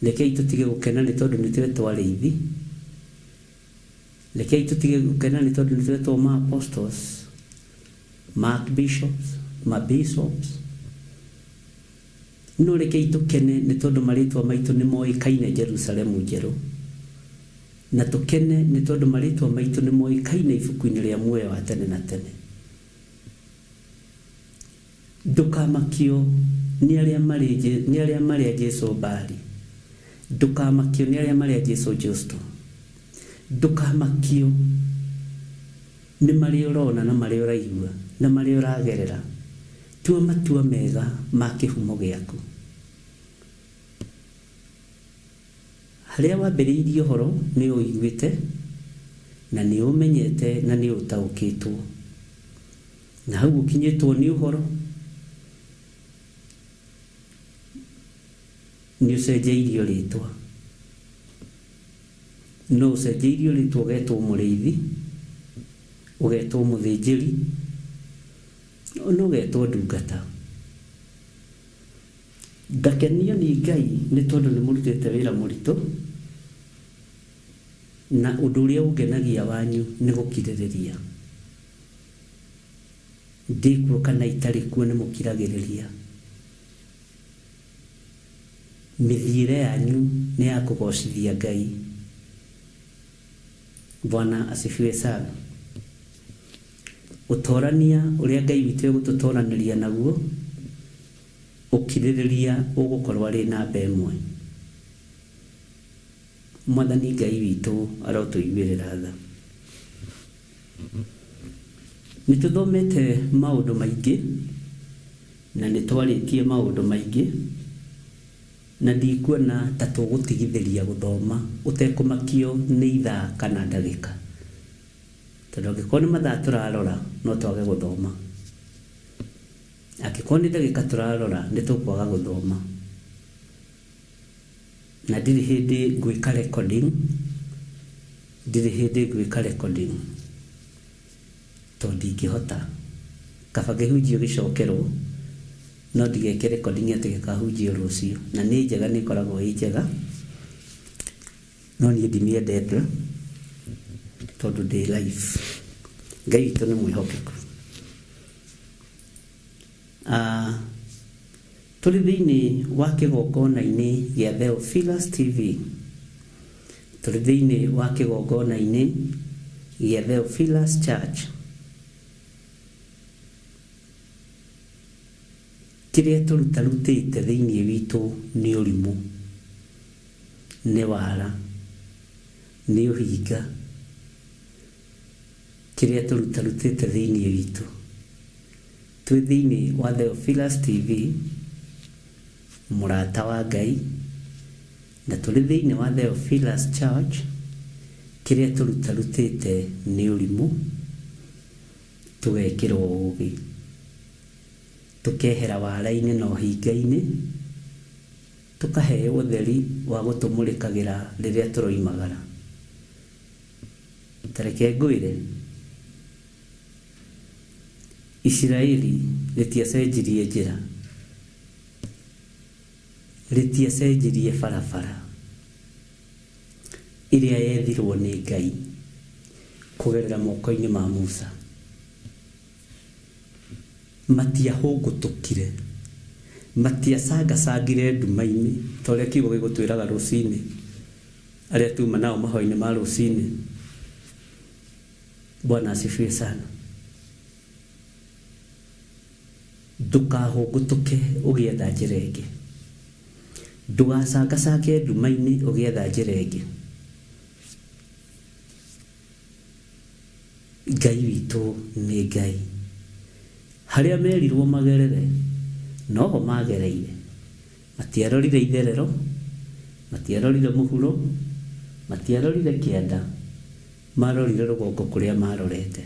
Rekei tũtige gũkena nĩ tondũ nĩ twetwo arĩithi. Rekei tũtige gũkena nĩ tondũ nĩ twetwo ma apostles, ma archbishops, ma bishops. No rekei tũkene nĩ tondũ marĩtwa maitũ nĩ moĩkaine Jerusalemu njerũ. Na tũkene nĩ tondũ marĩtwa maitũ nĩ moĩkaine ibuku-inĩ rĩa muoyo wa tene na tene. Ndũkamakio nĩ arĩa marĩ nĩ arĩa marĩ a Jesu Bali. Ndũkamakio nĩ arĩa marĩ a Jesu Justo. Ndũkamakio nĩ marĩa ũrona na marĩa ũraigua na marĩa ũragerera. Tua matua mega ma kĩhumo gĩaku. Harĩa wambĩrĩirie ũhoro nĩ ũiguĩte na nĩ ũmenyete na nĩ ũtaũkĩtwo. Na hau ũkinyĩtwo nĩ ũhoro nĩ ũcenjeirio rĩtwa. No ũcenjeirio rĩtwa ũgetwo mũrĩithi, ũgetwo mũthĩnjĩri, na ũgetwo ndungata. Ngakenio nĩ Ngai nĩ tondũ nĩ mũrutĩte wĩra mũritũ, na ũndũ ũrĩa ũngenagia wanyu nĩ gũkirĩrĩria. Ndĩ kuo kana itarĩ kuo nĩ mũkiragĩrĩria. Mĩthiĩre yanyu nĩ ya kũgocithia Ngai. Bwana asifiwe sana. Ũtorania ũrĩa Ngai witũ egũtũtoranĩria naguo, ũkirĩrĩria ũgũkorwo arĩ namba ĩmwe. Mwathani Ngai witũ arotũiguĩrĩra tha. Nĩ tũthomete maũndũ maingĩ na nĩ twarĩtie maũndũ maingĩ, na ndikuona ta tũgũtigithĩria gũthoma ũtekũmakio nĩ ithaa kana ndagĩka. Tondũ angĩkorwo nĩ mathaa tũrarora no twage gũthoma. Angĩkorwo nĩ ndagĩka tũrarora nĩ tũkwaga gũthoma. Na ndirĩ hĩndĩ ngwĩka recording, ndirĩ hĩndĩ ngwĩka recording tondũ ndingĩhota. Kaba kĩhunjio gĩcokerwo no ndigeke recording atĩ gĩkahunjio rũciũ. Na nĩ njega, nĩ ĩkoragwo ĩ njega, no niĩ ndimĩendete tondũ ndĩ live. Ngai witũ nĩ mwĩhokeku. Tũrĩ thĩinĩ wa kĩgongona-inĩ gĩa Theophilus TV. Tũrĩ thĩinĩ wa kĩgongona-inĩ gĩa Theophilus Church. Kĩrĩa tũrutarutĩte thĩinĩ witũ nĩ ũrimũ, nĩ wara, nĩ ũhinga. Kĩrĩa tũrutarutĩte thĩinĩ witũ. Twĩ thĩinĩ wa Theophilus TV, mũrata wa Ngai, na tũrĩ thĩinĩ wa Theophilus Church, kĩrĩa tũrutarutĩte nĩ ũrimũ, tũgekĩrwo ũũgĩ, tũkehera wara-inĩ na ũhinga-inĩ, tũkaheo ũtheri wa gũtũmũrĩkagĩra rĩrĩa tũroimagara. Ta reke ngwĩre, Isiraeli rĩtiacenjirie njĩra, rĩtiacenjirie barabara ĩrĩa yethirwo nĩ Ngai kũgerera moko-inĩ ma Musa. Matiahũngũtũkire, matiacangacangire nduma-inĩ ta ũrĩa kiugo gĩgũtwĩraga rũcinĩ, arĩa tuma nao mahoya-inĩ ma rũcinĩ. Bwana asifiwe sana. Ndũkahũngũtũke ũgĩetha njĩra ĩngĩ, ndũgacangacange nduma-inĩ ũgĩetha njĩra ĩngĩ. Ngai witũ nĩ Ngai. Harĩa merirwo magerere noho magereire. Matiarorire itherero, matiarorire mũhuro, matiarorire kĩanda, marorire rũgongo kũrĩa marorete.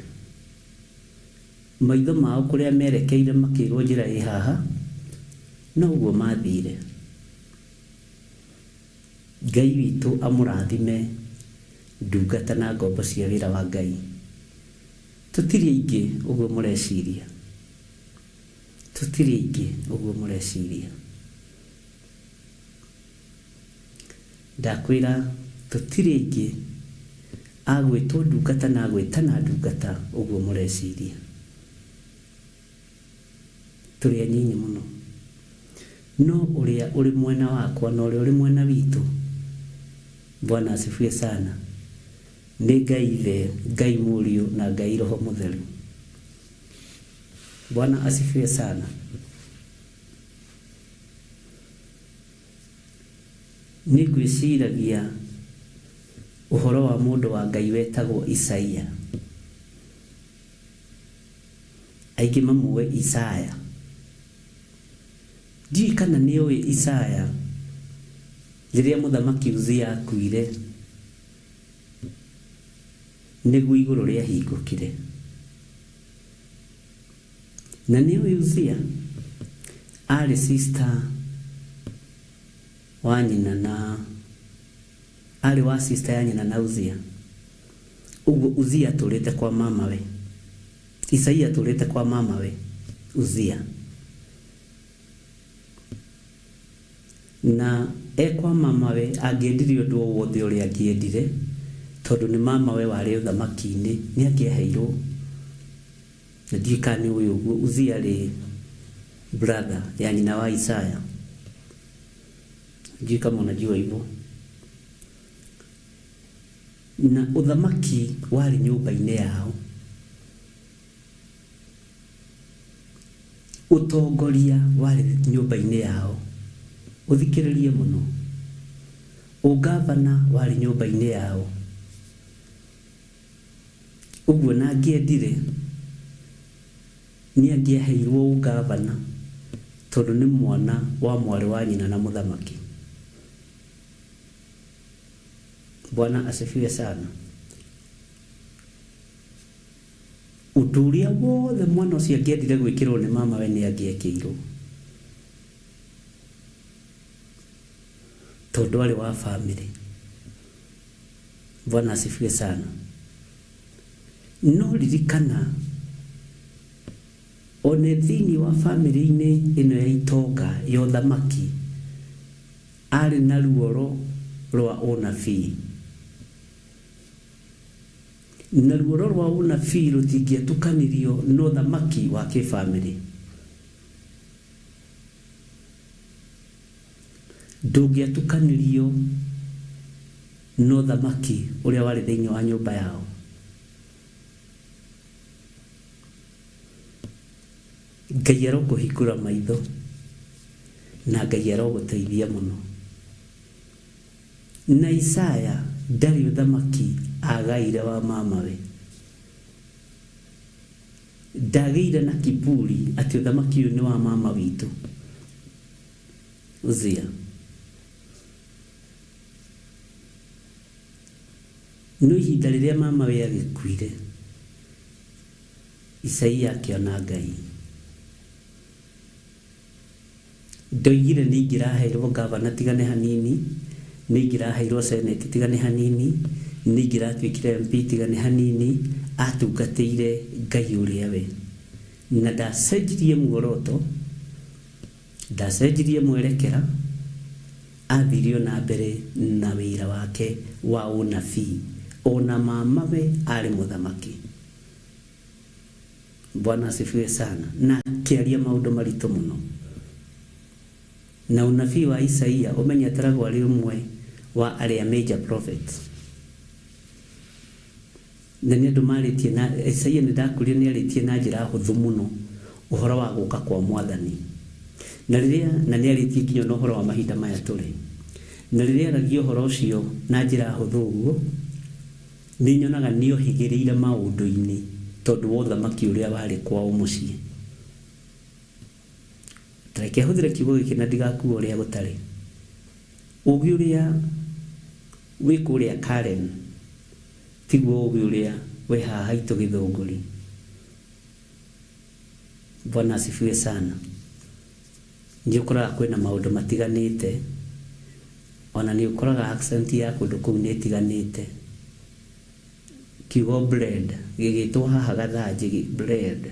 Maitho mao kũrĩa merekeire makĩrwo njĩra ĩ haha, noguo mathire. Ngai witũ amũrathime ndungata na ngombo cia wĩra wa Ngai. Tũtirĩ aingĩ ũguo mũreciria. Tũtirĩ aingĩ ũguo mũreciria. Ndakwĩra tũtirĩ aingĩ a gwĩtwo ndungata na gwĩtana ndungata ũguo mũreciria. Tũrĩ anyinyi mũno. No ũrĩa ũrĩ mwena wakwa na ũrĩa ũrĩ mwena witũ, Bwana asifiwe sana, nĩ Ngai Ithe, Ngai Mũriũ na Ngai Roho Mũtheru. Bwana asifiwe sana. Nĩ ngwĩciragia ũhoro wa mũndũ wa Ngai wetagwo Isaia. Aingĩ mamũĩ Isaya. Ndiũĩ kana nĩ ũĩ Isaya rĩrĩa mũthamaki Uzia akuire nĩguo igũrũ rĩahingũkire. Na nĩ ũĩ Uzia arĩ sister wa nyina na arĩ wa sister ya nyina na Uzia. Ũguo Uzia atũrĩte kwa mamawe. Isaia atũrĩte kwa mamawe Uzia. Na e kwa mamawe angĩendire ũndũ o wothe ũrĩa angĩendire, tondũ nĩ mamawe warĩ ũthamaki-inĩ, nĩ angĩaheirwo. Na ndiũĩ kana nĩ ũĩ ũguo, Uzia arĩ brother ya nyina wa Isaya. Sijui kama unajua hivyo. Na ũthamaki warĩ nyũmba-inĩ yao. Ũtongoria warĩ nyũmba-inĩ yao. Ũthikĩrĩrie mũno. Ũngavana warĩ nyũmba-inĩ yao. Ũguo na angĩendire nĩ angĩaheirwo ũngavana tondũ nĩ mwana wa mwarĩ wa nyina na mũthamaki. Bwana asifiwe sana. Ũndũ ũrĩa wothe mwana ũcio angĩendire gwĩkĩrwo nĩ mamawe nĩ angĩekĩirwo. Tondũ arĩ wa famĩlĩ. Bwana asifiwe sana. No ririkana one thĩinĩ wa famĩlĩ-inĩ ĩno ya itonga ya ũthamaki arĩ na ruoro rwa ũnabii. Na ruoro rwa ũnabii rũtingĩatukanirio na ũthamaki wa kĩbamĩrĩ. Ndũngĩatukanirio na ũthamaki ũrĩa warĩ thĩinĩ wa nyũmba yao. Ngai arokũhingũra maitho na Ngai arogũteithia mũno. Na Isaya ndarĩ ũthamaki agaire wa mamawe. Ndagĩire na kiburi atĩ ũthamaki ũyũ nĩ wa mama witũ Uzia. No ihinda rĩrĩa mamawe agĩkuire, Isaia akĩona Ngai. Ndoigire nĩ ingĩraheirwo ngavana tiga nĩ hanini, nĩ ingĩraheirwo senate tiga nĩ hanini, nĩ ingĩratuĩkire MP tiga nĩ hanini, atungatĩire Ngai ũrĩa we. Na ndacenjirie muoroto, ndacenjirie mwerekera, athire o na mbere na wĩra wake wa ũnabii, ona mamawe arĩ mũthamaki. Bwana asifiwe sana. Na akĩaria maũndũ maritũ mũno. Na unabii wa Isaia ũmenye ataragwo arĩ ũmwe wa arĩa major prophets. Na nĩ andũ marĩtie na Isaia nĩ ndakũria nĩ arĩtie na njĩra hũthũ mũno ũhoro wa gũka kwa mwathani. Na rĩrĩa na nĩ arĩtie nginya na ũhoro wa mahinda maya tũrĩ. Na rĩrĩa aragia ũhoro ũcio na njĩra hũthũ ũguo, nĩ nyonaga nĩ ohĩgĩrĩire maũndũ-inĩ tondũ wa ũthamaki ũrĩa warĩ kwao mũciĩ. Ta reke hũthĩre kiugo gĩkĩ na ndigakue ũrĩa gũtarĩ. Ũgĩ ũrĩa wĩ kũrĩa Karen tiguo ũgĩ ũrĩa wĩ haha haitũ Gĩthũngũri. Bwana asifiwe sana. Nĩ ũkoraga kwĩna maũndũ matiganĩte, ona nĩ ũkoraga accent ya kũndũ kũu nĩ ĩtiganĩte. Kiugo bread gĩgĩtwo haha Gathanjĩ bread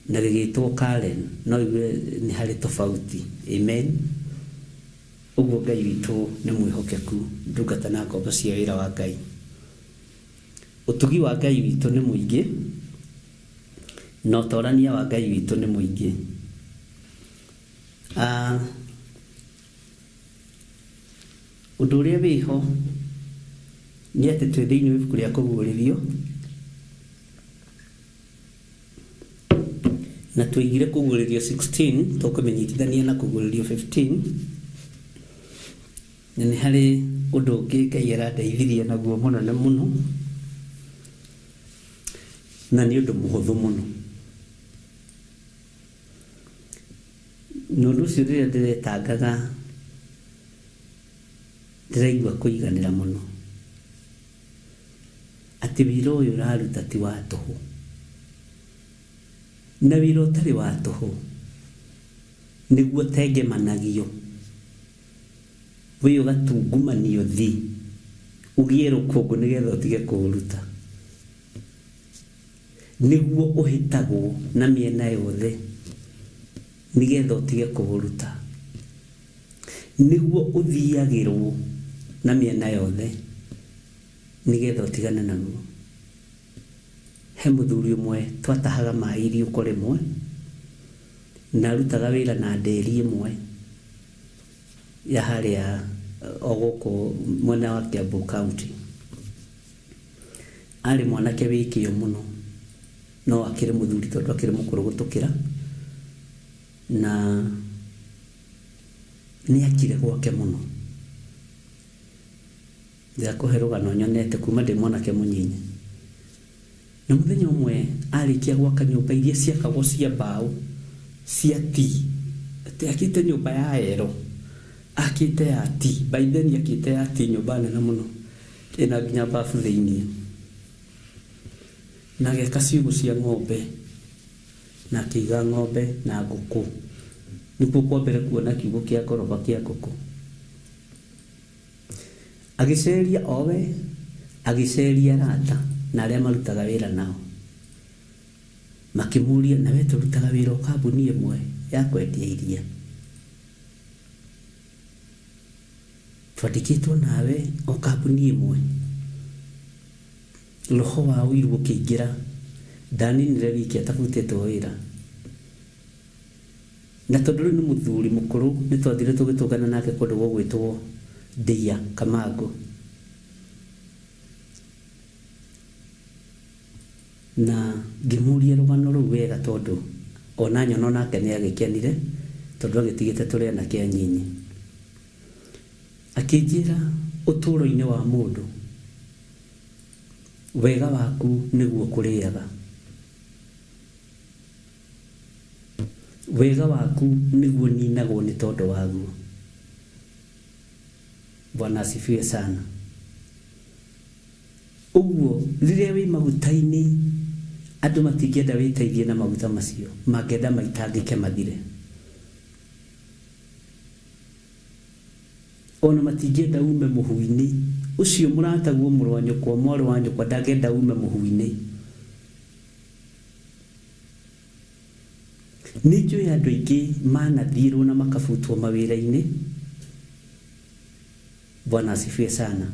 na gĩgĩtwo Karen no igue nĩ harĩ tofauti. Amen. Ũguo Ngai witũ nĩ mwĩhokeku, ndungata na ngombo cia wĩra wa Ngai. Ũtugi wa Ngai witũ nĩ mũingĩ na ũtorania wa Ngai witũ nĩ mũingĩ. Ũndũ ũrĩa wĩho nĩ atĩ twĩ thĩinĩ wa ibuku rĩa kũguũrĩrio na tũigire kũguũrĩrio 16 tũkũmĩnyitithania na kũguũrĩrio 15 na nĩ harĩ ũndũ ũngĩ Ngai arandeithirie naguo mũnene mũno na nĩ ũndũ mũhũthũ mũno. Na ũndũ ũcio rĩrĩa ndĩretangaga ndĩraigua kũiganĩra mũno atĩ wĩra ũyũ ũraruta ti wa tũhũ, na wĩra ũtarĩ wa tũhũ nĩguo ũtengemanagio, wĩ ũgatungumanio thĩ ũgĩe rũkũngũ nĩgetha ũtige kũũruta, nĩguo ũhĩtagwo na mĩena yothe nĩgetha ũtige kũũruta, nĩguo ũthiagĩrwo na mĩena yothe nĩgetha ũtigane naguo. He mũthuri ũmwe twatahaga maĩ iriũko rĩmwe na arutaga wĩra na nderi ĩmwe ya harĩa o gũkũ mwena wa Kiambu County. Arĩ mwanake wĩ kĩyo mũno no akĩrĩ mũthuri tondũ akĩrĩ mũkũrũ gũtũkĩra, na nĩ akire gwake mũno. Ndĩrakũhe rũgano nyonete kuma ndĩ mwanake mũnyinyi. Na mũthenya ũmwe arĩkia gwaka nyũmba iria ciakagwo cia mbaũ cia tii, atĩ akĩte nyũmba ya ero, akĩte ya tii, by then akĩte ya tii nyũmba nene mũno ĩna nginya bafu thĩinĩ, na agĩaka ciugũ cia ng'ombe na akĩiga ng'ombe na ngũkũ. Nĩkuo kwa mbere kuona kiugũ kĩa ngoroba kĩa ngũkũ. Agĩceria owe, agĩceria arata na arĩa marutaga wĩra nao, makĩmũria, na we tũrutaga wĩra o kambuni ĩmwe ya kwendia iria, twandĩkĩtwo nawe o kambuni ĩmwe. Roho wa ũiru ũkĩingĩra, ndaninire wiki atabutĩtwo wĩra. Na tondũ rĩu nĩ mũthuri mũkũrũ, nĩ twathire tũgĩtũngana nake kũndũ gũgwĩtwo Ndeia Kamangũ. Na ngĩmũria rũgano rũu wega tondũ ona nyona onake nĩ agĩkenire tondũ agĩtigĩte tũrĩ anake anyinyi. Akĩnjĩra ũtũũro-inĩ wa mũndũ wega waku nĩguo kũrĩaga, wega waku nĩguo ninagwo nĩ tondũ waguo. Bwana asifiwe sana. Ũguo rĩrĩa wĩ maguta-inĩ andũ matingĩenda wĩteithie na maguta macio, mangĩenda maitangĩke mathire. Ona matingĩenda ume mũhu-inĩ ũcio, mũrataguo mũrũ wa nyũkwa, mwarĩ wa nyũkwa ndangĩenda ume mũhu-inĩ. Nĩ njũĩ andũ aingĩ manathiĩrwo na makabutwo mawĩra-inĩ. Bwana asifiwe sana.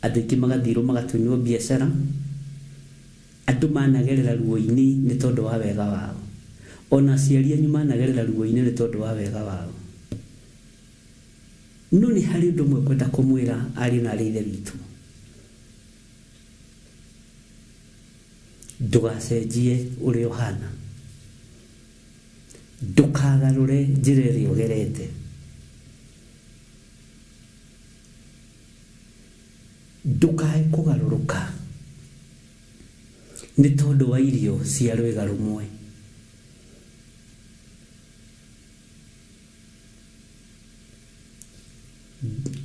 Andũ aingĩ magathirwo magatunywo biacara, Andũ managerera ruo-inĩ nĩ tondũ wa wega wao. Ona aciari anyu managerera ruo-inĩ nĩ tondũ wa wega wao. No nĩ harĩ ũndũ ũmwe ngwenda kũmwĩra ariũ na aarĩ a Ithe witũ. Ndũgacenjie ũrĩa ũhana. Ndũkagarũre njĩra ĩrĩa ũgerete. Ndũkae kũgarũrũka nĩ tondũ wa irio cia rwĩga rũmwe.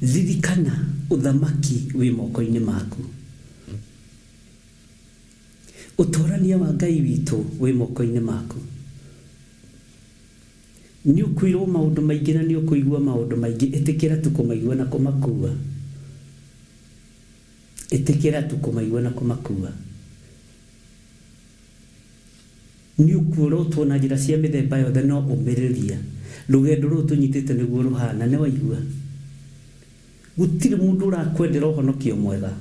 Ririkana ũthamaki wĩ moko-inĩ maku. Ũtorania wa Ngai witũ wĩ moko-inĩ maku. Nĩ ũkwĩrwo maũndũ maingĩ na nĩ ũkũigua maũndũ maingĩ, ĩtĩkĩra tu kũmaigua na kũmakua. Ĩtĩkĩra tu kũmaigua na kũmakua. Nĩ ũkuorotwo na njĩra cia mĩthemba yothe no ũmĩrĩria. Rũgendo rũrũ tũnyitĩte nĩguo rũhana, nĩ waigua? Gũtirĩ mũndũ ũrakwendera ũhonokio mwega.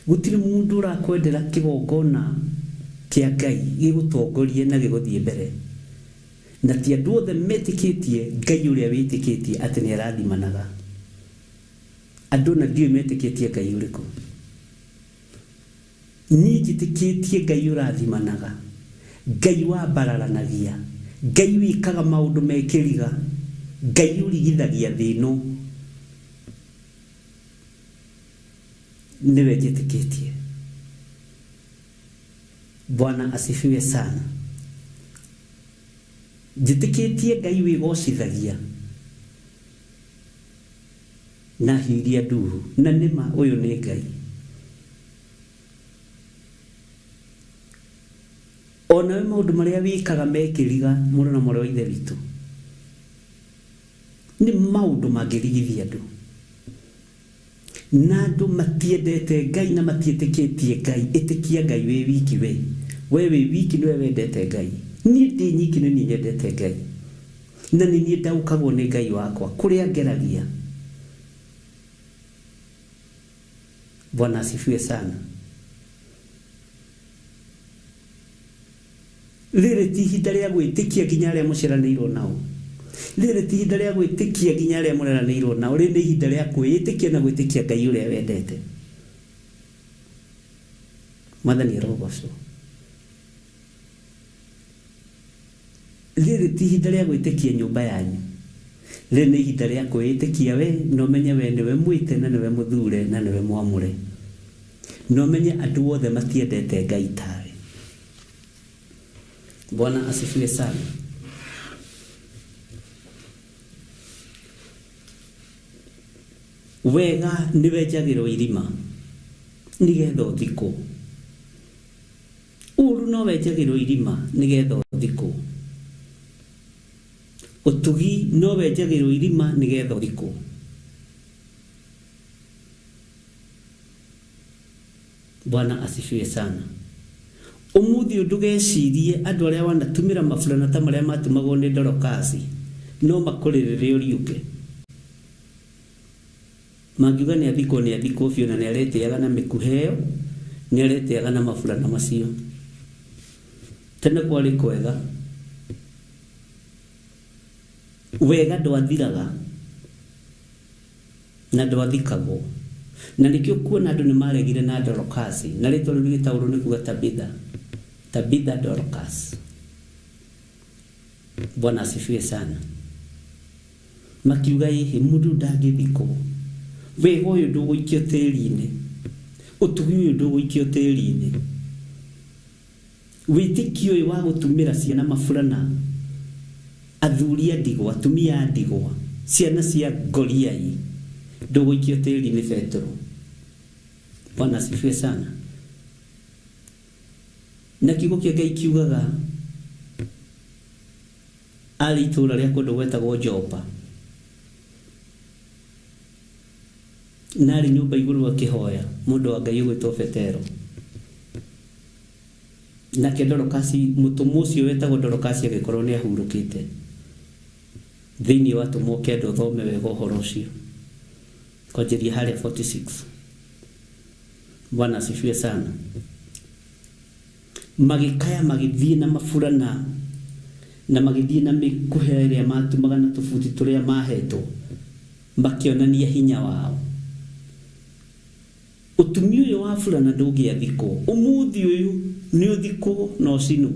Gũtirĩ mũndũ ũrakwendera kĩgongona kĩa Ngai gĩgũtongorie na gĩgũthiĩ mbere. Na ti andũ othe metĩkĩtie Ngai ũrĩa wĩtĩkĩtie atĩ nĩ arathimanaga. Andũ ona ndiũĩ metĩkĩtie Ngai ũrĩkũ. Niĩ njĩtĩkĩtie Ngai ũrathimanaga, Ngai wambararanagia, Ngai wĩkaga maũndũ me kĩriga, Ngai ũrigithagia thĩ ĩno. Nĩwe njĩtĩkĩtie. Bwana asifiwe sana. Njĩtĩkĩtie Ngai wĩgocithagia na hiũ iria nduhu. Na nĩma ũyũ nĩ Ngai. O nawe maũndũ marĩa wĩkaga me kĩriga, mũrũ na mwarĩ wa Ithe witũ, nĩ maũndũ mangĩrigithia andũ. Na andũ matiendete Ngai na matiĩtĩkĩtie Ngai. Ĩtĩkia Ngai wĩ wiki we. We wĩ wiki nĩwe wendete Ngai. Niĩ ndĩ nyiki nĩ niĩ nyendete Ngai. Na nĩ niĩ ndaũkagwo nĩ Ngai wakwa kũrĩa ngeragia. Bwana asifiwe sana. Rĩrĩ ti ihinda rĩa gwĩtĩkia nginya arĩa mũciaranĩirwo nao. Rĩrĩ ti ihinda rĩa gwĩtĩkia nginya arĩa mũreranĩirwo nao. Rĩrĩ nĩ ihinda rĩa kwĩĩtĩkia na gwĩtĩkia Ngai ũrĩa wendete. Mwathani arogocwo. Rĩrĩ ti ihinda rĩa gwĩtĩkia nyũmba yanyu. Rĩrĩ nĩ ihinda rĩa kwĩĩtĩkia we, na ũmenye we nĩwe mwĩte na nĩwe mũthure na nĩwe mwamũre. Na ũmenye andũ othe matiendete Ngai tawe. Bwana asifiwe sana. Wega nĩ wenjagĩrwo irima nĩgetha ũthikwo. Ũũru no wenjagĩrwo irima nĩgetha ũthikwo. Ũtugi no wenjagĩrwo irima nĩgetha ũthikwo. Bwana asifiwe sana. Ũmũthĩ ũyũ ndũgecirie andũ arĩa wanatumĩra maburana ta marĩa matumagwo nĩ Dorokasi no makũrĩrĩre ũriũke. Mangiuga nĩ athikwo nĩ athikwo biũ na nĩ aretĩaga na mĩkuha ĩyo, nĩ aretĩaga na maburana macio. Tene kwarĩ kwega. Wega ndwathiraga na ndwathikagwo. Na nĩkĩo kuona andũ nĩ maregire na Dorokasi, na rĩtwa rĩu rĩgĩtaũrwo nĩ kuga Tabitha. Tabitha Dorcas. Bwana asifiwe sana. Makiuga ĩhĩ, mũndũ ndangĩthikwo. Wega ũyũ ndũgũikio tĩri-inĩ. Ũtugi ũyũ ndũgũikio tĩri-inĩ. Wĩtĩkio ũyũ wa gũtumĩra ciana maburana, athuri a ndigwa, atumia a ndigwa, ciana cia ngoriai, ndũgũikio tĩri-inĩ Betũrũ. Bwana asifiwe sana. Na kiugo kĩa Ngai kiugaga arĩ itũũra rĩa kũndũ gwetagwo Jopa. Na arĩ nyũmba igũrũ akĩhoya, mũndũ wa Ngai ũgwĩtwo Petero. Nake Dorokasi, mũtũmwo ũcio wetagwo Dorokasi agĩkorwo nĩ ahurũkĩte. Thĩinĩ wa atũmwo kenda ũthome wega ũhoro ũcio. Kwanjĩria harĩa 46. Bwana asifiwe sana. Magĩkaya magĩthiĩ na maburana na magĩthiĩ na mĩkuha ĩrĩa matumaga na tũbuti tũrĩa mahetwo, makĩonania hinya wao. Ũtumi ũyũ wa burana ndũngĩathikwo. Ũmũthĩ ũyũ nĩ ũthikwo na ũcinwo.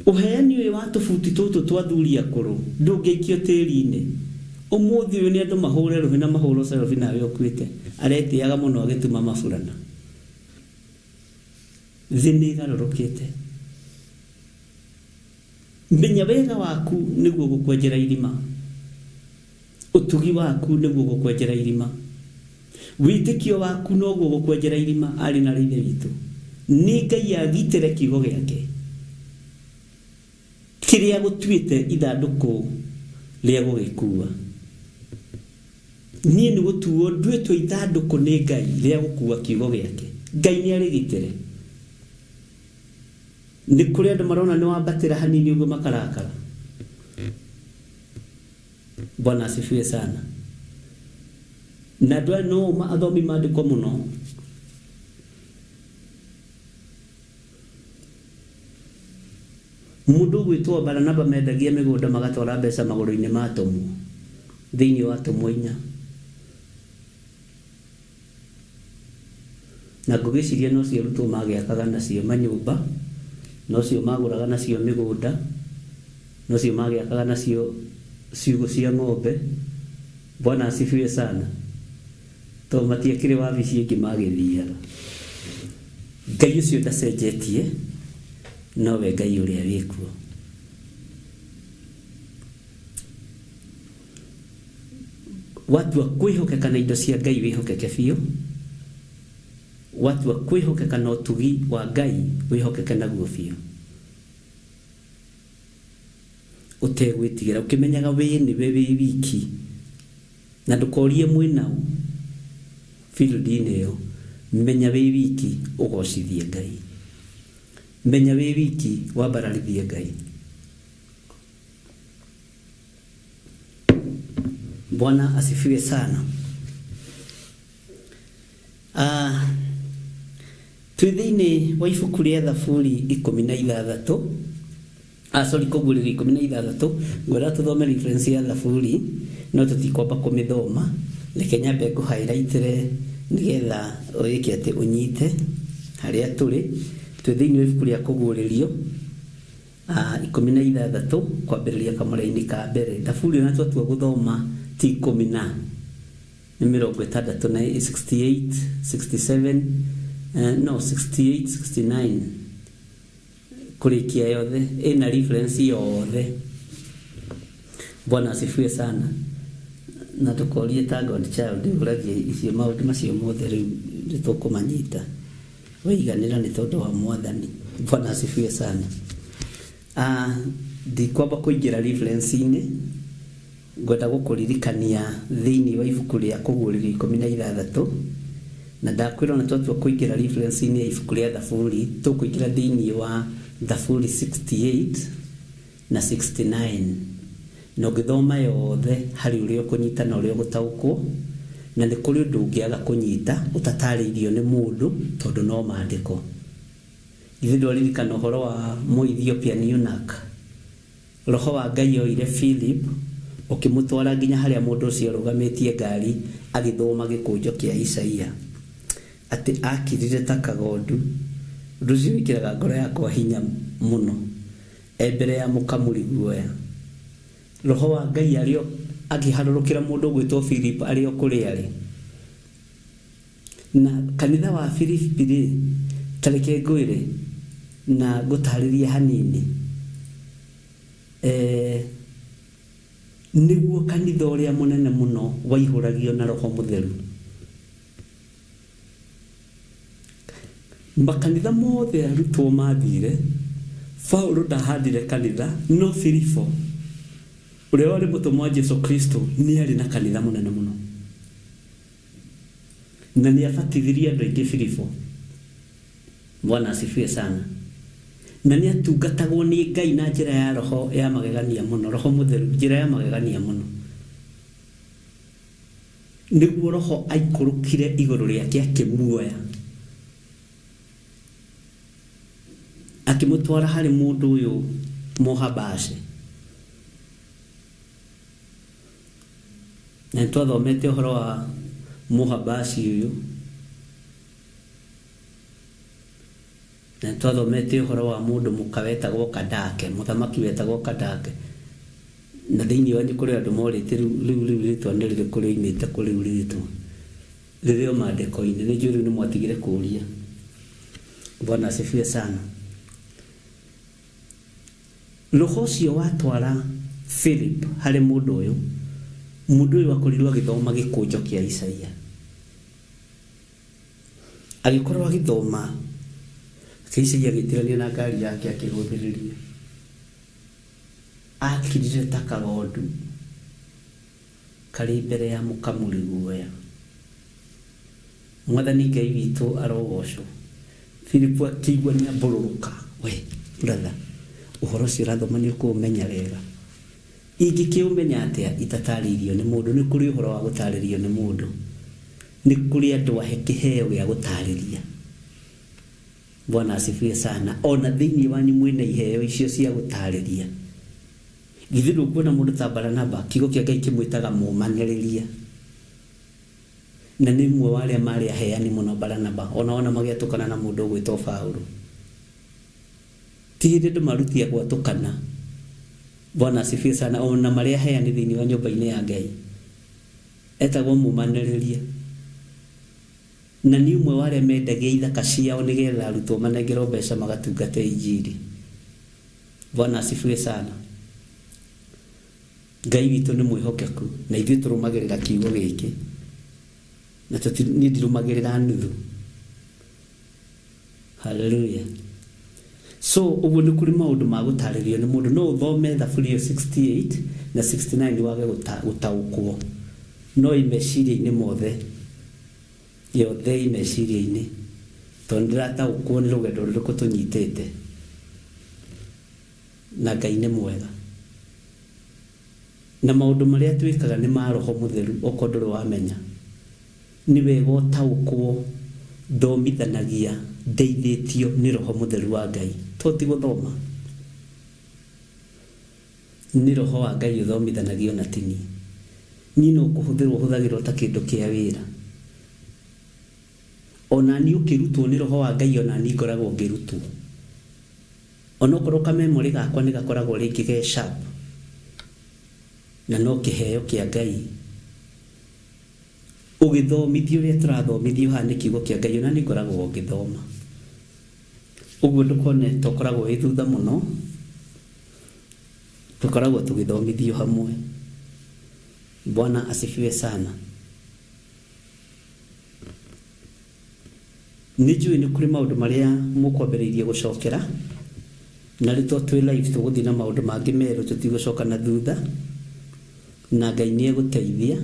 Ũheani ũyũ wa tũbuti tũtũ twa athuri akũrũ ndũngĩaikio tĩri-inĩ. Ũmũthĩ ũyũ nĩ andũ mahũre rũhĩ na mahũrwo selfie nawe ũkuĩte. Aretĩaga mũno agĩtuma maburana. Thĩ nĩ ĩgarũrũkĩte. Menya wega waku nĩguo gũkwenjera irima. Ũtugi waku nĩguo gũkwenjera irima. Wĩtĩkio waku noguo gũkwenjera irima, arĩ na Ithe witũ. Nĩ Ngai agitĩre kiugo gĩake kĩrĩa gũtuĩte ithandũkũ rĩa gũgĩkua. Niĩ nĩ gũtuo nduĩtwo ithandũkũ nĩ Ngai rĩa gũkua kiugo gĩake. Ngai nĩ arĩgitĩre. Nĩ kũrĩ andũ marona nĩ wambatĩra hanini ũguo makarakara. Bwana asifiwe sana. Na andũ aya no athomi maandĩko mũno. Mũndũ ũgwĩtwo Baranaba mendagia mĩgũnda magatwara mbeca magũrũ-inĩ ma atũmwo, thĩinĩ wa atũmwo inya. Na ngũgĩciria nocio arutwo magĩakaga nacio manyũmba, nocio magũraga nacio mĩgũnda, nocio magĩakaga nacio ciugũ cia ng'ombe. Bwana asifiwe sana. Tondũ matiakĩrĩ wabici ĩngĩ magĩthiaga. Ngai ũcio ndacenjetie, nowe Ngai ũrĩa wĩkuo. Watua kwĩhokeka na indo cia Ngai wĩhokeke biũ. Watua kwĩhokeka na ũtugi wa Ngai wĩhokeke naguo biũ. Ũtegwĩtigĩra ũkĩmenyaga wee nĩwe wĩ wiki na ndũkorie mwĩnaũ field-inĩ ĩyo. Menya wĩ wiki ũgocithie Ngai. Menya wĩ wiki wambararithie Ngai. Bwana asifiwe sana. Ah, twĩ thĩinĩ wa ibuku rĩa Thaburi 16, ah, sorry, Kũguũrĩrio 16. Ngwenda tũthome reference ya Thaburi, no tũtikwamba kũmĩthoma. Reke nyambe ngũ-highlightĩre nĩgetha wĩke atĩ ũnyite harĩa tũrĩ. Twĩ thĩinĩ wa ibuku rĩa Kũguũrĩrio 16 kwambĩrĩria kamũraini ka mbere. Thaburi ona twatua gũthoma ti ikũmi na nĩ mĩrongo ĩtandatũ na 68, 67, no 68, 69 kũrĩkia yothe ĩna reference yothe. Bwana asifiwe sana. Na ndũkorie ta God child ũragia icio maũndũ macio mothe rĩu nĩtũkũmanyita. Waiganĩra nĩ tondũ wa Mwathani. Bwana asifiwe sana. Ah, ndikwamba kũingĩra reference-inĩ, ngwenda gũkũririkania thĩinĩ wa ibuku rĩa Kũguũrĩrio 16, na ndakwĩra ona twatua kũingĩra reference-inĩ ya ibuku rĩa Thaburi, tũkũingĩra thĩinĩ wa Thaburi 68 na 69. Na ũngĩthoma yothe harĩ ũrĩa ũkũnyita na ũrĩa ũgũtaũkwo, na nĩ kũrĩ ũndũ ũngĩaga kũnyita ũtatarĩirio nĩ mũndũ tondũ no maandĩko. Githĩ ndwaririkana ũhoro wa Mũethiopian eunuch? Roho wa Ngai oire Philip ũkĩmũtwara nginya harĩa mũndũ ũcio arũgamĩtie ngari agĩthoma gĩkũnjo kĩa Isaia. Atĩ akirire ta kagondu. Ũndũ ũcio wĩkĩraga ngoro yakwa hinya mũno. E mbere ya mũkamuri guoya. Roho wa Ngai arĩ o akĩharũrũkĩra mũndũ ũgwĩtwo Philip arĩ o kũrĩa arĩ. Na kanitha wa Filipi-rĩ, ta reke ngwĩre na ngũtarĩrie hanini. E, nĩguo kanitha ũrĩa mũnene mũno waihũragio na Roho Mũtheru. Makanitha mothe arutwo mathire, Paulo ndahandire kanitha, no Filipo ũrĩa warĩ mũtũmwo wa Jesu Kristo nĩ arĩ na kanitha mũnene mũno. Na nĩ abatithirie andũ aingĩ Filipo. Bwana asifiwe sana. Na nĩ atungatagwo nĩ Ngai na njĩra ya roho ya magegania mũno, Roho Mũtheru, njĩra ya magegania mũno. Nĩguo roho aikũrũkire igũrũ rĩake akĩmuoya akĩmũtwara harĩ mũndũ ũyũ Mũhabashi. Na nĩ twathomete ũhoro wa Mũhabashi ũyũ, na nĩ twathomete ũhoro wa mũndũ mũka wetagwo Kandake, mũthamaki wetagwo Kandake. Na thĩinĩ wanyu kũrĩ andũ morĩte rĩu rĩu rĩu rĩtwa nĩ rĩrĩkũ rĩoimĩte kũ rĩu rĩtwa rĩrĩ o maandĩko-inĩ. Nĩ njũĩ rĩu nĩ mwatigire kũũria. Bwana asifiwe sana. Roho ũcio watwara Philip harĩ mũndũ ũyũ, mũndũ ũyũ akorirwo agĩthoma gĩkũnjo kĩa Isaia. Agĩkorwo agĩthoma, nake Isaia agĩtirania na ngari yake akĩgũthĩrĩria. Akirire ta kagondu karĩ mbere ya mũkamuri guoya. Mwathani Ngai witũ arogocwo. Filipu akĩigua nĩ ambũrũrũka. We, brother, ũhoro ũcio ũrathoma nĩ ũkũũmenya wega? Ingĩkĩũmenya atĩa itatarĩirio nĩ mũndũ? Nĩ kũrĩ ũhoro wa gũtarĩrio nĩ mũndũ. Nĩ kũrĩ andũ ahe kĩheo gĩa gũtarĩria. Bwana asifiwe sana. O na thĩinĩ wanyu mwĩna iheo icio cia gũtarĩria. Githĩ ndũkuona mũndũ ta Baranaba, kiugo kĩa Ngai kĩmwĩtaga mũũmanĩrĩria. Na nĩ ũmwe wa arĩa maarĩ aheani mũno Baranaba, o na wona magĩatũkana na mũndũ ũgwĩtwo Paulo. Ti hĩndĩ andũ marutia gwatũkana. Bwana asifiwe sana. O na marĩ aheani thĩinĩ wa nyũmba-inĩ ya Ngai. Etagwo mũũmanĩrĩria. Na nĩ ũmwe wa arĩa mendagia ithaka ciao nĩgetha arutwo manengerwo mbeca magatungate injiri. Bwana asifiwe sana. Ngai witũ nĩ mwĩhokeku na ithuĩ tũrũmagĩrĩra kiugo gĩkĩ na tũti, niĩ ndirũmagĩrĩra nuthu. Haleluya. So ũguo nĩ kũrĩ maũndũ ma gũtarĩrio nĩ mũndũ. No ũthome Thaburi ĩyo 68 na 69 wage gũtaũkwo, no ĩ meciria-inĩ mothe, yothe ĩ meciria-inĩ, tondũ nĩndĩrataũkwo nĩ rũgendo rũrĩkũ tũnyitĩte. Na Ngai nĩ mwega. Na maũndũ marĩa twĩkaga nĩ ma Roho Mũtheru okorwo ndũrĩ wamenya. Nĩ wega ũtaũkwo thomithanagia ndeithĩtio nĩ Roho Mũtheru wa Ngai. To ti gũthoma. Nĩ Roho wa Ngai ũthomithanagia ona ti niĩ. Niĩ no kũhũthĩrwo hũthagĩrwo ta kĩndũ kĩa wĩra. Ona niĩ ũkĩrutwo nĩ Roho wa Ngai ona niĩ ngoragwo ngĩrutwo. Onokorwo ka memory gakwa nĩ gakoragwo rĩngĩ ge sharp na no kĩheo kĩa Ngai, ũgĩthomithio ũrĩa tũrathomithio haha nĩ kiugo kĩa Ngai ona niĩ ngoragwo o ngĩthoma. Ũguo ndũkone ta ũkoragwo wĩ thutha mũno, tũkoragwo tũgĩthomithio hamwe. Bwana asifiwe sana. Nĩnjũĩ nĩ kũrĩ maũndũ marĩa mũkwambĩrĩirie gũcokera, na rĩu tondũ twĩ live tũgũthiĩ na maũndũ mangĩ merũ tũtigũcoka na thutha, na Ngai nĩ egũteithia,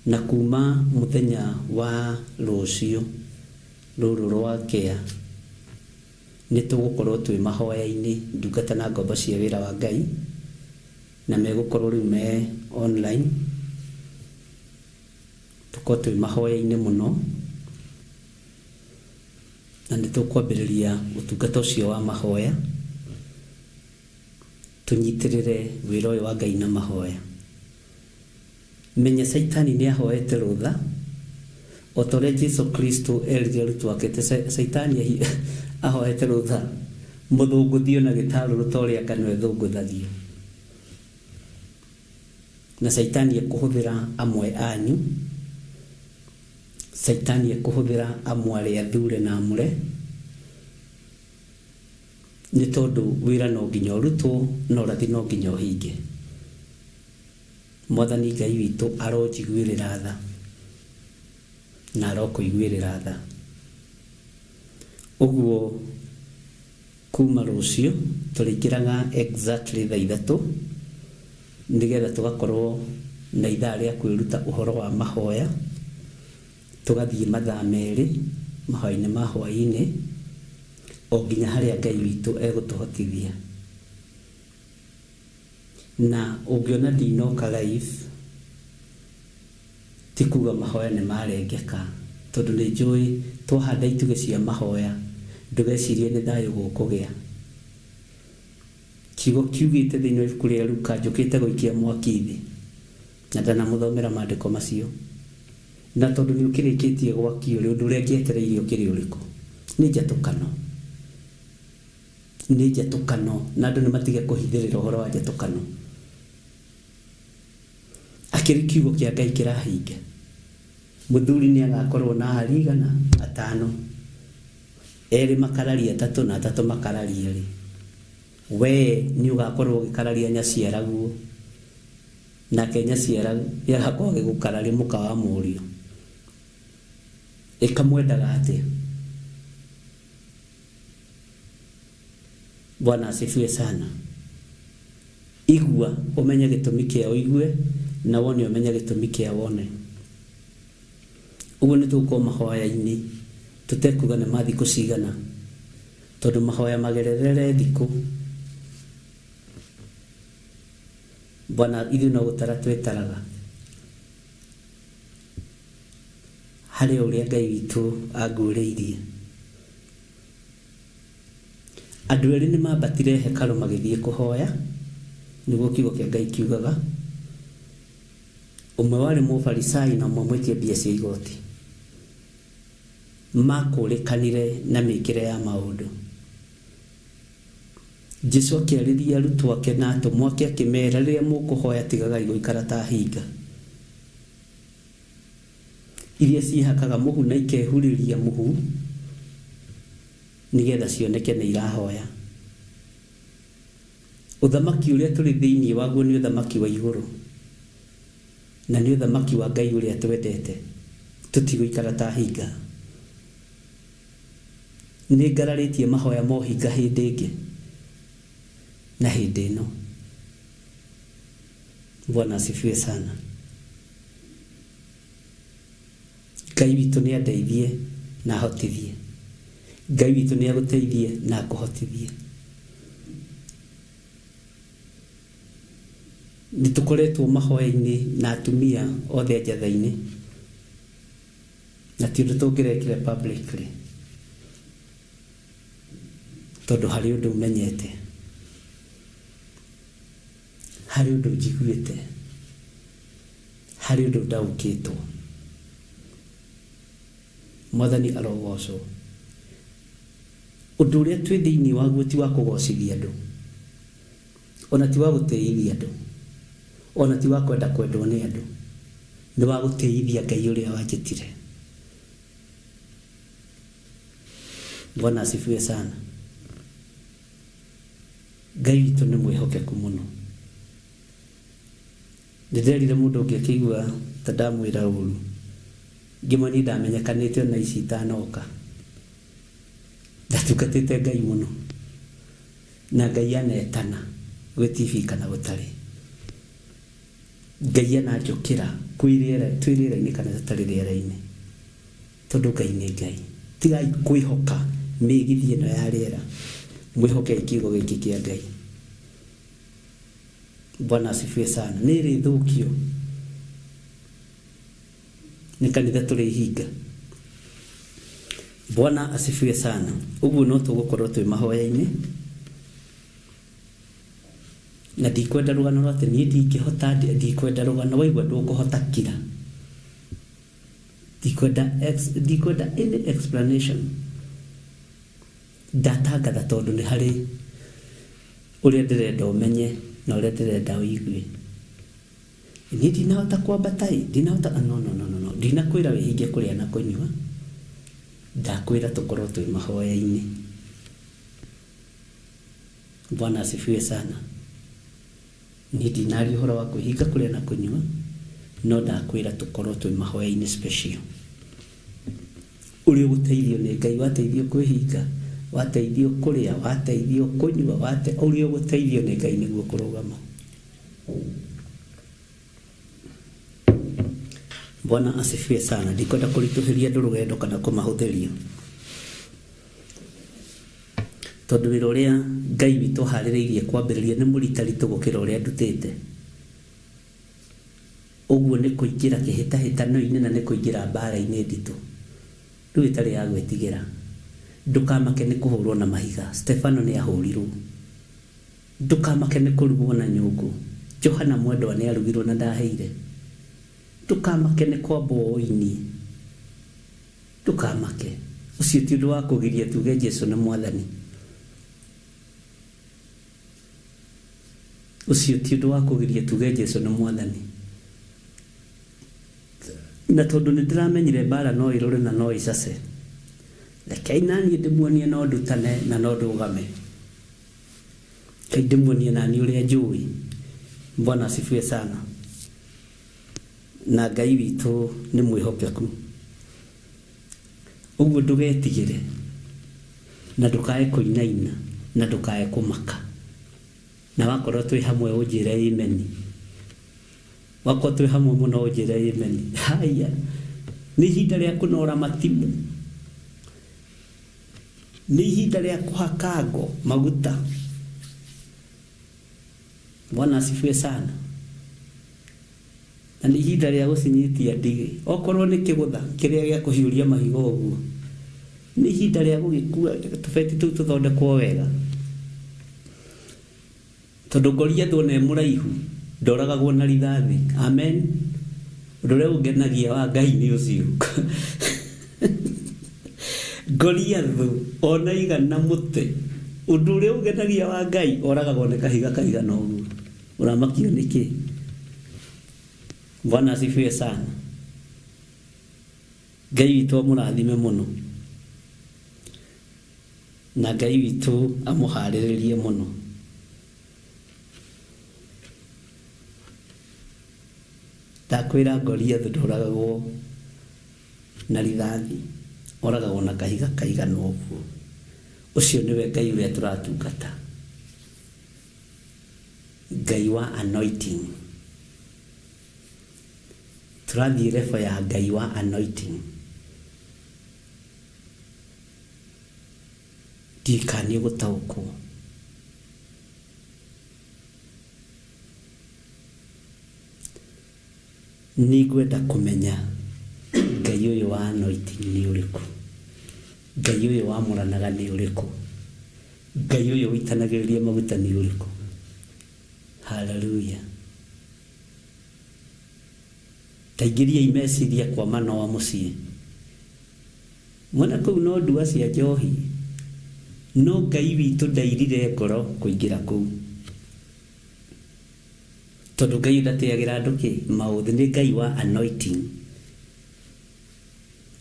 na kuma mũthenya wa rũciũ rũrũ rwakĩa, nĩ tũgũkorwo twĩ mahoya-inĩ, ndungata na ngombo cia wĩra wa Ngai, na megũkorwo rĩu me online. Tũkorwo twĩ mahoya-inĩ mũno, na nĩ tũkwambĩrĩria ũtungata ũcio wa mahoya, tũnyitĩrĩre wĩra ũyũ wa Ngai na mahoya. Menya Caitani nĩ ahoete rũtha, o ta ũrĩa Jesu Kristo erire arutwo ake atĩ Caitani ahoete rũtha mũthũngũthio na gĩtarũrũ ta ũrĩa ngano ĩthũngũthagio. Na Caitani ekũhũthĩra amwe anyu, Caitani ekũhũthĩra amwe arĩa athure na amũre, nĩ tondũ wĩra no nginya ũrutwo na ũrathi no nginya ũhinge. Mwathani Ngai witũ aronjiguĩrĩra tha na arokũiguĩrĩra tha. Ũguo Kuma rũciũ tũrĩingĩraga exactly thaa ithatũ nĩgetha tũgakorwo na ithaa rĩa kwĩruta ũhoro wa mahoya, tũgathiĩ mathaa merĩ mahoya-inĩ ma hwaĩ-inĩ o nginya harĩa Ngai witũ egũtũhotithia. Na ũngĩona ndinoka live, Ti kuga mahoya nĩ marengeka, tondũ nĩ njũĩ twahanda itugĩ cia mahoya, ndũgecirie nĩ thayũ gũkũgĩa. Kiugo kiugĩte thĩinĩ wa ibuku rĩa Luka, njũkĩte gũikia mwaki thĩ, na ndanamũthomera maandĩko macio. Na tondũ nĩ ũkĩrĩkĩtie gwakio rĩ, ũndũ ũrĩa ngĩetereire ũkĩrĩ ũrĩkũ? Nĩ njatũkano. Nĩ njatũkano, na andũ nĩ matige kũhithĩrĩra ũhoro wa njatũkano. Akĩrĩ kiugo kĩa Ngai kĩrahinga. Mũthuri nĩ agakorwo na ahari aigana? Atano. Erĩ makararie atatũ na atatũ makararie erĩ. Wee nĩ ũgakorwo ũgĩkararia nyaciaraguo, nake nyaciara nĩ agakorwo agĩgũkararia mũka wa mũriũ. Ĩkamwendaga atĩa? Bwana asifiwe sana. Igua ũmenye gĩtũmi kĩa ũigue, na wone ũmenye gĩtũmi kĩa wone. Ũguo nĩ tũgũkorwo mahoya-inĩ tũtekuga nĩ ma thikũ cigana, tondũ mahoya magererere thikũ. Bwana ithuĩ no gũtara twĩtaraga harĩ o ũrĩa Ngai witũ anguũrĩirie. Andũ erĩ nĩ maambatire hekarũ magĩthiĩ kũhoya, nĩguo kiugo kĩa Ngai kiugaga. Ũmwe warĩ Mũfarisai na ũmwe mwĩtia mbia cia igoti. Maakũrĩkanire na mĩkĩre ya maũndũ. Jesu akĩarĩria arutwo ake na atũmwo ake akĩmeera, rĩrĩa mũkũhoya tigagai gũikara ta hinga iria ciĩhakaga mũhu na ikehurĩria mũhu nĩgetha cioneke nĩ irahoya. Ũthamaki ũrĩa tũrĩ thĩinĩ waguo nĩ ũthamaki wa igũrũ, na nĩ ũthamaki wa Ngai ũrĩa twendete. Tũtigũikara ta hinga. Nĩ ngararĩtie mahoya ma ũhinga hĩndĩ ĩngĩ na hĩndĩ ĩno. Bwana asifiwe sana. Ngai witũ nĩ andeithie na ahotithie. Ngai witũ nĩ agũteithie na akũhotithie. Nĩ tũkoretwo mahoya-inĩ na atumia othe a Njatha-inĩ, na ti ũndũ tũngĩrekire publicly, tondũ harĩ ũndũ menyete, harĩ ũndũ njiguĩte, harĩ ũndũ ndaũkĩtwo. Mwathani arogocwo. Ũndũ ũrĩa twĩ thĩinĩ waguo ti wa kũgocithia andũ, ona ti wa gũtĩithia andũ, ona ti wa kwenda kwendwo nĩ andũ, nĩ wa gũtĩithia Ngai ũrĩa wanjĩtire. Bwana asifiwe sana. Ngai witũ nĩ mwĩhokeku mũno. Nĩnderire mũndũ ũngĩ akĩigua ta ndamwĩra ũru, ngĩmwĩra niĩ ndamenyekanĩte ona ici itanoka. Ndatungatĩte Ngai mũno, na Ngai anetana gwĩ TV kana gũtarĩ. Ngai ananjũkĩra kwĩ rĩera, twĩ rĩera-inĩ kana tũtarĩ rĩera-inĩ, tondũ Ngai nĩ Ngai. Tigai kwĩhoka mĩgithi ĩno ya rĩera, mwĩhokei kiugo gĩkĩ kĩa Ngai. Bwana asifiwe sana. Nĩ ĩrĩthũkio nĩ kanitha tũrĩhinga. Bwana asifiwe sana. Ũguo no tũgũkorwo twĩ mahoya-inĩ na ndikwenda rũgano rwa atĩ niĩ ndingĩhota, ndikwenda rũgano waigua ndũkũhota kira. Ndikwenda ex, ndikwenda any explanation. Ndatangatha tondũ nĩ harĩ ũrĩa ndĩrenda ũmenye na ũrĩa ndĩrenda ũigue. Niĩ ndinahota kwambata ĩ, ndinahota no no no no no, ndinakwĩra wĩhinge kũrĩa na kũnyua, ndakwĩra tũkorwo twĩ mahoya-inĩ. Bwana asifiwe sana. Niĩ ndinaria ũhoro wa kwĩhinga kũrĩa na kũnyua, no ndakwĩra tũkorwo twĩ mahoya-inĩ special. Ũrĩa ũgũteithio nĩ Ngai, wateithio kwĩhinga, wateithio kũrĩa, wateithio kũnyua, wate, ũrĩa ũgũteithio nĩ Ngai nĩguo kũrũgama. Bwana asifiwe sana. Ndikwenda kũritũhĩria andũ rũgendo kana kũmahũthĩria, tondũ wĩra ũrĩa Ngai witũ aharĩrĩirie kwambĩrĩria nĩ mũritaritũ gũkĩra ũrĩa ndutĩte. Ũguo nĩ kũingĩra kĩhĩtahĩtano-inĩ na nĩ kũingĩra mbaara-inĩ nditũ rĩu ĩtarĩ ya gwĩtigĩra. Ndũkamake nĩ kũhũrwo na mahiga. Stefano nĩ ahũrirwo. Ndũkamake nĩ kũrugwo na nyũngũ. Johana mwendwa nĩ arugirwo na ndahĩire. Ndũkamake nĩ kwambwo ũini. Ndũkamake. Ũcio ti ũndũ wa kũgiria tuge Jesu nĩ Mwathani. Ũcio ti ũndũ wa kũgiria tuge Jesu nĩ Mwathani. Na tondũ nĩ ndĩramenyire mbara no ĩrũre na no ĩcace, rekei naniĩ ndĩmuonie no ndutane na no ndũgame. Rekei ndĩmuonie naniĩ ũrĩa njũĩ. Bwana asifiwe sana. Na Ngai witũ nĩ mwĩhokeku. Ũguo ndũgetigĩre, na ndũkae kũinaina, na ndũkae kũmaka. Na wakorwo twĩ hamwe ũnjĩre ameni. Wakorwo twĩ hamwe mũno ũnjĩre ameni. Haiya, nĩ ihinda rĩa kũnora matimũ. Nĩ ihinda rĩa kũhaka ngo maguta. Bwana asifiwe sana. Na nĩ ihinda rĩa gũcinyitia ndigi. Okorwo nĩ kĩgũtha kĩrĩa gĩa kũhiũria mahiga ũguo, nĩ ihinda rĩa gũgĩkua tũbeti tũu tũthondekwo wega. Tondũ Goliathũ ona e mũraihu ndoragagwo na rithathi. Amen. Ũndũ ũrĩa ũngenagia wa Ngai nĩ ũcio. Goliathũ ona aigana mũtĩ, ũndũ ũrĩa ũngenagia wa Ngai oragagwo nĩ kahiga kaigana ũguo. Ũramakio nĩkĩ? Bwana asifiwe sana. Ngai witũ amũrathime mũno. Na Ngai witũ amũharĩrĩrie mũno. Ndakwĩra Goliathũ ndoragagwo na rithathi, oragagwo na kahiga kaigana ũguo. Ũcio nĩwe Ngai ũrĩa tũratungata. Ngai wa anointing. Tũrathiĩ level ya Ngai wa anointing. Ndiũĩ kana nĩ ũgũtaũkwo. Nĩngwenda kũmenya Ngai ũyũ wa anointing nĩ ũrĩkũ. Ngai ũyũ wamũranaga nĩ ũrĩkũ. Ngai ũyũ ũitanagĩrĩria maguta nĩ ũrĩkũ. Hallelujah. Taingĩriai meciria kwa Manoa mũciĩ. Mwena kũu no ndua cia njohi. No Ngai witũ ndairire ngoro kũingĩra kũu. Tondũ Ngai ndatĩagĩra andũ kĩ? Maũthĩ. Nĩ Ngai wa anointing.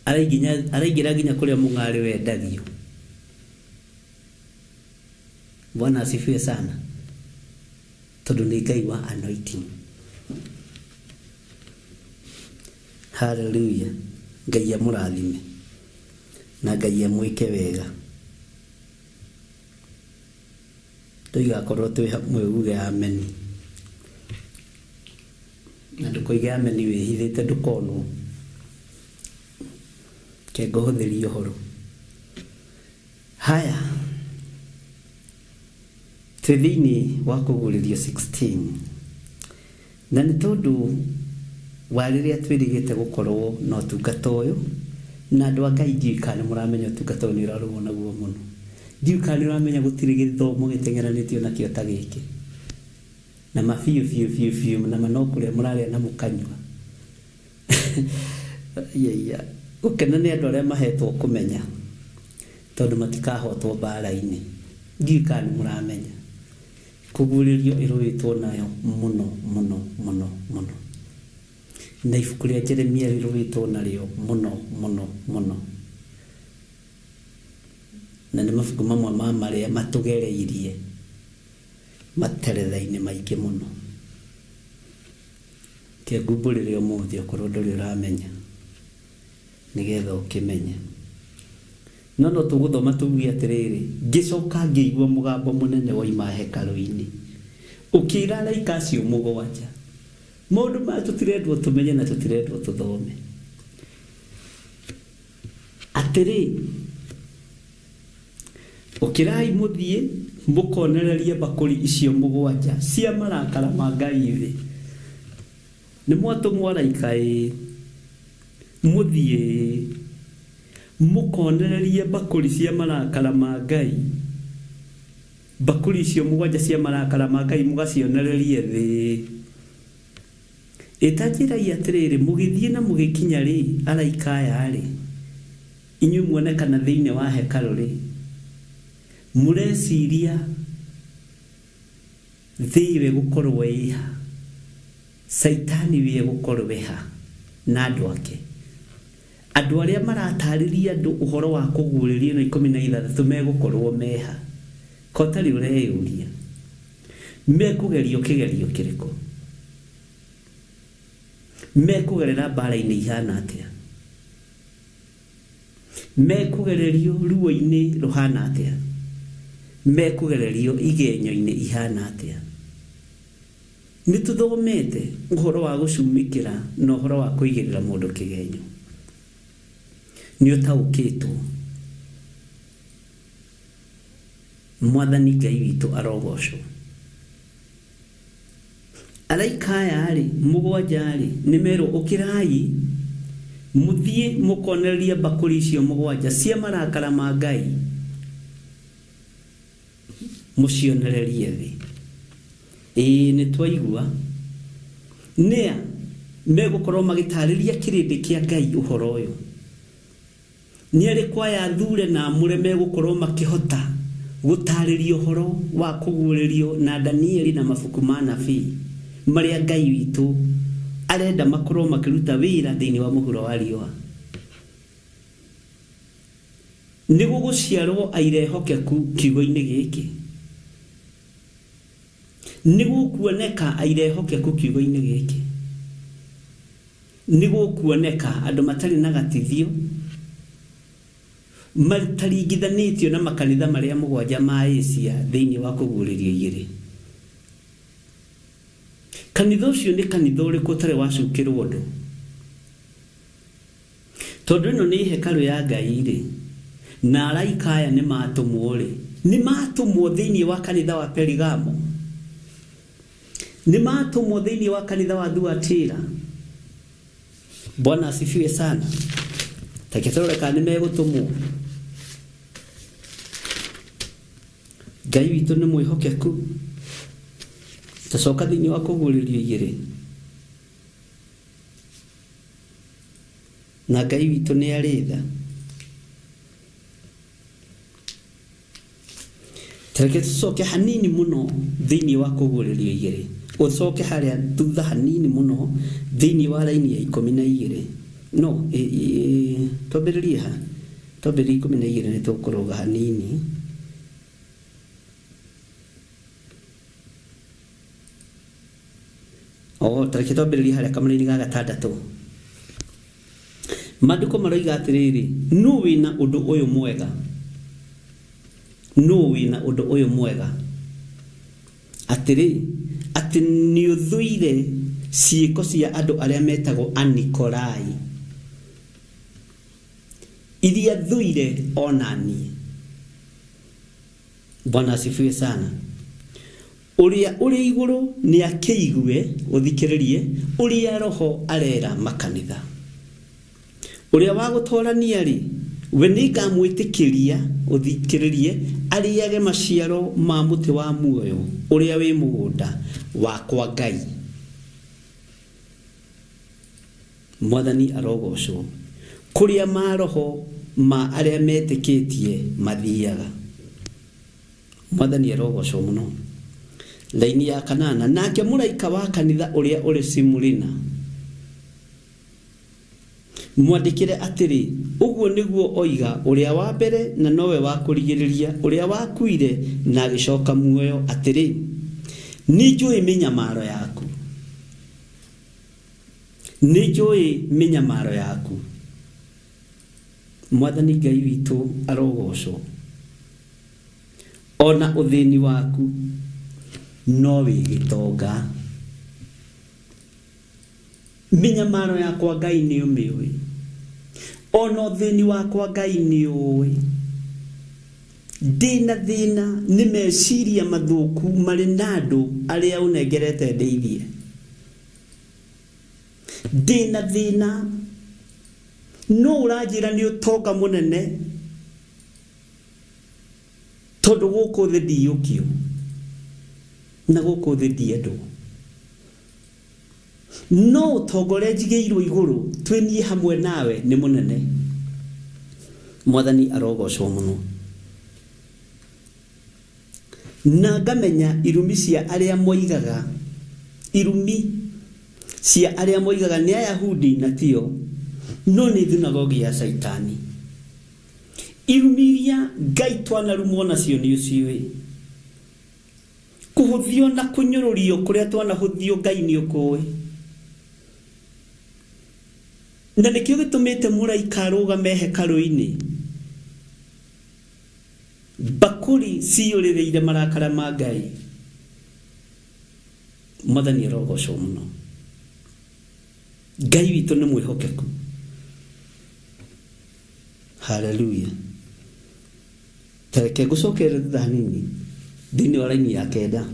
Araingĩra nginya kũrĩa mũng'arĩ wendagio. Bwana asifiwe sana. Tondũ nĩ Ngai wa anointing. Hallelujah. Ngai amũrathime. Na Ngai amwĩke wega. Ndoiga akorwo twĩ hamwe uge ameni. Na ndũkoige ameni wĩhithĩte ndũkonwo. Reke ngũhũthĩrie ũhoro. Haya, twĩ thĩinĩ wa kũguũrĩrio 16. Na nĩ tondũ wa rĩrĩa twĩrĩgĩte gũkorwo na ũtungata ũyũ, na andũ a Ngai ndiũĩ kana nĩ mũramenya ũtungata ũyũ nĩ ũrarũo naguo mũno. Ndiũĩ kana nĩ ũramenya gũtirĩ gĩthomo gĩteng'eranĩtio nakĩo ta gĩkĩ. Na ma biũ biũ biũ biũ, na ma no kũrĩa mũrarĩa na mũkanyua. Aiaiya. Gũkena nĩ andũ arĩa mahetwo kũmenya, tondũ matikahotwo mbaara-inĩ. Ndiũĩ kana nĩ mũramenya. Kũguũrĩrio ĩrũĩtwo nayo mũno mũno mũno mũno. Na ibuku rĩa Jeremia rĩrũĩtwo narĩo mũno mũno mũno. Na nĩ mabuku mamwe ma marĩa matũgereirie materetha-inĩ maingĩ mũno. Reke ngumbũrĩre ũmũthĩ okorwo ndũrĩ ũramenya, nĩgetha ũkĩmenye. No no tũgũthoma tuuge atĩrĩrĩ, ngĩcoka ngĩigua mũgambo mũnene woima hekarũ-inĩ, ũkĩĩra araika acio mũgwanja, maũndũ maya tũtirendwo tũmenye na tũtirendwo tũthome. Atĩrĩ, ũkĩrai mũthiĩ mũkonererie mbakũri icio mũgwanja cia marakara ma Ngai thĩ. Nĩ mwatũmwo araika ĩĩ, mũthiĩ ĩĩ, mũkonererie mbakũri cia marakara ma Ngai, mbakũri icio mũgwanja cia marakara ma Ngai mũgacionererie thĩ. Ĩ ta njĩrai atĩrĩrĩ, mũgĩthiĩ na mũgĩkinya-rĩ, araika aya-rĩ, inyuĩ muonekana thĩinĩ wa hekarũ-rĩ, mũreciria thĩ ĩyo ĩgũkorwo ĩ ha? Caitani we egũkorwo e ha na andũ ake? Andũ arĩa maratarĩria andũ ũhoro wa kũguũrĩrio ĩno 16 megũkorwo me ha? Ko ũtarĩ ũreyũria? Mekũgerio kĩgerio kĩrĩkũ? Mekũgerera mbaara-inĩ ihana atĩa? Mekũgererio ruo-inĩ rũhana atĩa? Mekũgererio igenyo-inĩ ihana atĩa? Nĩ tũthomete ũhoro wa gũcumĩkĩra na ũhoro wa kũigĩrĩra mũndũ kĩgenyo. Nĩ ũtaũkĩtwo. Mwathani Ngai witũ arogocwo. Araika aya-rĩ, mũgwanja-rĩ, nĩmerwo, Ũkĩrai, mũthiĩ mũkonererie mbakũri icio mũgwanja cia marakara ma Ngai, mũcionererie thĩ. Ĩĩ, nĩtwaigua. Nĩa megũkorwo magĩtaarĩria kĩrĩndĩ kĩa Ngai ũhoro ũyũ? Nĩ arĩkũ aya athuure na amũre megũkorũo makĩhota gũtaarĩria ũhoro wa Kũguũrĩrio na Danieli na mabuku ma anabii marĩa Ngai witũ arenda makorũo makĩruta wĩra thĩinĩ wa mũhuro wa riũa? Nĩ gũgũciarũo aira ehokeku kiugo-inĩ gĩkĩ? Nĩ gũkuoneka aira ehokeku kiugo-inĩ gĩkĩ? Nĩ gũkuoneka andũ matarĩ na gatithio mataringithanĩtio na makanitha marĩa mũgwanja ma Asia thĩinĩ wa Kũguũrĩrio igĩrĩ. Kanitha ũcio nĩ kanitha ũrĩkũ ũtarĩ wacukĩrwo ũndũ? Tondũ ĩno nĩ hekarũ ya Ngai-rĩ, na araika aya nĩ matũmwo-rĩ, nĩ matũmwo thĩinĩ wa kanitha wa Perigamo? Nĩ matũmwo thĩinĩ wa kanitha wa Thuatira? Bwana asifiwe sana. Take tũrore kana nĩ megũtũmwo. Ngai witũ nĩ mwĩhokeku. Tacoka thĩinĩ wa Kũguũrĩrio igĩrĩ. Na Ngai witũ nĩ arĩ tha. Tareke tũcoke hanini mũno thĩinĩ wa Kũguũrĩrio igĩrĩ. Ũcoke harĩa thutha hanini mũno thĩinĩ wa raini ya 12. No, twambĩrĩrie ha? Twambĩrĩrie 12 nĩ tũkũrũga hanini. Oh, tareke twambĩrĩrie harĩa kamũraini ga gatandatũ. Maandĩko maroiga atĩrĩrĩ, nũ wĩna ũndũ ũyũ mwega? Nũ wĩna ũndũ ũyũ mwega? Atĩrĩ, atĩ nĩũthũire ciĩko cia andũ arĩa metagwo Anikolai, iria thũire o na niĩ. Bwana asifiwe sana. Ũrĩa ũrĩ igũrũ nĩakĩigue, ũthikĩrĩrie, ũrĩa Roho arera makanitha. Ũrĩa wa gũtorania-rĩ, we nĩngamwĩtĩkĩria, ũthikĩrĩrie, arĩage maciaro ma mũtĩ wa muoyo ũrĩa wĩ mũgũnda wa kwa Ngai. Mwathani arogocwo, kũrĩa maroho ma arĩa metĩkĩtie mathiaga. Mwathani arogocwo mũno. Laini ya kanana, nake mũraika wa kanitha ũrĩa ũrĩ Simurina mwandĩkĩre atĩrĩ, ũguo nĩguo oiga ũrĩa wa mbere na nowe wa kũrigĩrĩria, ũrĩa wakuire na agĩcoka muoyo, atĩrĩ, nĩnjũĩ mĩnyamaro yaku, nĩnjũĩ mĩnyamaro yaku. Mwathani Ngai witũ arogocwo. O na ũthĩni waku, no wĩ gĩtonga. Mĩnyamaro yakwa Ngai nĩũmĩũĩ, o na ũthĩni wakwa Ngai nĩũũĩ. Ndĩ na thĩna nĩ meciria mathũku marĩ na andũ arĩa ũnengerete ndeithie. Ndĩna thĩna no ũranjĩra nĩ ũtonga mũnene tondũ gũkũ thĩ ndiyũkio na gũkũ thĩ ndiendwo no ũtonga ũrĩa njigĩirwo igũrũ twĩ niĩ hamwe nawe nĩ mũnene. Mwathani arogocwo mũno. Na ngamenya irumi cia arĩa moigaga, irumi cia arĩa moigaga nĩ Ayahudi na tio, no nĩ thunagogi ya Caitani. Irumi iria Ngai twanarumwo nacio nĩ ũciũĩ. Kũhũthio na kũnyũrũrio kũrĩa twanahũthio Ngai nĩ ũkũĩ. Na nĩkĩo gĩtũmĩte mũraika arũgame hekarũ-inĩ, mbakũri ciyũrĩrĩire marakara ma Ngai. Mwathani arogocwo mũno. Ngai witũ nĩ mwĩhokeku. Haleluya. Ta reke ngũcokerere thutha hanini thĩinĩ wa raini ya kenda.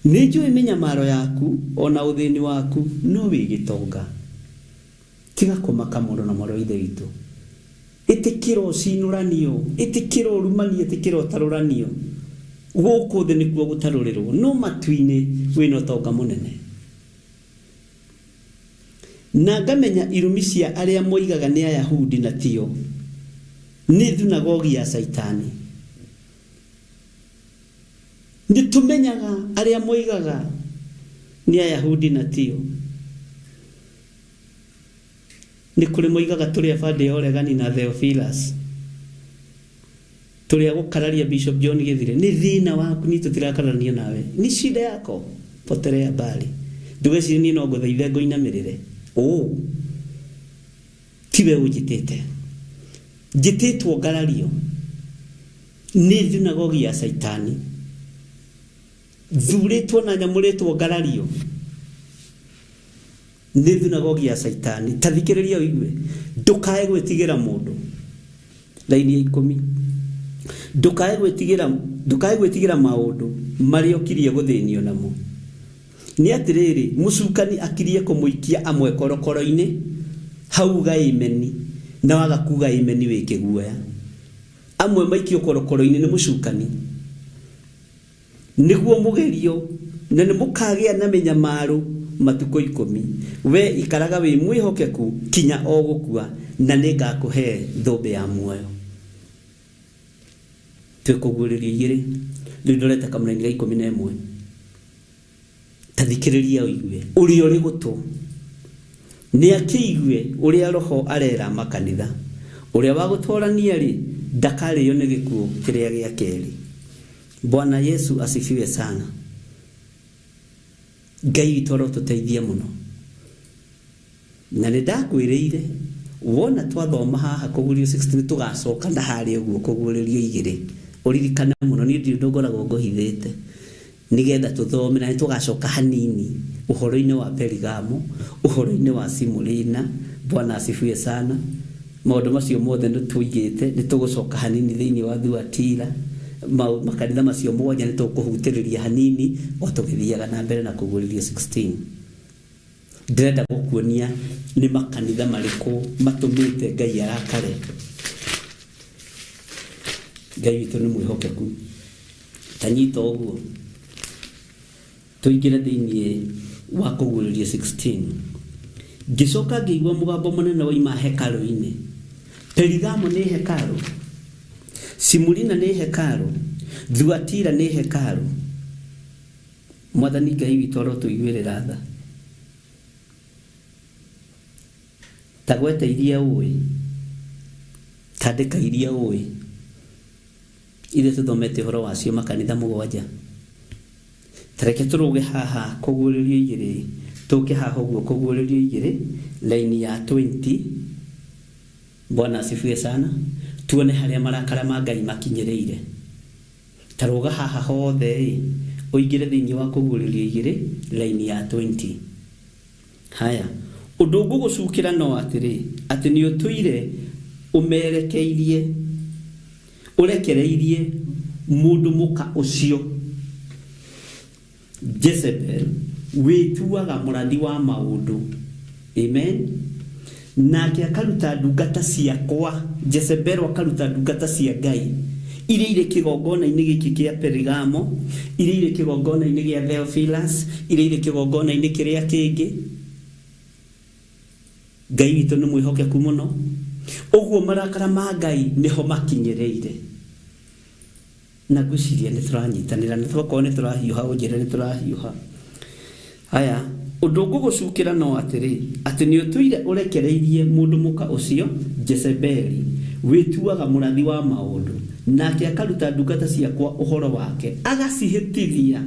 Nĩ njũĩ mĩnyamaro yaku o na ũthĩni waku, no wĩ gĩtonga. Tiga kũmaka mũrũ na mwarĩ wa Ithe witũ. Ĩtĩkĩra ũcinũranio, ĩtĩkĩra ũrumanio, ĩtĩkĩra ũtarũranio. Gũkũ thĩ nĩkuo gũtarũrĩrwo, no matu-inĩ wĩna ũtonga mũnene. Na ngamenya irumi cia arĩa moigaga nĩ Ayahudi na tio, nĩ thunagogi ya Caitani. Nĩ tũmenyaga arĩa moigaga nĩ Ayahudi na tio. Nĩ kũrĩ moigaga tũrĩ a bandĩ ya ũregani na Theophilus. Tũrĩ a gũkararia Bishop John Gĩthire. Nĩ thĩna waku, niĩ tũtirakararania nawe. Ni shida yako, potelea mbali. Ndũgecirie niĩ no ngũthaithe ngũinamĩrĩre. Ũũ. Tiwe ũnjĩtĩte. Njĩtĩtwo ngarario. Nĩ thunagogi ya Caitani. Thurĩtwo na nyamũrĩtwo ngarario. Nĩ thunagogi ya Caitani. Ta thikĩrĩria ũigue. Ndũkae gwĩtigĩra mũndũ. Raini ya ikũmi. Ndũkae gwĩtigĩra, ndũkae gwĩtigĩra maũndũ marĩa ũkirie gũthĩnio namo. Nĩ atĩrĩrĩ, mũcukani akirie kũmũikia amwe korokoro-inĩ, hau uga ĩmeni, na waga kuga ĩmeni wĩ kĩguoya. Amwe maikio korokoro-inĩ nĩ mũcukani. Nĩguo mũgerio, na nĩmũkagĩa na mĩnyamaro matukũ ikũmi. Wee ikaraga wĩ mwĩhokeku kinya o gũkua, na nĩngakũhe thũmbĩ ya muoyo. Twĩ kũguũrĩrio igĩrĩ, rĩu ndorete kamũraini ga 11. Ta thikĩrĩria ũigue, ũrĩa ũrĩ gũtũ nĩakĩigue ũrĩa Roho arera makanitha. Ũrĩa wa gũtoorania-rĩ, ndakarĩo nĩ gĩkuũ kĩrĩa gĩa kerĩ. Bwana Yesu asifiwe sana. Ngai witũ arotũteithia mũno. Na nĩ ndakwĩrĩire, wona twathoma haha kũguũrĩrio 16 tũgacoka na harĩa ũguo kũguũrĩrio igĩrĩ. Ũririkane mũno, niĩ ndirĩ ũndũ ngoragwo ngũhithĩte. Nĩgetha tũthome na nĩ tũgacoka hanini ũhoro-inĩ wa Perigamo, ũhoro-inĩ wa Simulina. Bwana asifiwe sana. Maũndũ macio mothe nĩ tũigĩte, nĩ tũgũcoka hanini thĩinĩ wa Thuatira, makanitha macio mũgwanja nĩ tũkũhutĩrĩria hanini o tũgĩthiaga na mbere na kũguũrĩrio 16. Ndĩrenda gũkuonia nĩ makanitha marĩkũ matũmĩte Ngai arakare. Ngai witũ nĩ mwĩhokeku. Ta nyita ũguo. Tũingĩre thĩinĩ wa kũguũrĩrio 16. Ngĩcoka ngĩigua mũgambo mũnene woima hekarũ-inĩ. Perigamo nĩ hekarũ. Simurina nĩ hekarũ. Thuatira nĩ hekarũ. Mwathani Ngai witũ arotũiguĩrĩra tha. Ta gweta iria ũĩ. Tandĩka iria ũĩ. Iria tũthomete ũhoro wacio makanitha mũgwanja. Ta reke tũrũge haha kũguũrĩrio igĩrĩ, tũke haha ũguo kũguũrĩrio igĩrĩ, raini ya 20. Bwana asifiwe sana. Tuone harĩa marakara ma Ngai makinyĩrĩire. Ta rũga haha hothe-ĩ, ũingĩre thĩinĩ wa Kũguũrĩrio igĩrĩ, raini ya 20. Haya, ũndũ ngũgũcukĩra no atĩrĩ, atĩ nĩũtũire ũmerekeirie, ũrekereirie mũndũ mũka ũcio Jezebel, wĩtuaga mũrathi wa maũndũ. Amen. Nake akaruta ndungata ciakwa, Jezebelo akaruta ndungata cia Ngai iria irĩ kĩgongona-inĩ gĩkĩ kĩa Perigamo, iria irĩ kĩgongona-inĩ gĩa Theophilus, iria irĩ kĩgongona-inĩ kĩrĩa kĩngĩ. Ngai witũ nĩ mwĩhokeku mũno. Ũguo marakara ma Ngai nĩho makinyĩrĩire. Na ngwĩciria nĩ tũranyitanĩra, na twakorwo nĩ tũrahiũha ũnjĩre nĩ tũrahiũha. Haya, ũndũ ngũgũcukĩra no atĩrĩ, atĩ nĩ ũtũire ũrekereirie mũndũ mũka ũcio Jezebeli, wĩtuaga mũrathi wa maũndũ, nake akaruta ndungata ciakwa ũhoro wake, agacihĩtithia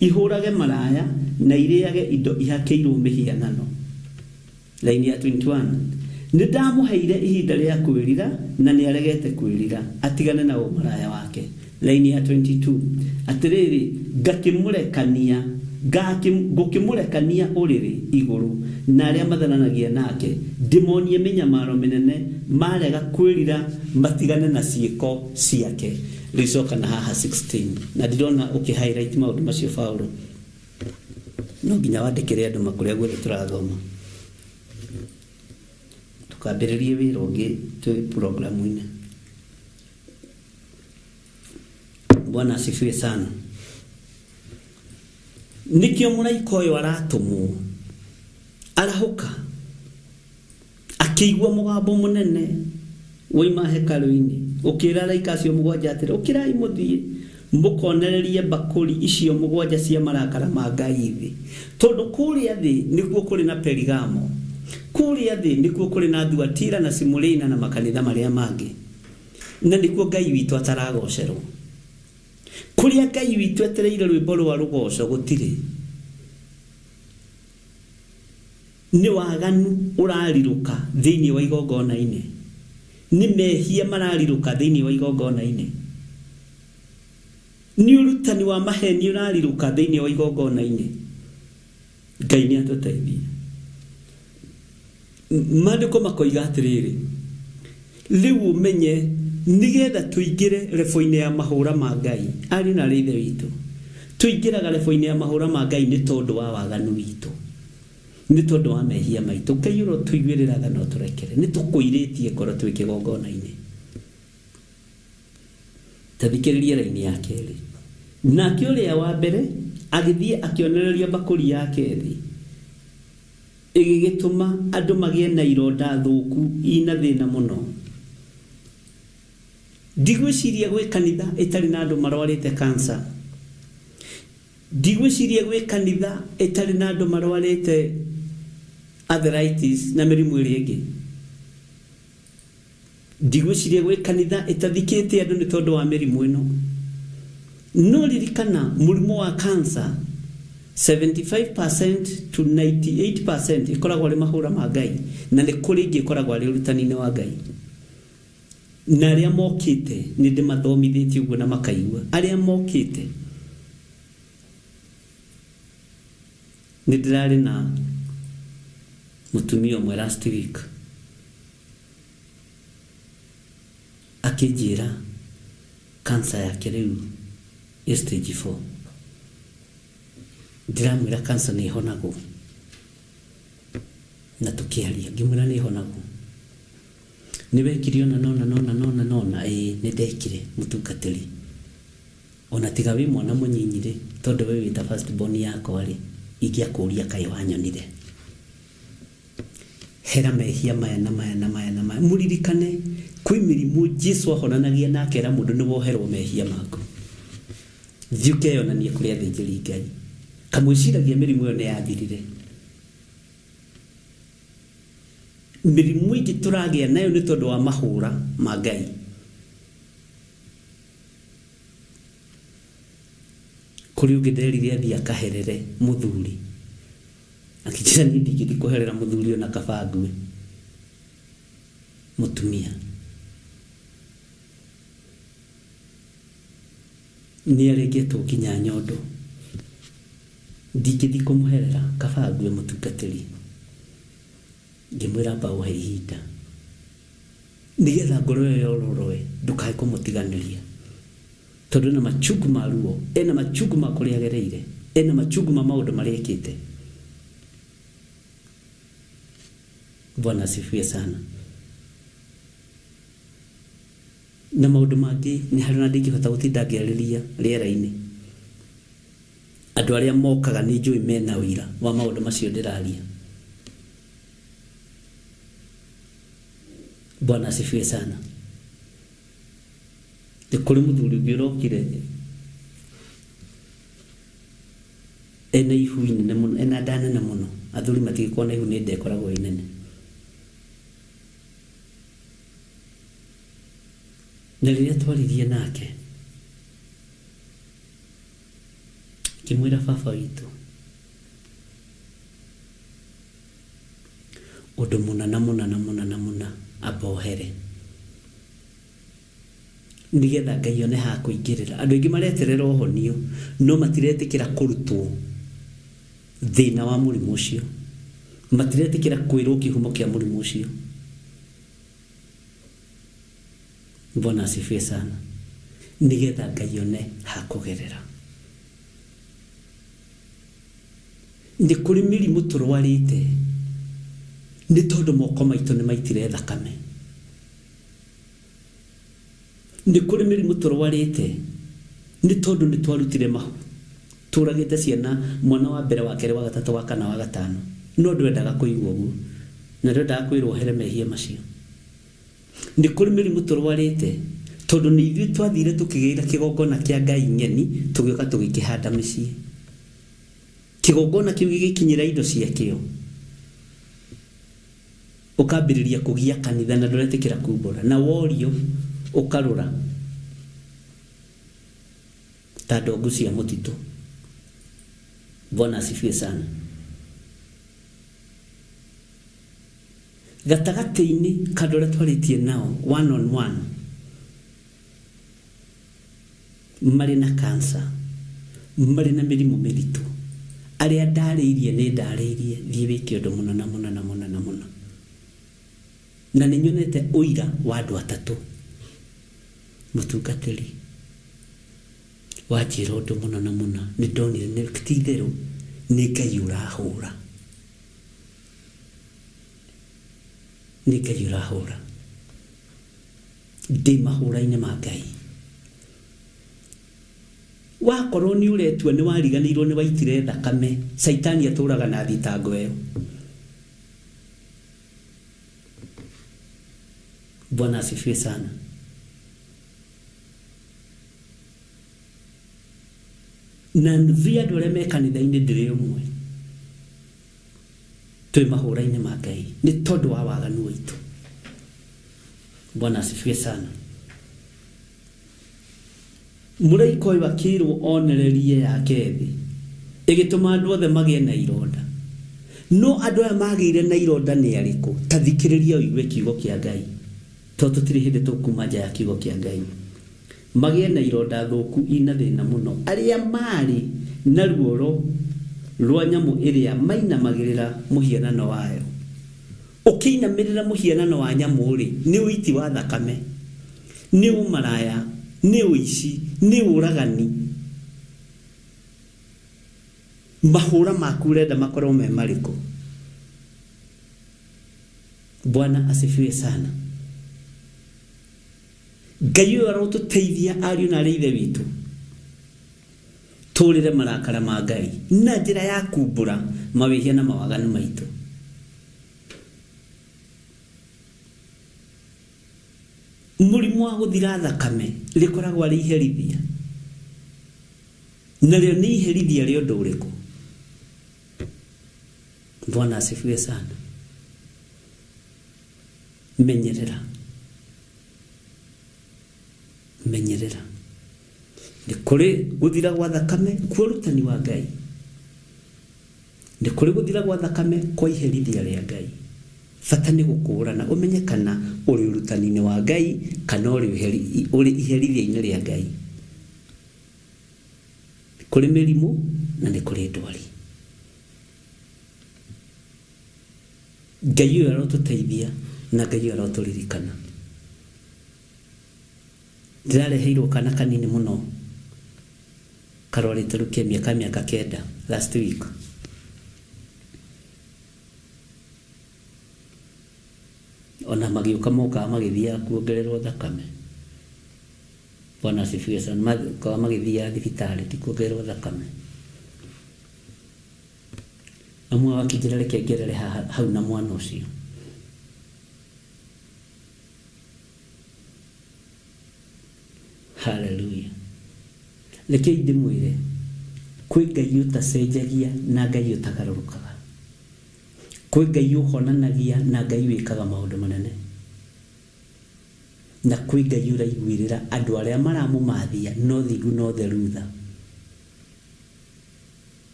ihũrage maraya na irĩage indo ihakĩirwo mĩhianano. Raini ya 21, Nĩ ndamũheire ihinda rĩa kwĩrira, na nĩ aregete kwĩrira, atigane na ũmaraya wake. Raini ya 22, Atĩrĩrĩ, ngakĩmũrekania, ngũkĩmũrekania ũrĩrĩ igũrũ na arĩa matharanagia nake, ndĩmonie mĩnyamaro mĩnene, maarega kwĩrira matigane na ciĩko ciake. Rĩu coka na haha 16, na ndirona ũkĩ highlight maũndũ macio Paulo. No nginya wandĩkĩre andũ ma kũrĩa guothe tũrathoma. Tũkambĩrĩrie wĩra ũngĩ twĩ programu-inĩ. Bwana asifiwe sana. Nĩkĩo mũraika ũyũ aratũmwo arahũka Akĩigua mũgambo mũnene woima hekarũ-inĩ, ũkĩĩra araika acio mũgwanja atĩrĩ, Ũkĩrai mũthiĩ, mũkonererie mbakũri icio mũgwanja cia marakara ma Ngai thĩ. Tondũ kũrĩa thĩ nĩkuo kũrĩ na Perigamo, kũrĩa thĩ nĩkuo kũrĩ na Thuatira na Simurina na makanitha marĩa mangĩ, na nĩkuo Ngai witũ ataragoocerwo. Kũrĩa Ngai witũ etereire rwĩmbo rwa rũgooco gũtirĩ. Nĩ waganu ũrarirũka thĩinĩ wa igongona-inĩ. Nĩ mehia mararirũka thĩinĩ wa igongona-inĩ. Nĩ ũrutani wa maheni ũrarirũka thĩinĩ wa igongona-inĩ. Ngai nĩ atũteithie. Maandĩko makoiga atĩrĩrĩ, rĩu ũmenye nĩgetha tũingĩre rebo-inĩ ya mahũra ma Ngai, ariũ na aarĩ a Ithe witũ, tũingĩraga rebo-inĩ ya mahũra ma Ngai nĩ tondũ wa waganu witũ. Nĩ tondũ wa mehia maitũ, Ngai ũrotũiguĩrĩra tha na ũtũrekere. Nĩ tũkũirĩtie ngoro twĩ kĩgongona-inĩ. Ta thikĩrĩria raini ya kerĩ. Nake ũrĩa wa mbere agĩthiĩ akĩonereria mbakũri yake thĩ, ĩgĩgĩtũma andũ magĩe na ironda thũku ina thĩna mũno. Ndigwĩciria gwĩ kanitha ĩtarĩ na andũ marwarĩte cancer. Ndigwĩciria gwĩ kanitha ĩtarĩ na andũ marwarĩte arthritis na mĩrimũ ĩrĩa ĩngĩ. Ndigwĩciria gwĩ kanitha ĩtathikĩte andũ nĩ tondũ wa mĩrimũ ĩno. No ririkana mũrimũ wa cancer 75% to 98% ĩkoragwo arĩ mahũra ma Ngai na nĩ kũrĩ ĩngĩ ĩkoragwo arĩ ũrutani-inĩ wa Ngai. Na arĩa mokĩte nĩ ndĩmathomithĩtie ũguo na makaigua. Arĩa mokĩte nĩ ndĩrarĩ na mũtumia ũmwe last week akĩnjĩra cancer yake rĩu ĩ stage 4. Ndĩramwĩra cancer nĩ ĩhonagwo na tũkĩaria ngĩmwĩra nĩ ĩhonagwo. Nĩ wekire ũna na ũna na ũna na ũna na ũna? Ĩĩ, nĩ ndekire, mũtungatĩri. O na tiga wĩ mwana mũnyinyi-rĩ, tondũ we wĩ ta first born yakwa-rĩ, ingĩakũũria kaĩ wanyonire? Hera mehia maya na maya na maya na maya. Mũririkane, kwĩ mĩrimũ Jesu ahonanagia na akera mũndũ nĩ woherwo mehia maku. Thiĩ ũkeyonanie kũrĩ athĩnjĩri Ngai. Kamwĩciragia mĩrimũ ĩyo nĩ yathirire. Mĩrimũ ĩngĩ tũragĩa nayo nĩ tondũ wa mahũra ma Ngai. Kũrĩ ũngĩ nderire athiĩ akaherere mũthuri, akĩnjĩra niĩ ndingĩthiĩ kũherera mũthuri ona kaba ngue. Mũtumia nĩ arengetwo nginya nyondo. Ndingĩthiĩ kũmũherera, kaba ngue mũtungatĩri. Ngĩmwĩra amba ũhe ihinda. Nĩgetha ngoro ĩyo yororoe, ndũkae kũmũtiganĩria. Tondũ ena machungu ma ruo, ena machungu ma kũrĩa agereire, ena machungu ma maũndũ marĩa ekĩte. Bwana asifiwe sana. Na maũndũ mangĩ nĩ harĩ na ndingĩhota gũtinda ngĩarĩria rĩera-inĩ. Andũ arĩa mokaga nĩ njũĩ mena ũira wa maũndũ macio ndĩraria. Bwana asifiwe sana. Nĩ kũrĩ mũthuri ũngĩ ũrokire ena ihu inene mũno, ena nda nene mũno. Athuri matingĩkorwo na ihu nĩ nda ĩkoragwo ĩ nene. Na rĩrĩa twaririe nake, ngĩmwĩra baba witũ, ũndũ mũna na mũna na mũna na mũna amba ohere nĩgetha Ngai one ha kũingĩrĩra. Andũ aingĩ mareterera ũhonio no matiretĩkĩra kũrutwo thĩna wa mũrimũ ũcio, matiretĩkĩra kwĩrwo kĩhumo kĩa mũrimũ ũcio. Bwana asifiwe sana. Nĩgetha Ngai one ha kũgerera. Nĩ kũrĩ mĩrimũ tũrwarĩte nĩ tondũ moko maitũ nĩ maitire thakame. Nĩ kũrĩ mĩrimũ tũrwarĩte nĩ tondũ nĩ twarutire mahu. Tũragĩte ciana mwana wa mbere, wa kerĩ, wa gatatũ, wa kana, wa gatano. No ndwendaga kũigua ũguo na ndwendaga kwĩrwo ũhere mehia macio. Nĩ kũrĩ mĩrimũ tũrwarĩte tondũ nĩ ithuĩ twathire tũkĩgĩra kĩgongona kĩa Ngai ng'eni tũgĩũka tũgĩkĩhanda mĩciĩ. Kĩgongona kĩu gĩgĩkinyĩra indo ciakĩo, ũkambĩrĩria kũgia kanitha na ndũretĩkĩra kumbũra, na worio ũkarũra ta ndongu cia mũtitũ. Bwana asifiwe sana. Gatagatĩ-inĩ ka andũ arĩa twarĩtie nao one on one marĩ na cancer, marĩ na mĩrimũ mĩritũ, arĩa ndarĩirie nĩ ndarĩirie thiĩ wĩke ũndũ mũna na mũna na mũna na mũna. Na nĩ nyonete ũira wa andũ atatũ. Mũtungatĩri, wanjĩra ũndũ mũna na mũna, nĩ ndonire nĩ ti itherũ nĩ Ngai ũrahũra. Nĩ Ngai ũrahũra. Ndĩ mahũra-inĩ ma Ngai. Wakorwo nĩ ũretua nĩ wariganĩirwo nĩ waitire thakame, caitani atũraga na thitango ĩyo. Bwana asifiwe sana. Na nuthu ya andũ arĩa me kanitha-inĩ ndĩrĩ ũmwe. Twĩ mahũra-inĩ ma Ngai nĩ tondũ wa waganu witũ. Bwana asifiwe sana. Mũraika ũyũ akĩrwo onererie yake thĩ, ĩgĩtũma andũ othe magĩe na ironda. No andũ aya magĩire na ironda nĩ arĩkũ? Ta thikĩrĩria ũigue kiugo kĩa Ngai, tondũ tũtirĩ hĩndĩ tũkuma nja ya kiugo kĩa Ngai. Magĩe na ironda thũku ina thĩna mũno, arĩa maarĩ na ruoro rwa nyamũ ĩrĩa mainamagĩrĩra mũhianano wayo. Ũkĩinamĩrĩra mũhianano wa nyamũ-rĩ, nĩ ũiti wa thakame, nĩ ũmaraya, nĩ ũici, nĩ ũragani. Mahũra maku ũrenda makorwo me marĩkũ? Bwana asifiwe sana. Ngai ũyũ arotũteithia ariũ na arĩ ithe witũ tũrĩre marakara ma Ngai na njĩra ya kumbũra mawĩhia na mawaganu maitũ. Mũrimũ wa gũthira thakame rĩkoragwo arĩ iherithia, narĩo nĩ iherithia rĩa ũndũ ũrĩkũ? Bwana asifiwe sana. Menyerera, menyerera. Nĩ kũrĩ gũthira gwa thakame kwa ũrutani wa Ngai, nĩ kũrĩ gũthira gwa thakame kwa iherithia rĩa Ngai. Bata nĩ gũkũũrana ũmenye kana ũrĩ ũrutani-inĩ wa Ngai kana ũrĩ ũrĩ iherithia-inĩ rĩa Ngai. Nĩ kũrĩ mĩrimũ na nĩ kũrĩ ndwari. Ngai ũyũ arotũteithia na Ngai ũyũ arotũririkana. Ndĩrareheirwo kana kanini mũno karwarĩte leukemia ka mĩaka kenda last week. Ona magĩũka mokaga magĩthiaga kuongererwo thakame. Bwana asifiwe sana. Mokaga magĩthiaga thibitarĩ ti kuongererwo thakame. Mamu wao akĩnjĩra reke ngerere haha hau na mwana ũcio. Haleluya. Rekei ndĩmwĩre, kwĩ Ngai ũtacenjagia na Ngai ũtagarũrũkaga. Kwĩ Ngai ũhonanagia na Ngai wĩkaga maũndũ manene. Na kwĩ Ngai ũraiguĩrĩra andũ arĩa maramũmathia na ũthingu na ũtheru tha.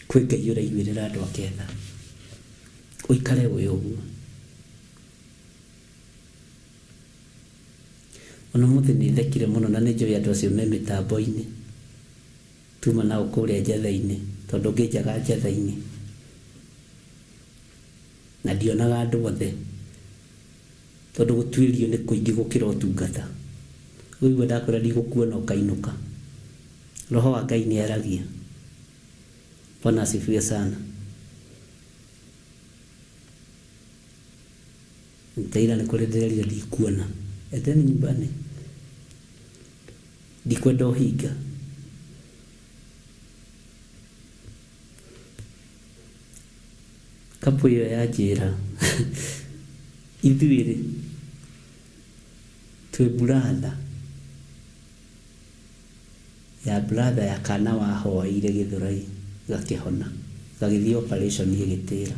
Kwĩ Ngai ũraiguĩrĩra andũ ake tha. Ũikare ũĩ ũguo. Ona ũmũthĩ nĩ thekire mũno na nĩ njũĩ andũ acio me mĩtambo-inĩ. Tuma nao kũrĩa njetha-inĩ tondũ ngĩnjaga njetha-inĩ na ndionaga andũ othe tondũ gũtuĩrio nĩ kũingĩ gũkĩra ũtungata. Ũiguo ndakwĩra ndigũkuona ũkainũka. Roho wa Ngai nĩ aragia. Bwana asifiwe sana. Ntaira nĩ kũrĩ ndĩrerire ndikuona. Endeni nyumbani. Ndikwenda ũhinga. Kapu ĩyo yanjĩra ithuĩ rĩ twĩ brother ya brother ya kana wahoeire Gĩthũrai gakĩhona gagĩthiĩ operation ĩgĩtĩra.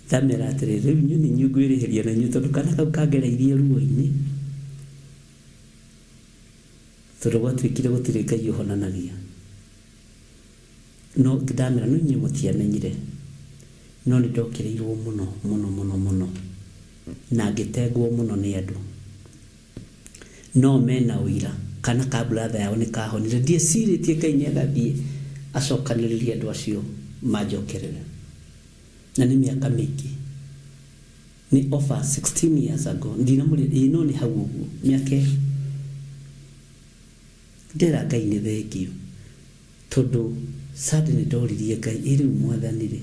Ndamera atĩrĩ rĩu inyuĩ nĩ inyuĩ ngwĩrĩhĩria na inyuĩ tondũ kana kau kangereirie ruo-inĩ. Tondũ gwatuĩkire gũtirĩ Ngai ũhonanagia. No ndamera no inyuĩ mũtiamenyire. No nĩ ndokĩrĩirwo mũno mũno mũno mũno na ngĩtengwo mũno nĩ andũ. No mena ũira kana ka brother yao nĩ kahonire. Ndiecirĩtie Ngai nĩ agathiĩ acokanĩrĩrie andũ acio manjokerere. Na nĩ mĩaka mĩingĩ. Nĩ over 16 years ago. Ndinamũrĩa, ĩĩ no nĩ hau ũguo, mĩaka ĩyo. Ndera Ngai nĩ thengiũ. Tondũ Sunday nĩ ndoririe Ngai, ĩ rĩu Mwathani rĩ,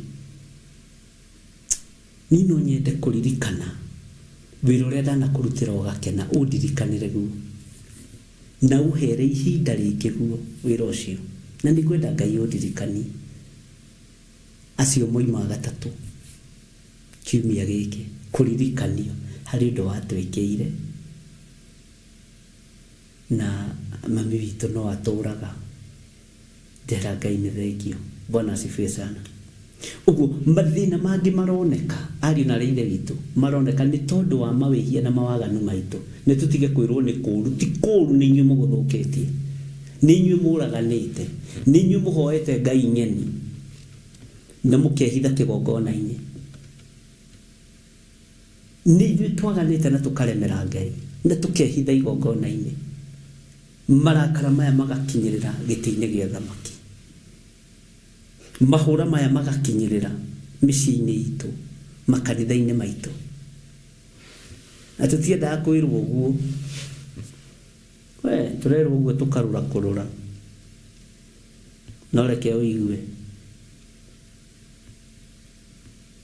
niĩ no nyende kũririkana wĩra ũrĩa ndanakũrutĩra ũgakena, ũndirikanĩre guo. Na ũhere ihinda rĩngĩ guo wĩra ũcio. Na nĩ ngwenda Ngai ũndirikanie. Acio moima gatatũ. Kiumia gĩkĩ kũririkanio harĩ ũndũ watwĩkĩire na mami witũ no atũraga. Ndera Ngai nĩ thengiũ. Bwana asifiwe sana. Ũguo mathĩna mangĩ maroneka ariũ na aarĩ a Ithe witũ maroneka nĩ tondũ wa mawĩhia na mawaganu maitũ. Nĩ tũtige kwĩrwo nĩ kũũru. Ti kũũru nĩ inyuĩ mũgũthũkĩtie. Nĩ inyuĩ mũraganĩte. Nĩ inyuĩ mũhoete ngai ng'eni. Na mũkehitha kĩgongona-inĩ. Nĩ ithuĩ twaganĩte na tũkaremera Ngai, na tũkehitha igongona-inĩ, marakara maya magakinyĩrĩra gĩtĩ-inĩ gĩa ũthamaki, mahũra maya magakinyĩrĩra mĩciĩ-inĩ itũ, makanitha-inĩ maitũ. Na tũtiendaga kwĩrwo ũguo. We, tũrerwo ũguo tũkarũra kũrũra. No reke ũigue.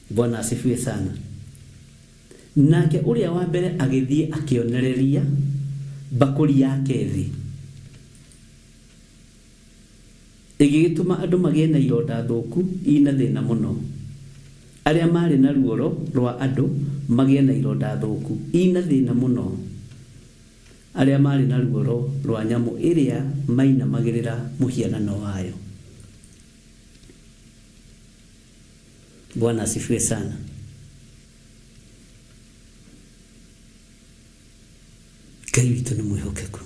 Bwana asifiwe sana. Nake ũrĩa wa mbere agĩthiĩ akĩonereria mbakũri yake thĩ, ĩgĩgĩtũma andũ magĩe na ironda thũku ina thĩna mũno. Arĩa maarĩ na ruoro rwa andũ magĩe na ironda thũku ina thĩna mũno. Arĩa maarĩ na ruoro rwa nyamũ ĩrĩa mainamagĩrĩra mũhianano wayo. Bwana asifiwe sana. Ngai witũ nĩ mwĩhokeku.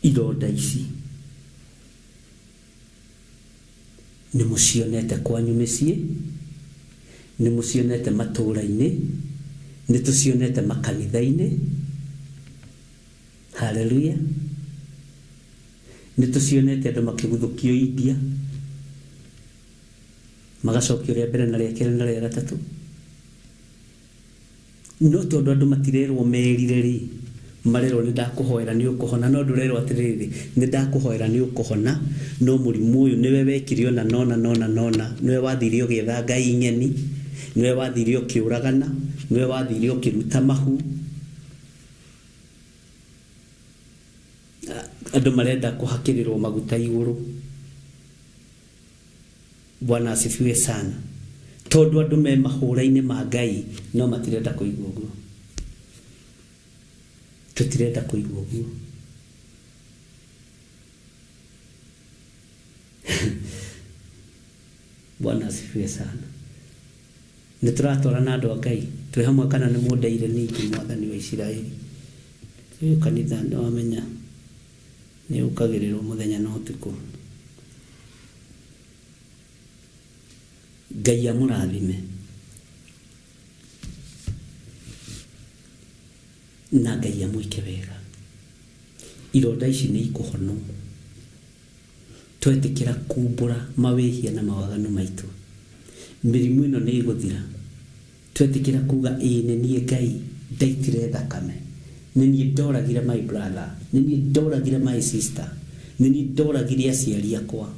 Ironda ici nĩ mũcionete kwanyu mĩciĩ, nĩ mũcionete matũũra-inĩ, nĩ tũcionete makanitha-inĩ. Haleluya! Nĩ tũcionete andũ makĩguthũkio India, magacokio rĩa mbere na rĩa kerĩ na rĩa gatatũ. No tondũ andũ matirerwo merire rĩ, Marerwo nĩ ndakũhoera nĩ ũkũhona, no ndũrerwo atĩrĩrĩ, nĩ ndakũhoera nĩ ũkũhona, no mũrimũ ũyũ nĩwe wekire ona nona nona nona, nĩwe wathire ũgĩetha ngai ng'eni, nĩwe wathire ũkĩũragana, nĩwe wathire ũkĩruta mahu. Andũ marenda kũhakĩrĩrwo maguta igũrũ. Bwana asifiwe sana. Tondũ andũ me mahũra-inĩ ma Ngai no matirenda kũigua ũguo. Tũtirenda kũigua ũguo. Bwana asifiwe sana. Nĩ tũratwarana andũ a Ngai twĩ hamwe kana nĩ mũndeire ningĩ mwathani wa Isiraeli. Ũyũ kanitha nĩ wamenya nĩ ũkagĩrĩrwo mũthenya na ũtukũ. Ngai amũrathime na Ngai amwĩke wega. Ironda ici nĩ ikũhonwo twetĩkĩra kumbũra mawĩhia na mawaganu maitũ. Mĩrimũ ĩno nĩ ĩgũthira twetĩkĩra kuga ĩĩ nĩ niĩ Ngai ndaitire thakame, nĩ niĩ ndoragire my brother, nĩ niĩ ndoragire my sister, nĩ niĩ ndoragire aciari akwa,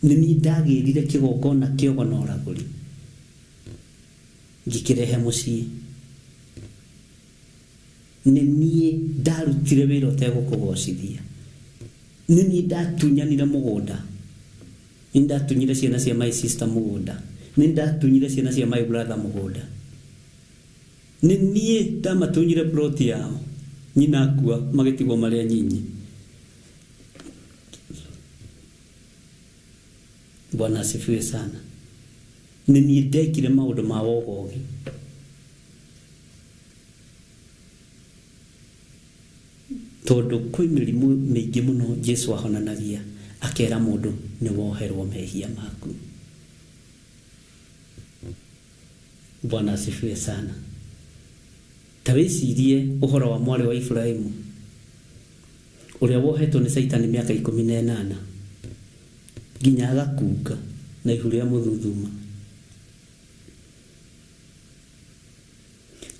nĩ niĩ ndagĩrire kĩgongona kĩogo na ũragũri ngĩkĩrehe mũciĩ, nĩ niĩ ndarutire wĩra ũtegũkũgocithia, nĩ niĩ ndatunyanire mũgũnda, nĩ ndatunyire ciana cia my sister mũgũnda, nĩ ndatunyire ciana cia my brother mũgũnda, nĩ niĩ ndamatunyire plot yao, nyina akua magĩtigwo marĩ anyinyi. Bwana asifiwe sana. Nĩ niĩ ndekire maũndũ ma wogogi. Tondũ kwĩ mĩrimũ mĩingĩ mũno Jesu ahonanagia akera mũndũ nĩ woherwo mehia maku. Bwana asifiwe sana. Ta wĩcirie ũhoro wa mwarĩ wa Iburahimu ũrĩa wohetwo nĩ Caitani mĩaka 18 nginya agakunga na ihu rĩa mũthuthuma.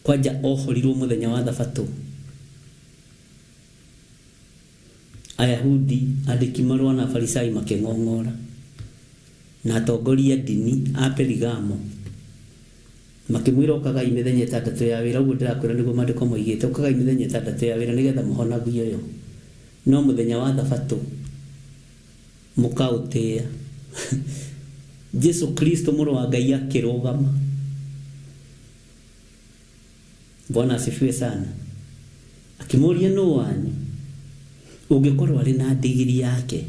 Kwanja ohorirwo mũthenya wa Thabatũ. Ayahudi, andĩki marũa na Afarisai makĩng'ong'ora, na atongoria a ndini a Perigamo makĩmwĩra, ũkagai mĩthenya ĩtandatũ ya wĩra, ũguo ndĩrakwĩra nĩguo maandĩko moigĩte, ũkagai mĩthenya ĩtandatũ ya wĩra nĩgetha mũhonagio yo, no mũthenya wa Thabatũ mũkaũtĩĩa. Jesu Kristo mũrũ wa Ngai akĩrũgama. Bwana asifiwe sana. Akĩmũria nũ wanyu ũngĩkorwo arĩ na ndigiri yake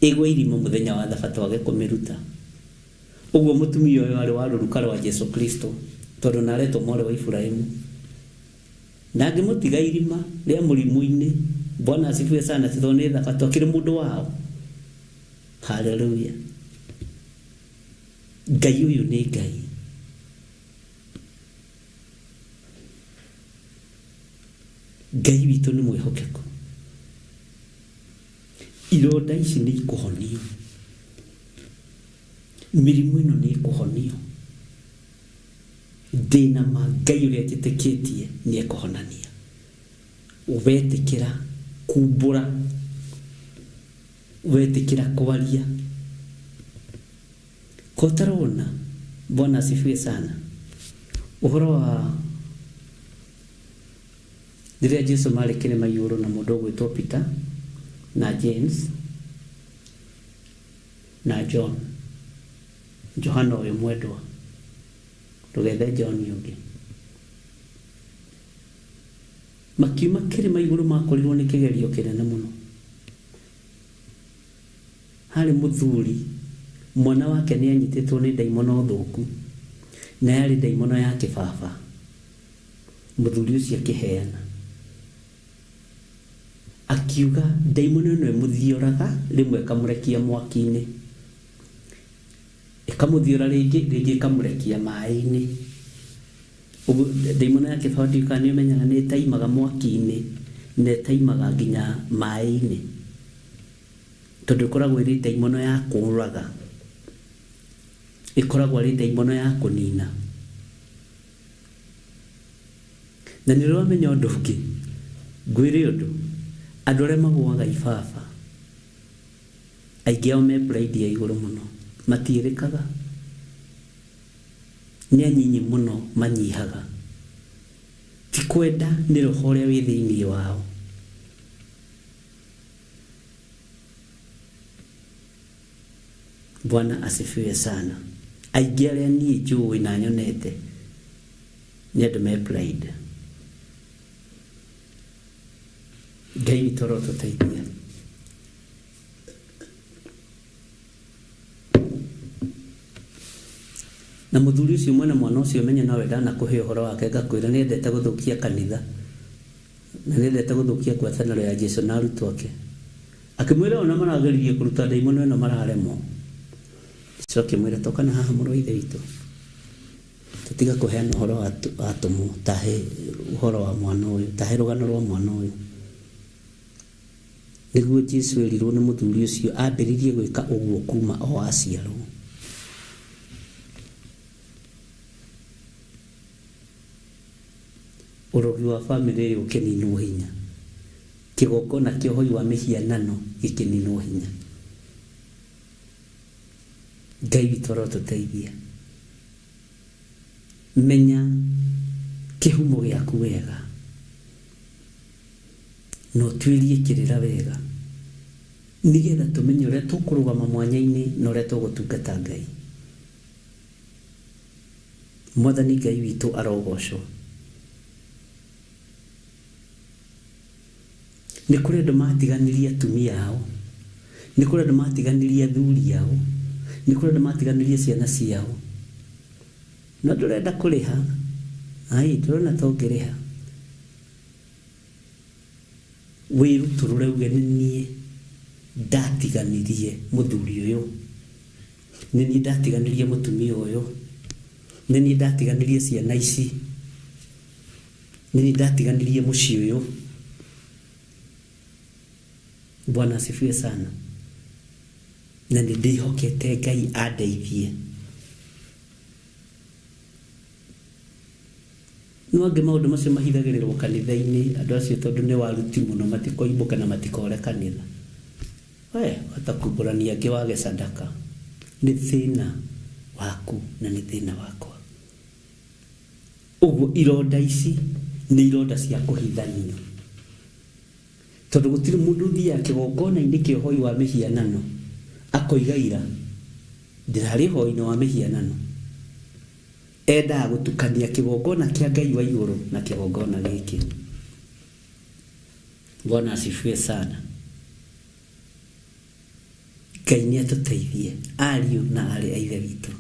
ĩgwe irima mũthenya wa Thabatũ age kũmĩruta. Ũguo mũtumia ũyũ arĩ wa rũruka rwa Jesu Kristo tondũ na aretwo mwarĩ wa Iburahimu. Ndangĩmũtiga irima rĩa mũrimũ-inĩ. Bwana asifiwe sana ti tondũ nĩ Thabatũ akĩrĩ mũndũ wao. Haleluya. Ngai ũyũ nĩ Ngai. Ngai witũ nĩ mwĩhokeku. Ironda ici nĩ ikũhonio. Mĩrimũ ĩno nĩ ĩkũhonio. Ndĩna ma Ngai ũrĩa njĩtĩkĩtie nĩ ekũhonania. Wetĩkĩra kumbũra, wetĩkĩra kwaria. Ko ũtarona? Bwana asifiwe sana. Ũhoro wa rĩrĩa Jesu marĩ kĩrĩma igũrũ na mũndũ ũgwĩtwo Peter na James na John. Johana ũyũ mwendwa, ndũgethe John ũngĩ. Makiuma kĩrĩma igũrũ makorirwo nĩ kĩgerio kĩnene mũno. Haarĩ mũthuri mwana wake nĩ anyitĩtwo nĩ ndaimono thũku, na yarĩ ndaimono ya kĩbaba. Mũthuri ũcio akĩheana, akiuga ndaimono ĩno ĩmũthioraga, rĩmwe ĩkamũrekia mwaki-inĩ, ĩkamũthiora rĩngĩ, rĩngĩ ĩkamũrekia maĩ-inĩ. Ũguo ndaimono ya kĩbaba ndiũĩ kana nĩ ũmenyaga nĩ ĩtaimaga mwaki-inĩ na ĩtaimaga nginya maĩ-inĩ. Tondũ ĩkoragwo ĩrĩ ndaimono ya kũũraga, ĩkoragwo arĩ ndaimono ya kũnina. Na nĩ ũramenya ũndũ ũngĩ, ngwĩre ũndũ, andũ arĩa magũaga ibaba aingĩ ao me pride ya igũrũ mũno, matiĩrĩkaga, nĩ anyinyi mũno manyihaga, ti kwenda, nĩ roho ũrĩa wĩ thĩinĩ wao. Bwana asifiwe sana. Aingĩ arĩa niĩ njũĩ na nyonete nĩ andũ me pride. Ngai witũ arotũteithia. Na mũthuri ũcio mwene mwana ũcio menye nowe ndanakũhe ũhoro wake, ngakwĩra nĩ endete gũthũkia kanitha na nĩ endete gũthũkia ngwatanĩro ya Jesu na arutwo ake. Akĩmwĩra ona marageririe kũruta ndaimono ĩno mararemwo. Jesu akĩmwĩra toka na haha mũrũ wa ithe witũ, tũtiga kũheana ũhoro wa atũmwo, tahe ũhoro wa mwana ũyũ, tahe rũgano rwa mwana ũyũ. Nĩguo Jesu erirwo nĩ mũthuri ũcio ambĩrĩrie gwĩka ũguo kuma o aciarwo. Ũrogi wa bamĩrĩ ĩyo ũkĩninwo hinya, kĩgongona kĩa ũhoi wa mĩhianano gĩkĩninwo hinya. Ngai witũ arotũteithia. Menya kĩhumo gĩaku wega na ũtuĩrie kĩrĩra wega, nĩgetha tũmenye ũrĩa tũkũrũgama mwanya-inĩ na ũrĩa tũgũtungata Ngai. Mwathani Ngai witũ arogocwo. Nĩ kũrĩ andũ matiganĩrie atumia ao, nĩ kũrĩ andũ matiganĩrie athuri ao, nĩ kũrĩ andũ matiganĩrie ciana ciao. No ndũrenda kũrĩha, ai ndũrona ta ũngĩrĩha. Wĩrutũrũre uge nĩ niĩ ndatiganirie mũthuri ũyũ, nĩ niĩ ndatiganirie mũtumia ũyũ, nĩ niĩ ndatiganirie ciana ici, nĩ niĩ ndatiganirie mũciĩ ũyũ. Bwana asifiwe sana. Na nĩ ndĩhokete Ngai andeithie. No angĩ maũndũ macio mahithagĩrĩrwo kanitha-inĩ, andũ acio tondũ nĩ waruti mũno matikoimbũke na matikore kanitha. We wahota kumbũrania angĩ wage sadaka. Nĩ thĩna waku na nĩ thĩna wakwa. Ũguo ironda ici nĩ ironda cia kũhithanio, tondũ gũtirĩ mũndũ ũthiaga kĩgongona-inĩ kĩa ũhoi wa mĩhianano akoiga ira ndĩrarĩ ũhoi-inĩ wa mĩhianano. Endaga gũtukania kĩgongona kĩa Ngai wa igũrũ na kĩgongona gĩkĩ. Bwana asifiwe sana. Ngai nĩ atũteithie ariũ na aarĩ a Ithe witũ.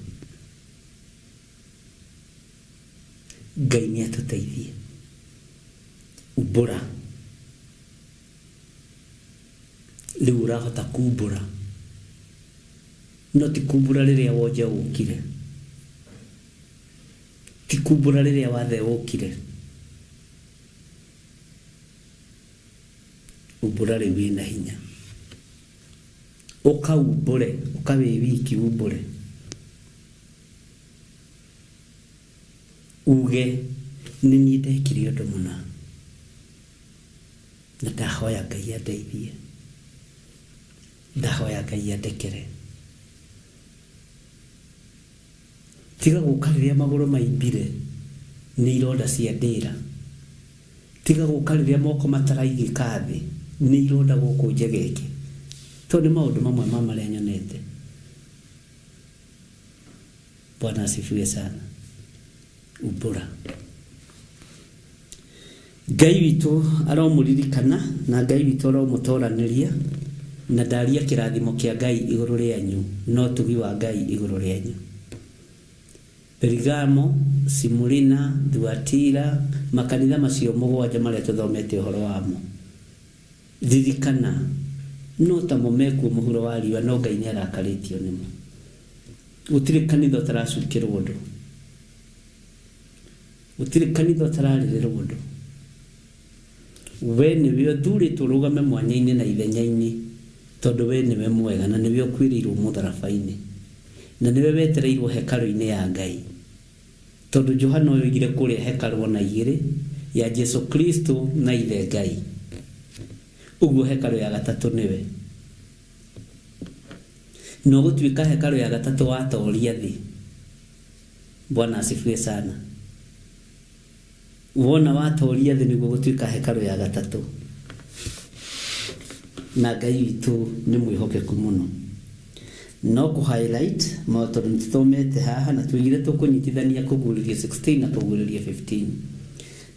Ngai nĩ atũteithie. Umbũra. Rĩu ũrahota kumbũra, no ti kumbũra rĩrĩa wonje ũkire, ti kumbũra rĩrĩa wathe ũkire. Umbũra rĩu wĩna hinya. Ũka umbũre, ũka wĩ wiki umbũre. Uge, nĩ niĩ ndekire ũndũ mũna, na ndahoya Ngai andeithie, ndahoya Ngai andekere. Tiga gũka rĩrĩa magũrũ maimbire nĩ ironda cia ndĩra. Tiga gũka rĩrĩa moko mataraigĩka thĩ nĩ ironda gũkũ njegeke. Tondũ nĩ maũndũ mamwe ma marĩa nyonete. Bwana asifiwe sana. Umbũra. Ngai witũ aromũririkana na Ngai witũ aromũtoranĩria, na ndaria kĩrathimo kĩa Ngai igũrũ rĩanyu na ũtugi wa Ngai igũrũ rĩanyu. Perigamo, Simurina, Thuatira, makanitha macio mũgwanja marĩa tũthomete ũhoro wamo. Ririkana, no tamo mekuo mũhuro wa riũa, no Ngai nĩarakarĩtio nĩmo. Gũtirĩ kanitha ũtaracukĩrwo ũndũ, gũtirĩ kanitha ũtararĩrĩrwo ũndũ. We nĩwe ũthurĩtwo ũrũgame mwanya-inĩ na ithenya-inĩ, tondũ we nĩwe mwega na nĩwe ũkuĩrĩirwo mũtharaba-inĩ, na nĩwe wetereirwo hekarũ-inĩ ya Ngai. Tondũ Johana ũyũ oigire kũrĩa hekarũ ona igĩrĩ, Ya Jesu Kristo na Ithe Ngai. Ũguo hekarũ ya gatatũ nĩwe. Na ũgũtuĩka hekarũ ya gatatũ watoria thĩ. Bwana asifiwe sana. Wona watoria thĩ nĩguo ũgũtuĩka hekarũ ya gatatũ. Na Ngai witũ nĩ mwĩhokeku mũno. No kũ highlight ma tondũ nĩ tũthomete haha na tuoigire tũkũnyitithania kũguũrĩrio 16 na kũguũrĩrio 15.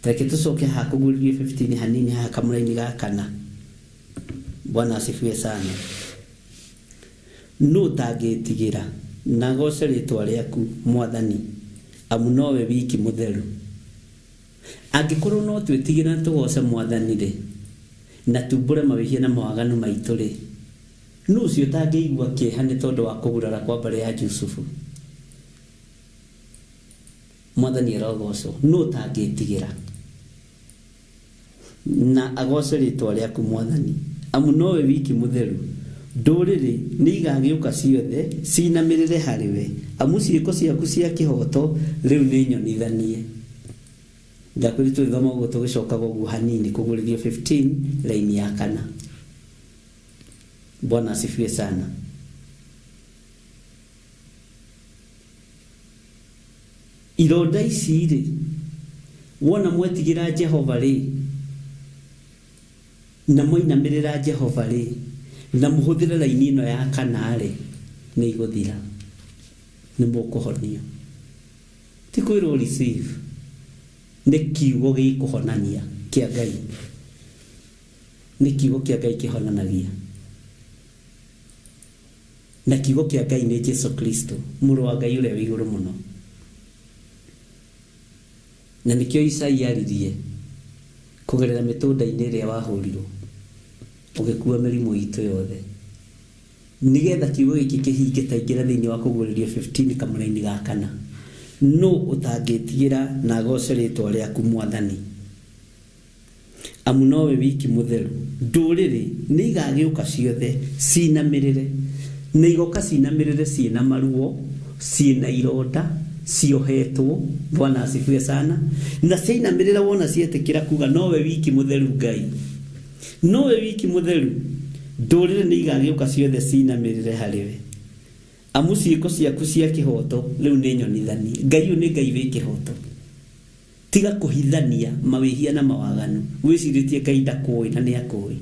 Reke tũcoke haha kũguũrĩrio 15 hanini haha kamũraini ga kana. Bwana asifiwe sana. Nũ ũtangĩĩtigĩra, na agooce rĩĩtwa rĩaku, Mwathani, amu nowe wiki mũtheru? Angĩkorwo no twĩtigĩre na tũgooce Mwathani-rĩ, na tuumbũre mawĩhia na mawaganu maitũ-rĩ, nũ ũcio ũtangĩigua kĩeha nĩ tondũ wa kũgurara kwa mbarĩ ya Jusufu? Mwathani arogoocwo. Nũ ũtangĩĩtigĩra? Na agooce rĩĩtwa rĩaku, Mwathani, amu nowe wiki mũtheru. Ndũrĩrĩ nĩigagĩũka ciothe ciinamĩrĩre harĩwe, amu ciĩko ciaku cia kĩhooto rĩu nĩ nyonithanie. Ndakwĩrire tũgĩthoma ũguo tũgĩcokaga ũguo hanini kũguũrĩrio 15 raini ya kana. Bwana asifiwe sana. Ironda ici-rĩ, wona mwetigĩra Jehova-rĩ, na mwainamĩrĩra Jehova-rĩ, na mũhũthĩre raini ĩno ya kana-rĩ, nĩ igũthira. Nĩ mũkũhonio. Ti kwĩrwo receive, nĩ kiugo gĩkũhonania kĩa Ngai. Nĩ kiugo kĩa Ngai kĩhonanagia. Na kiugo kĩa Ngai nĩ Jesu Kristo, Mũrũ wa Ngai ũrĩa wĩ igũrũ mũno. Na nĩkĩo Isaia aririe, Kũgerera mĩtũnda-inĩ ĩrĩa wahũrirũo, ũgĩkuua mĩrimũ itũ yothe. Nĩgetha kiugo gĩkĩ kĩhinge, ta ingĩra thĩinĩ wa Kũguũrĩrio 15 kamũraini ga kana. Nũ ũtangĩtigĩra na agooce rĩĩtwa rĩaku, Mwathani? Amu nowe wiki mũtheru. Ndũrĩrĩ nĩigagĩũka ciothe ciinamĩrĩre, na igoka ciinamĩrĩre ciĩ na maruo, ciĩ na ironda, ciohetwo, Bwana asifiwe sana, na ciainamĩrĩra wona cietĩkĩra kuga nowe wiki mũtheru Ngai, nowe wiki mũtheru, ndũrĩrĩ nĩigagĩũka ciothe ciinamĩrĩre harĩwe. Amu ciĩko ciaku cia kĩhooto rĩu nĩ nyonithanie. Ngai ũyũ nĩ Ngai wĩ kĩhooto. Tiga kũhithania mawĩhia na mawaganu wĩcirĩtie Ngai ndakũĩ na nĩakũĩ.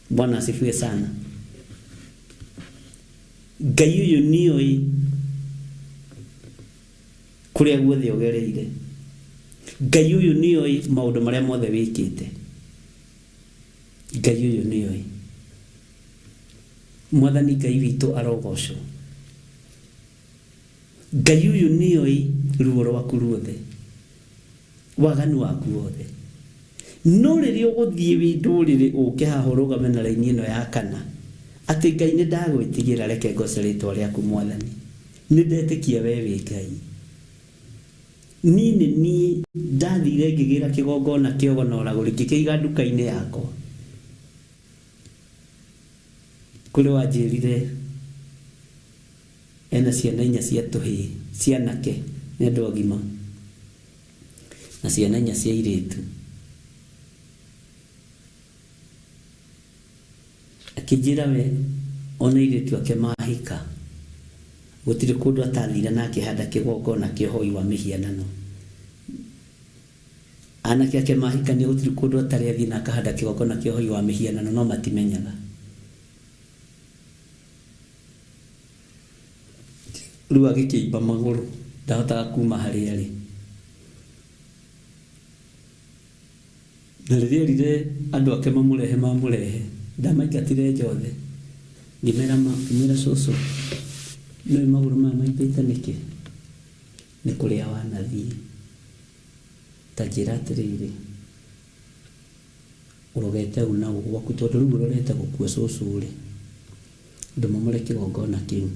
Bwana asifiwe sana. Ngai ũyũ nĩoĩ kũrĩa guothe ũgereire. Ngai ũyũ nĩoĩ maũndũ marĩa mothe wĩkĩte. Ngai ũyũ nĩoĩ. Mwathani Ngai witũ arogocwo. Ngai ũyũ nĩoĩ ruo rwaku ruothe, waganu waku wothe. No rĩrĩa ũgũthiĩ wĩ ndũrĩrĩ ũke haha ũrũgame na raini ĩno ya kana, atĩ Ngai nĩndagwĩtigĩra reke ngoce rĩtwa rĩaku Mwathani. Nĩndetĩkia wee wĩ Ngai. Niĩ nĩ niĩ ndathire ngĩgĩra kĩgongona kĩa ũgo na ũragũri ngĩkĩiga nduka-inĩ yakwa. Kũrĩ wanjĩrire Ena ciana inya cia tũhĩĩ, cia anake, nĩ andũ agima, na ciana inya cia airĩtu. Akĩnjĩra we ona airĩtu ake mahika, gũtirĩ kũndũ atathire na akĩhanda kĩgongona kĩa ũhoi wa mĩhianano. Anake ake mahikania gũtirĩ kũndũ atarĩ athiĩ na akahanda kĩgongona kĩa ũhoi wa mĩhianano no matimenyaga. Rĩu agĩkĩimba magũrũ, ndahotaga kuuma harĩa arĩ. Na rĩrĩa erire andũ ake mamũrehe mamũrehe, ndamaingatire nja othe. Ngĩmera ma, ngĩmwĩra cũcũ, nĩũĩ magũrũ maya maimbĩte nĩkĩ? Nĩ kũrĩa wanathiĩ. Ta njĩra atĩrĩrĩ, Ũrogete ũ na ũ gwaku tondũ rĩu ũrorete gũkua cũcũ-rĩ, ndũmomore kĩgongona kĩu.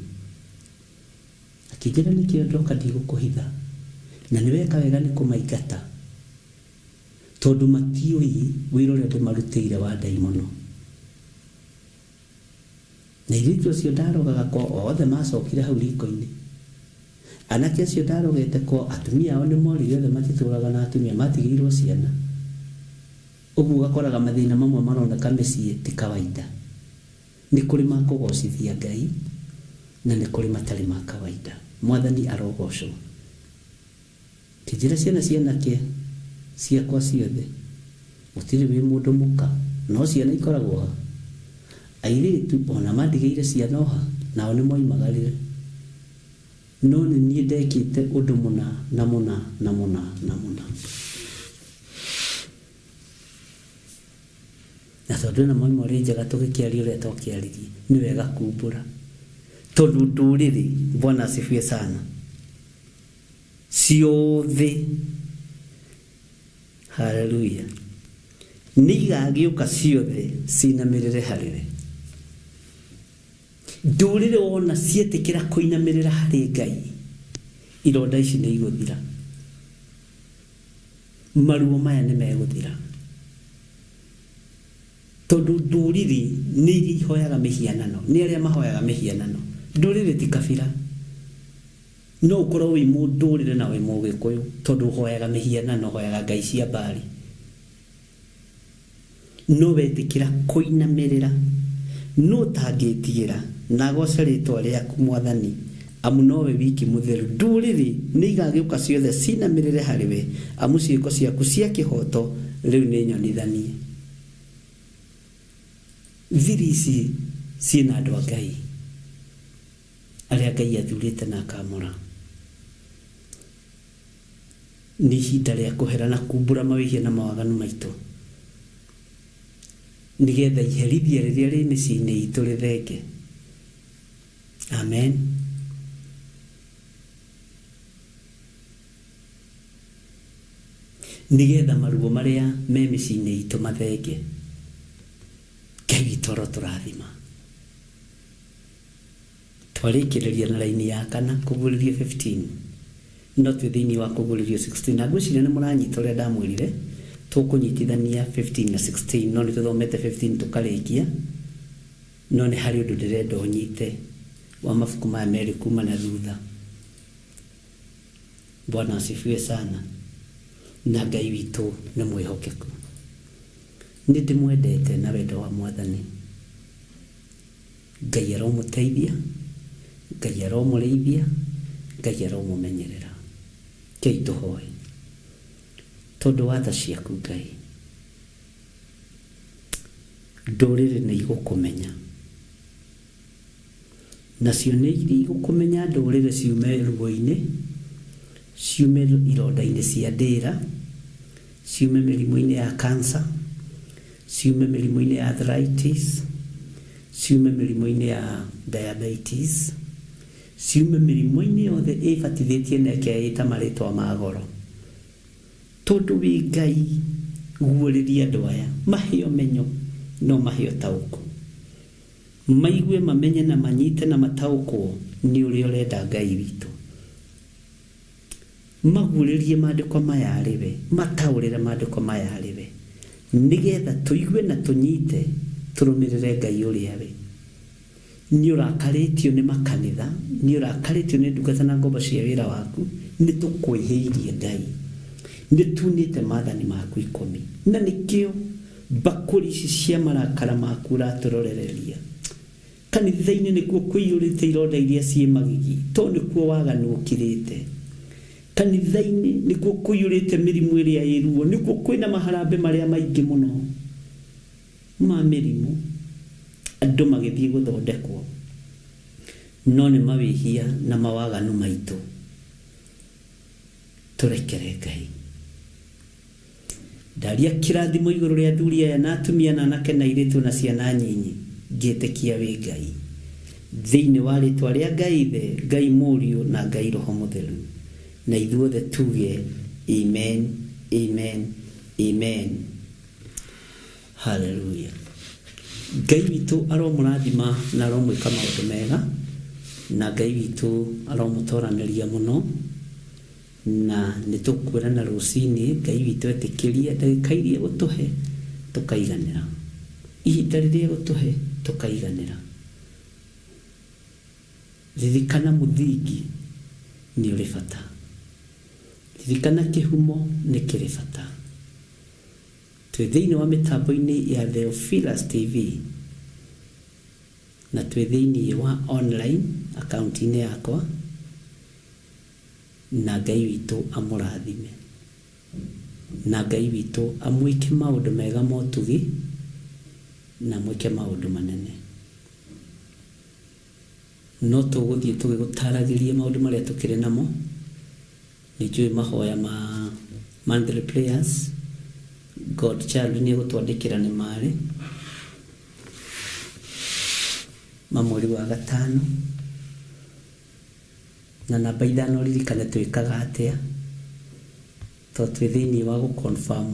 Akĩnjĩra nĩkĩo ndoka ndigũkũhitha, na nĩ weka wega nĩ kũmaingata tondũ matiũĩ wĩra ũrĩa ndĩmarutĩire wa ndaimono. Na airĩtu acio ndarogaga kwao othe macokire hau riko-inĩ. Anake acio ndarogete kwao atumia ao nĩ morire othe matitũraga na atumia matigĩirwo ciana. Ũguo ũgakoraga mathĩna mamwe maroneka mĩciĩ ti kawaida. Nĩ kũrĩ ma kũgocithia Ngai na nĩ kũrĩ matarĩ ma kawaida. Mwathani arogocwo. Ngĩnjĩra ciana cia anake ciakwa ciothe, gũtirĩ wĩ mũndũ mũka, no ciana ikoragwo ha? Airĩtu o na mandigĩire ciana o ha? Nao nĩmoimagarire. No nĩ niĩ ndekĩte ũndũ mũna na mũna na mũna na mũna. Na tondũ ena memory njega tũgĩkĩaria ũrĩa twakĩaririe, nĩ wega kumbũra. Tondũ ndũrĩrĩ, Bwana asifiwe sana, ciothe, haleluya, nĩ igagĩũka ciothe cinamĩrĩre harĩ we. Ndũrĩrĩ wona cietĩkĩra kũinamĩrĩra harĩ Ngai, ironda ici nĩ igũthira. Maruo maya nĩ megũthira. Tondũ ndũrĩrĩ nĩ iria ihoyaga mĩhianano, nĩ arĩa mahoyaga mĩhianano. Ndũrĩrĩ ti kabira. No ũkorwo wĩ mũndũrĩrĩ na wĩ mũgĩkũyũ tondũ ũhoyaga mĩhianano, ũhoyaga ngai cia Baali. No wetĩkĩra kũinamĩrĩra, nũ ũtangĩĩtigĩra, na agooce rĩĩtwa rĩaku, Mwathani, amu nowe wiki mũtheru? Ndũrĩrĩ nĩigagĩũka ciothe ciinamĩrĩre harĩwe, amu ciĩko ciaku cia kĩhooto rĩu nĩ nyonithanie. Thiri ici ciĩ na andũ a Ngai, arĩa Ngai athurĩte na akaamũra. Nĩ ihinda rĩa kũhera na kumbũra mawĩhia na mawaganu maitũ, nĩgetha iherithia rĩrĩa rĩ mĩciĩ-inĩ itũ rĩthenge. Amen. Nĩgetha maruo marĩa me mĩciĩ-inĩ itũ mathenge. Ngai witũ arotũrathima. Twarĩkĩrĩria na raini ya kana, Kũguũrĩrio 15. No twĩ thĩinĩ wa Kũguũrĩrio 16. Na ngwĩciria nĩ mũranyita ũrĩa ndamwĩrire, tũkũnyitithania 15 na 16, no nĩ tũthomete 15 tũkarĩkia, no nĩ harĩ ũndũ ndĩrenda ũnyite wa mabuku maya merĩ kuma na thutha. Bwana asifiwe sana. Na Ngai witũ nĩ mwĩhokeku. Nĩ ndĩmwendete na wendo wa Mwathani. Ngai aromũteithia, Ngai aromũrĩithia, Ngai aromũmenyerera. Rekei tũhoe. Tondũ wa tha ciaku Ngai, ndũrĩrĩ nĩ igũkũmenya, nacio nĩ iria igũkũmenya ndũrĩrĩ ciume ruo-inĩ, ciume ironda-inĩ cia ndĩra, ciume mĩrimũ-inĩ ya cancer, ciume mĩrimũ-inĩ ya arthritis, ciume mĩrimũ-inĩ ya diabetes, ciume mĩrimũ-inĩ yothe ĩbatithĩtie na ĩkeĩta marĩtwa ma goro. Tondũ wĩ Ngai, guũrĩria andũ aya, mahe ũmenyo, na ũmahe ũtaũku. Maigue, mamenye, na manyite, na mataũkwo nĩ ũrĩa ũrenda Ngai witũ. Maguũrĩrie maandĩko maya arĩ we, mataũrĩre maandĩko maya arĩ we, nĩ getha tũigue na tũnyite, tũrũmĩrĩre Ngai ũrĩa we. Nĩ ũrakarĩtio nĩ makanitha, nĩ ũrakarĩtio nĩ ndungata na ngombo cia wĩra waku, nĩ tũkwĩhĩirie Ngai, nĩ tunĩte maathani maku ikũmi, na nĩkĩo mbakũri ici cia marakara maku ũratũrorereria. Kanitha-inĩ nĩkuo kũiyũrĩte ironda iria ciĩ magigi, tondũ nĩkuo waganu ũkirĩte. Kanitha-inĩ nĩkuo kũiyũrĩte mĩrimũ ĩrĩa ĩ ruo, nĩkuo kwĩna maharambĩ marĩa maingĩ mũno ma mĩrimũ, andũ magĩthiĩ gũthondekwo. No nĩ mawĩhia na mawaganu maitũ. Tũrekere Ngai. Ndaria kĩrathimo igũrũ rĩa athuri aya na atumia na anake na airĩtu na ciana nyinyi, ngĩtĩkia wĩ Ngai. Thĩinĩ wa rĩtwa rĩa Ngai Ithe, Ngai Mũriũ na Ngai Roho Mũtheru. Na ithuothe tuge, Amen, Amen, Amen. Hallelujah. Ngai witũ aromũrathima na aromwĩka maũndũ mega, na Ngai witũ aromũtoranĩria mũno. Na nĩ tũkuonana rũcinĩ, Ngai witũ etĩkĩria, ndagĩka iria egũtũhe tũkaiganĩra. Ihinda rĩrĩa egũtũhe tũkaiganĩra. Ririkana mũthingi, Nĩ ũrĩ bata. Ririkana kĩhumo nĩ kĩrĩ bata. Twĩ thĩinĩ wa mĩtambo-inĩ ya Theophilus TV na twĩ thĩinĩ wa online account-inĩ yakwa na Ngai witũ amũrathime. Na Ngai witũ amwĩke maũndũ mega ma ũtugi na amwĩke maũndũ manene. No tũgũthiĩ tũgĩgũtaragĩria maũndũ marĩa tũkĩrĩ namo. Nĩ njũĩ mahoya ma monthly prayers, God child nĩ egũtwandĩkĩra nĩ marĩ ma mweri wa gatano. Na namba ithano ririkane twĩkaga atĩa, tondũ twĩ thĩinĩ wa gũ confirm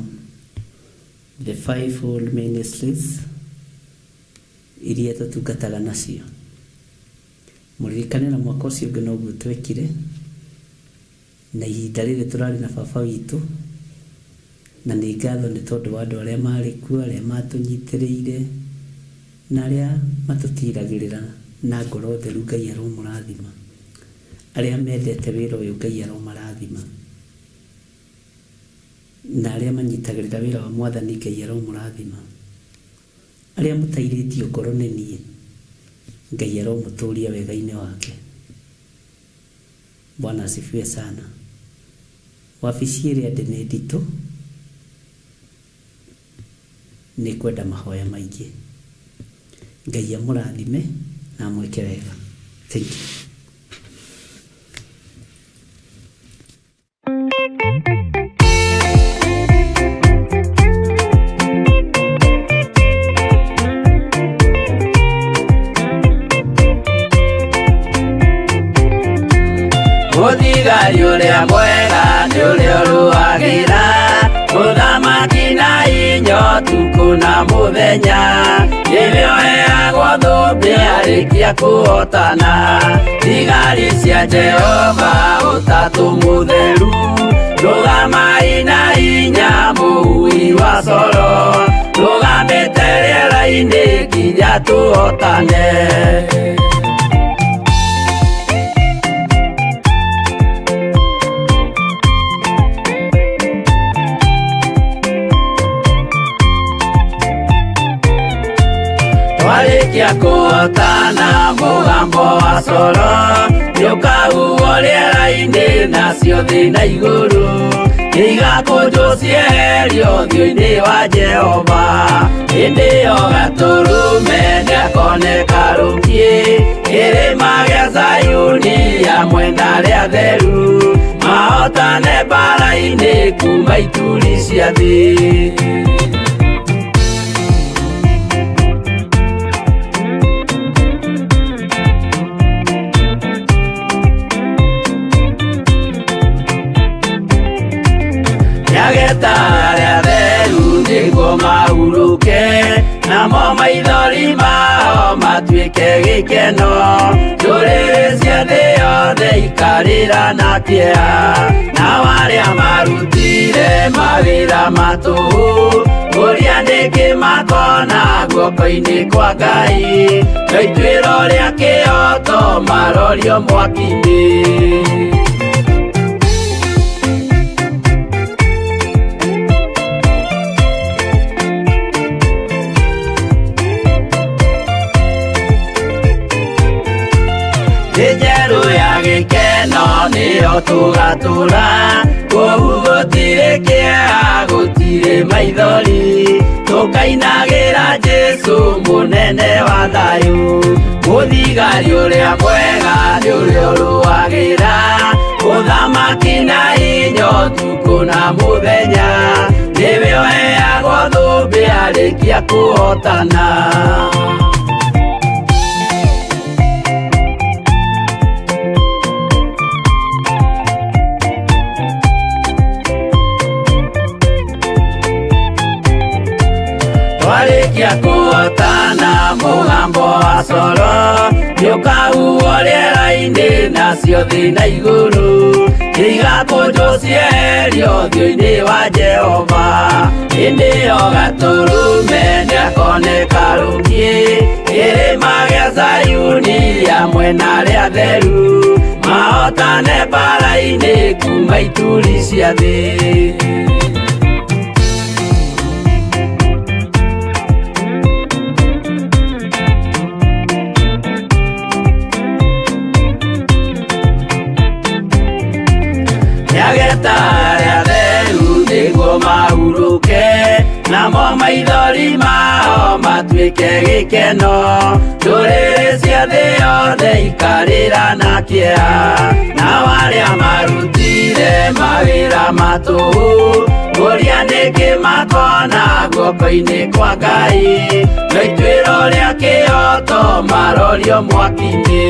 the fivefold ministries iria tũtungataga nacio. Mũririkane na mwaka ũcio ũngĩ noguo twekire, na ihinda rĩrĩ tũrarĩ na baba witũ, na nĩ ngatho nĩ tondũ wa andũ arĩa marĩ kuo, arĩa matũnyitĩrĩire, na arĩa matũtiragĩrĩra na ngoro theru Ngai aromũrathima. Arĩa mendete wĩra ũyũ Ngai aromarathima. Na arĩa manyitagĩrĩra wĩra wa Mwathani Ngai aromũrathima. Arĩa mũtairĩtio ngoro nĩ niĩ, Ngai aromũtũria wega-inĩ wake. Bwana asifiwe sana. Wabici ĩrĩa ndĩ nĩ nditũ, nĩ ĩkwenda mahoya maingĩ. Ngai amũrathime na amwĩke wega. Thank you. Mũthigari ũrĩa mwega nĩ ũrĩa ũrũagĩra mũthamaki na inya ũtukũ na mũthenya nĩwe ũheagwo thũmbĩ arĩkia kũhotana thigari cia Jehova ũtatũ mũtheru rũgamai na hinya mũhui wa coro rũgamĩte rĩera-inĩ nginya tũhotane. Twarĩkia kũhotana mũgambo wa coro nĩũkahuhwo rĩera-inĩ nacio thĩ na igũrũ nĩigakũnjwo cieherio ũthiũ-inĩ wa Jehova hĩndĩ ĩyo gatũrũme nĩakoneka rũkiĩ kĩrĩma gĩa Zayuni hamwe na arĩa atheru mahotane mbara-inĩ kuma ituri cia thĩ. Nĩageta arĩa atheru nĩguo mahurũke namo maithori mao matuĩke gĩkeno ndũrĩrĩ cia thĩ yothe ikarĩra na kĩeha nao arĩa marutire mawĩra ma tũhũ kũrĩa nĩkĩ makona guoko-inĩ kwa Ngai no ituĩro rĩa kĩhoto marorio mwaki-inĩ. Thĩ njerũ ya gĩkeno nĩyo tũgatũra kũu gũtirĩ kĩeha gũtirĩ maithori tũkainagĩra Jesũ mũnene wa thayũ mũthigari ũrĩa mwega nĩ ũrĩa ũrũagĩra ũthamaki na hinya ũtukũ na mũthenya nĩwe ũheagwo thũmbĩ arĩkia kũhotana. Twarĩkia kũhotana mũgambo wa coro nĩũkahuhwo rĩera-inĩ nacio thĩ na igũrũ nĩigakũnjwo cieherio ũthiũ-inĩ wa Jehova hĩndĩ ĩyo gatũrũme nĩakoneka rũkiĩ kĩrĩma gĩa Zayuni hamwe na arĩa atheru. Mahotane mbara-inĩ kuma ituri cia thĩ. Nĩageta arĩa atheru nĩguo mahurũke, namo maithori mao matuĩke gĩkeno. Ndũrĩrĩ cia thĩ yothe ikarĩra na kĩeha, nao arĩa marutire mawĩra ma tũhũ, kũria nĩkĩ makona guoko-inĩ kwa Ngai, no ituĩro rĩa kĩhooto marorio mwaki-inĩ.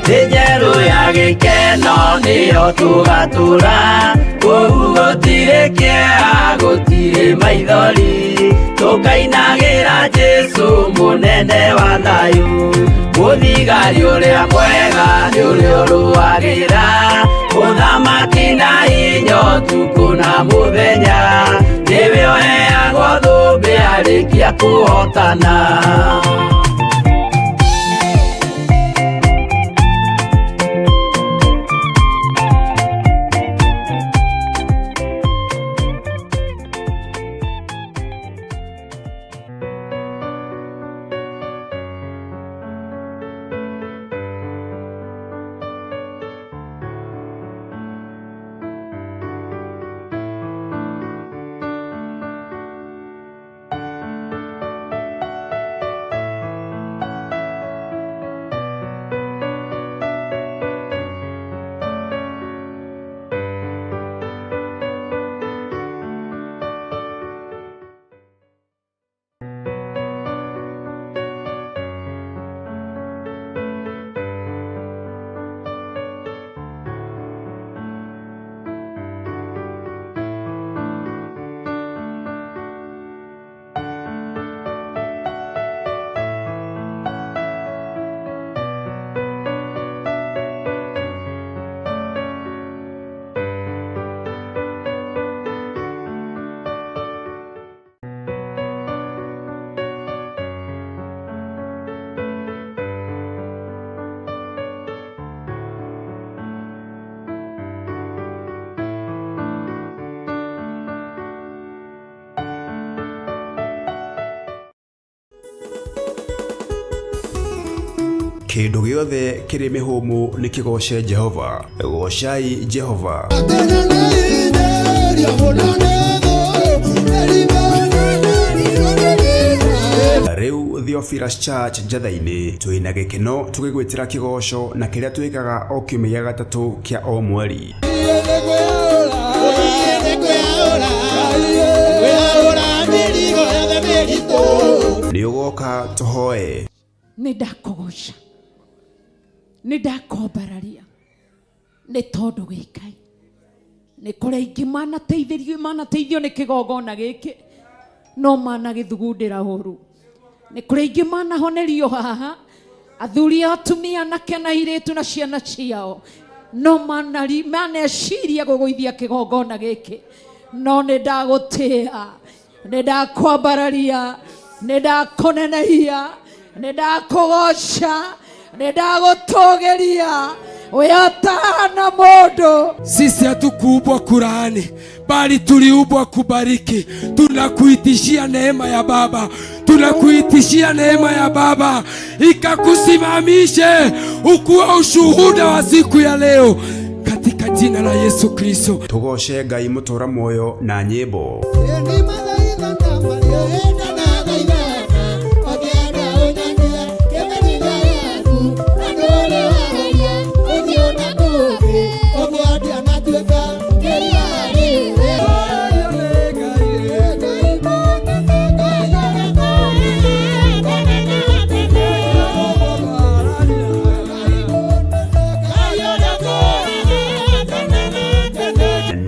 Thĩ njerũ ya gĩkeno nĩyo tũgatũra, kũu gũtirĩ kĩeha, gũtirĩ maithori, tũkainagĩra Jesũ mũnene wa thayũ. Mũthigari ũrĩa mwega nĩ ũrĩa ũrũagĩra ũthamaki na hinya ũtukũ na mũthenya, nĩwe ũheagwo thũmbĩ arĩkia kũhotana. Kĩndũ gĩothe kĩrĩ mĩhũmũ nĩ kĩgooce Jehova. Goocai Jehova. Rĩu Theophilus Church Njatha-inĩ twĩna gĩkeno tũgĩgwĩtĩra kĩgoco na kĩrĩa twĩkaga o kiumia gĩa gatatũ kĩa o mweri. Nĩ ũgoka tũhoe. Nĩ ndakũgoca, nĩ ndakwambararia, nĩ tondũ wĩ Ngai. Nĩ kũrĩ aingĩ manateithĩrio, manateithio nĩ kĩgongona gĩkĩ, no managĩthugundĩra ũru. Nĩ kũrĩ aingĩ manahonerio haha, athuri a atumia, anake na airĩtu na ciana ciao, no maneciria gũgũithia kĩgongona gĩkĩ. No nĩ ndagũtĩa, nĩ ndakwambararia, nĩ ndakũnenehia, nĩ ndakũgoca, nĩ ndagũtũgĩria, wĩ ũtahana mũndũ. Sisi hatukuumbwa kulaani, bali tuliumbwa kubariki. Tunakuitishia neema ya Baba, tunakuitishia neema ya Baba ikakusimamishe ukuwe ushuhuda wa siku ya leo, katika jina la Yesu Kristo. Tũgooce Ngai mũtũra muoyo na nyĩmbo.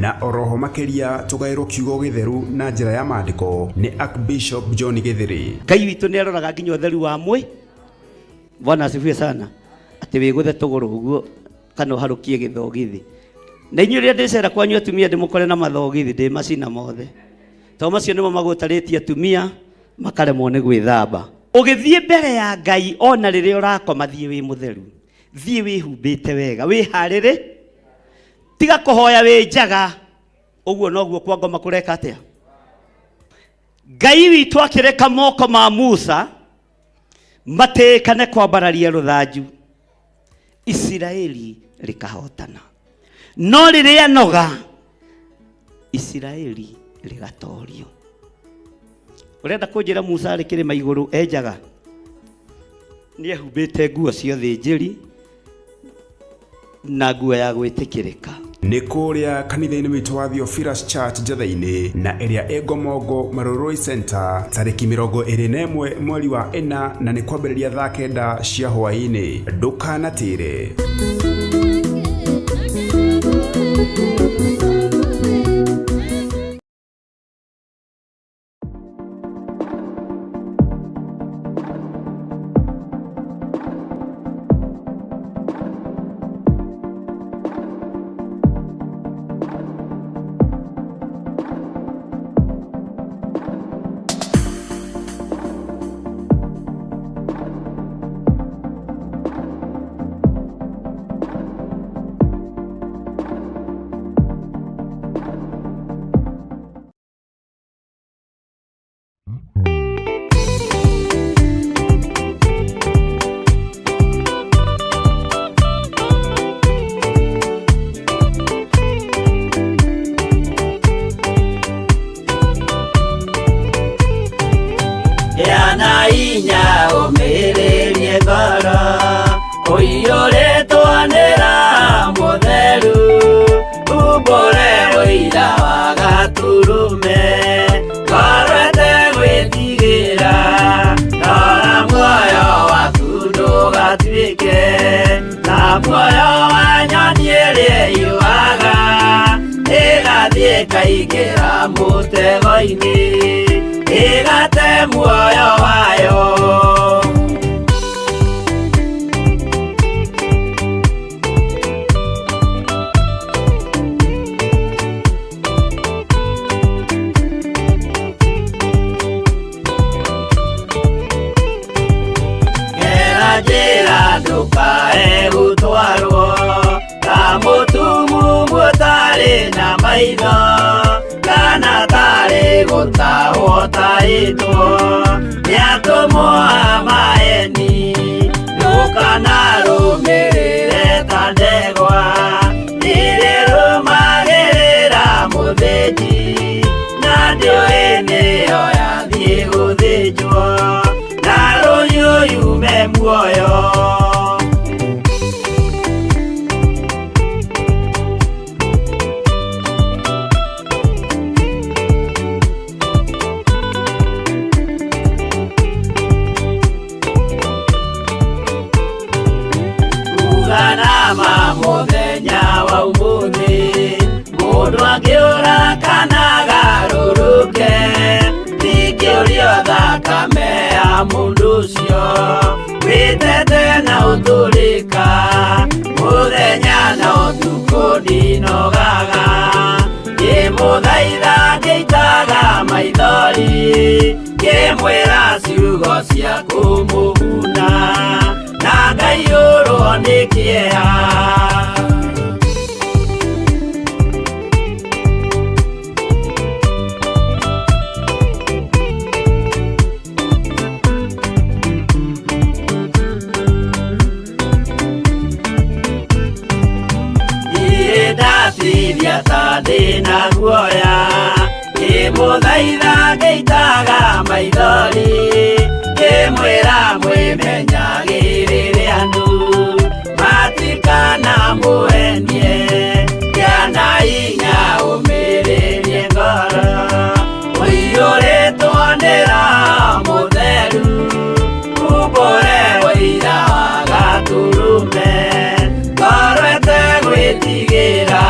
Na oroho makĩria tũgaĩrwo kiugo gĩtheru na njĩra ya maandĩko nĩ Archbishop John Gĩthĩrĩ. Ngai witũ nĩ aroraga nginya ũtheru wa mwĩ. Bwana asifiwe sana. Atĩ wĩgũthe tũgũrũ ũguo kana ũharũkie gĩthogithi. Na inyuĩ rĩrĩa ndĩcera kwanyu atumia ndĩmũkore na mathogithi ndĩmacina mothe. To macio nĩmo magũtarĩtie atumia makaremwo nĩ gwĩthamba. Ũgĩthiĩ mbere ya Ngai ona rĩrĩa ũrakoma thiĩ wĩ mũtheru. Thiĩ wĩhumbĩte wega, wĩharĩrĩ. Tiga kũhoya wĩ njaga. Ũguo noguo kwa ngoma kũreka atĩa? Ngai witũ akĩreka moko ma Musa matĩĩkane kwambararia rũthanju, Isiraeli rĩkahotana. No rĩrĩa noga, Isiraeli rĩgatorio. Ũrenda kũnjĩra Musa arĩ kĩrĩma igũrũ enjaga? Nĩ ehumbĩte nguo cia ũthĩnjĩri na nguo ya gwĩtĩkĩrĩka. Nĩ kũrĩa kanitha-inĩ witũ wa Theophilus Church Njetha-inĩ na ĩrĩa ĩ Ngomongo Marurui Center tarĩki 21 mweri wa ĩna na nĩ kwambĩrĩria thaa kenda cia hwaĩ-inĩ. Ndũkanatĩre. Gĩa na hinya ũmĩrĩrie ngoro ũiyũrĩtwo nĩ Roho Mũtheru, umbũre ũira wa Gatũrũme, ngoro ĩtegwĩtigĩra, rora muoyo waku ndũgatuĩke ta muoyo wa nyoni ĩrĩa ĩyũaga, ĩgathiĩ ĩkaingĩra mũtego-inĩ, ĩgate muoyo wayo. Gera njĩra ndũkae gũtwarwo ta mũtumumu ũtarĩ na maitho, kana tarĩ gũtahwo ũtahĩtwo nĩ atũmwo a maeni. Ndũkanarũmĩrĩre ta ndegwa irĩrũmagĩrĩra mũthĩnji, na ndĩũĩ nĩyo yathiĩ gũthĩnjwo, na rũhiũ yume muoyo. Uga na ma mũthenya wa ũmũthĩ, mũndũ angĩũra kana agarũrũke, ndingĩũrio thakame ya mũndũ ũcio wĩtete na ũtũrĩka, mũthenya na ũtukũ ndinogaga, ngĩmũthaitha ngĩitaga maithori, ngĩmwĩra ciugo cia kũmũguna, na ngaiyũrwo nĩ kĩeha. Niĩ ndaciria ta ndĩna guoya, ngĩmũthaitha ngĩitaga maithori, ngĩmwĩra mwĩmenyagĩrĩre andũ matikanamũhenie, gĩa na hinya ũmĩrĩrie ngoro, ũiyũrĩtwo nĩ Roho Mũtheru, umbũre ũira wa Gatũrũme, ngoro ĩtegwĩtigĩra.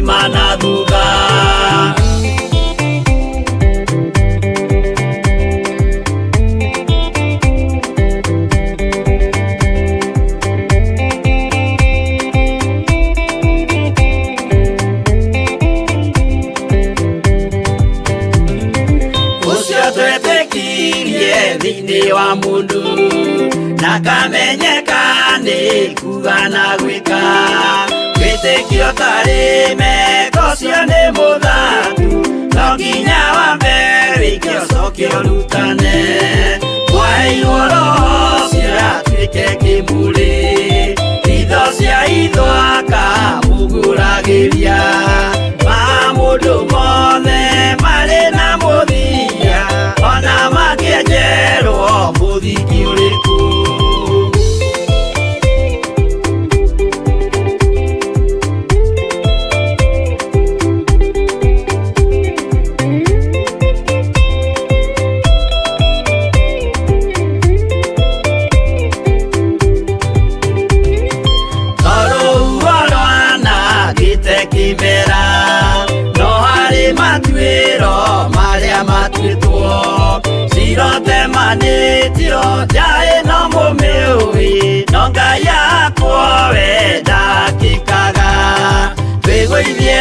kuma na thutha. Ũcio twetĩkirie thĩinĩ wa mũndũ na kamenyeka nĩ kuga na gwĩka wĩtĩkio tarĩ meko ũcio nĩ mũthatu no nginya wambe wĩke ũcoke ũrutane mwaheirwo roho ũcio atuĩke kĩmũrĩ itho cia itho akamũgũragĩria ma mũndũ mothe marĩ na mũthia ona makĩenjerwo mũthingi ũrĩkũ. Tondũ rwanangĩte kĩmera no harĩ matuĩro marĩa matuĩtwo cirotemanĩtio njaĩ no mũmĩũĩ no Ngai akwo we ndakĩkaga twĩgũithie.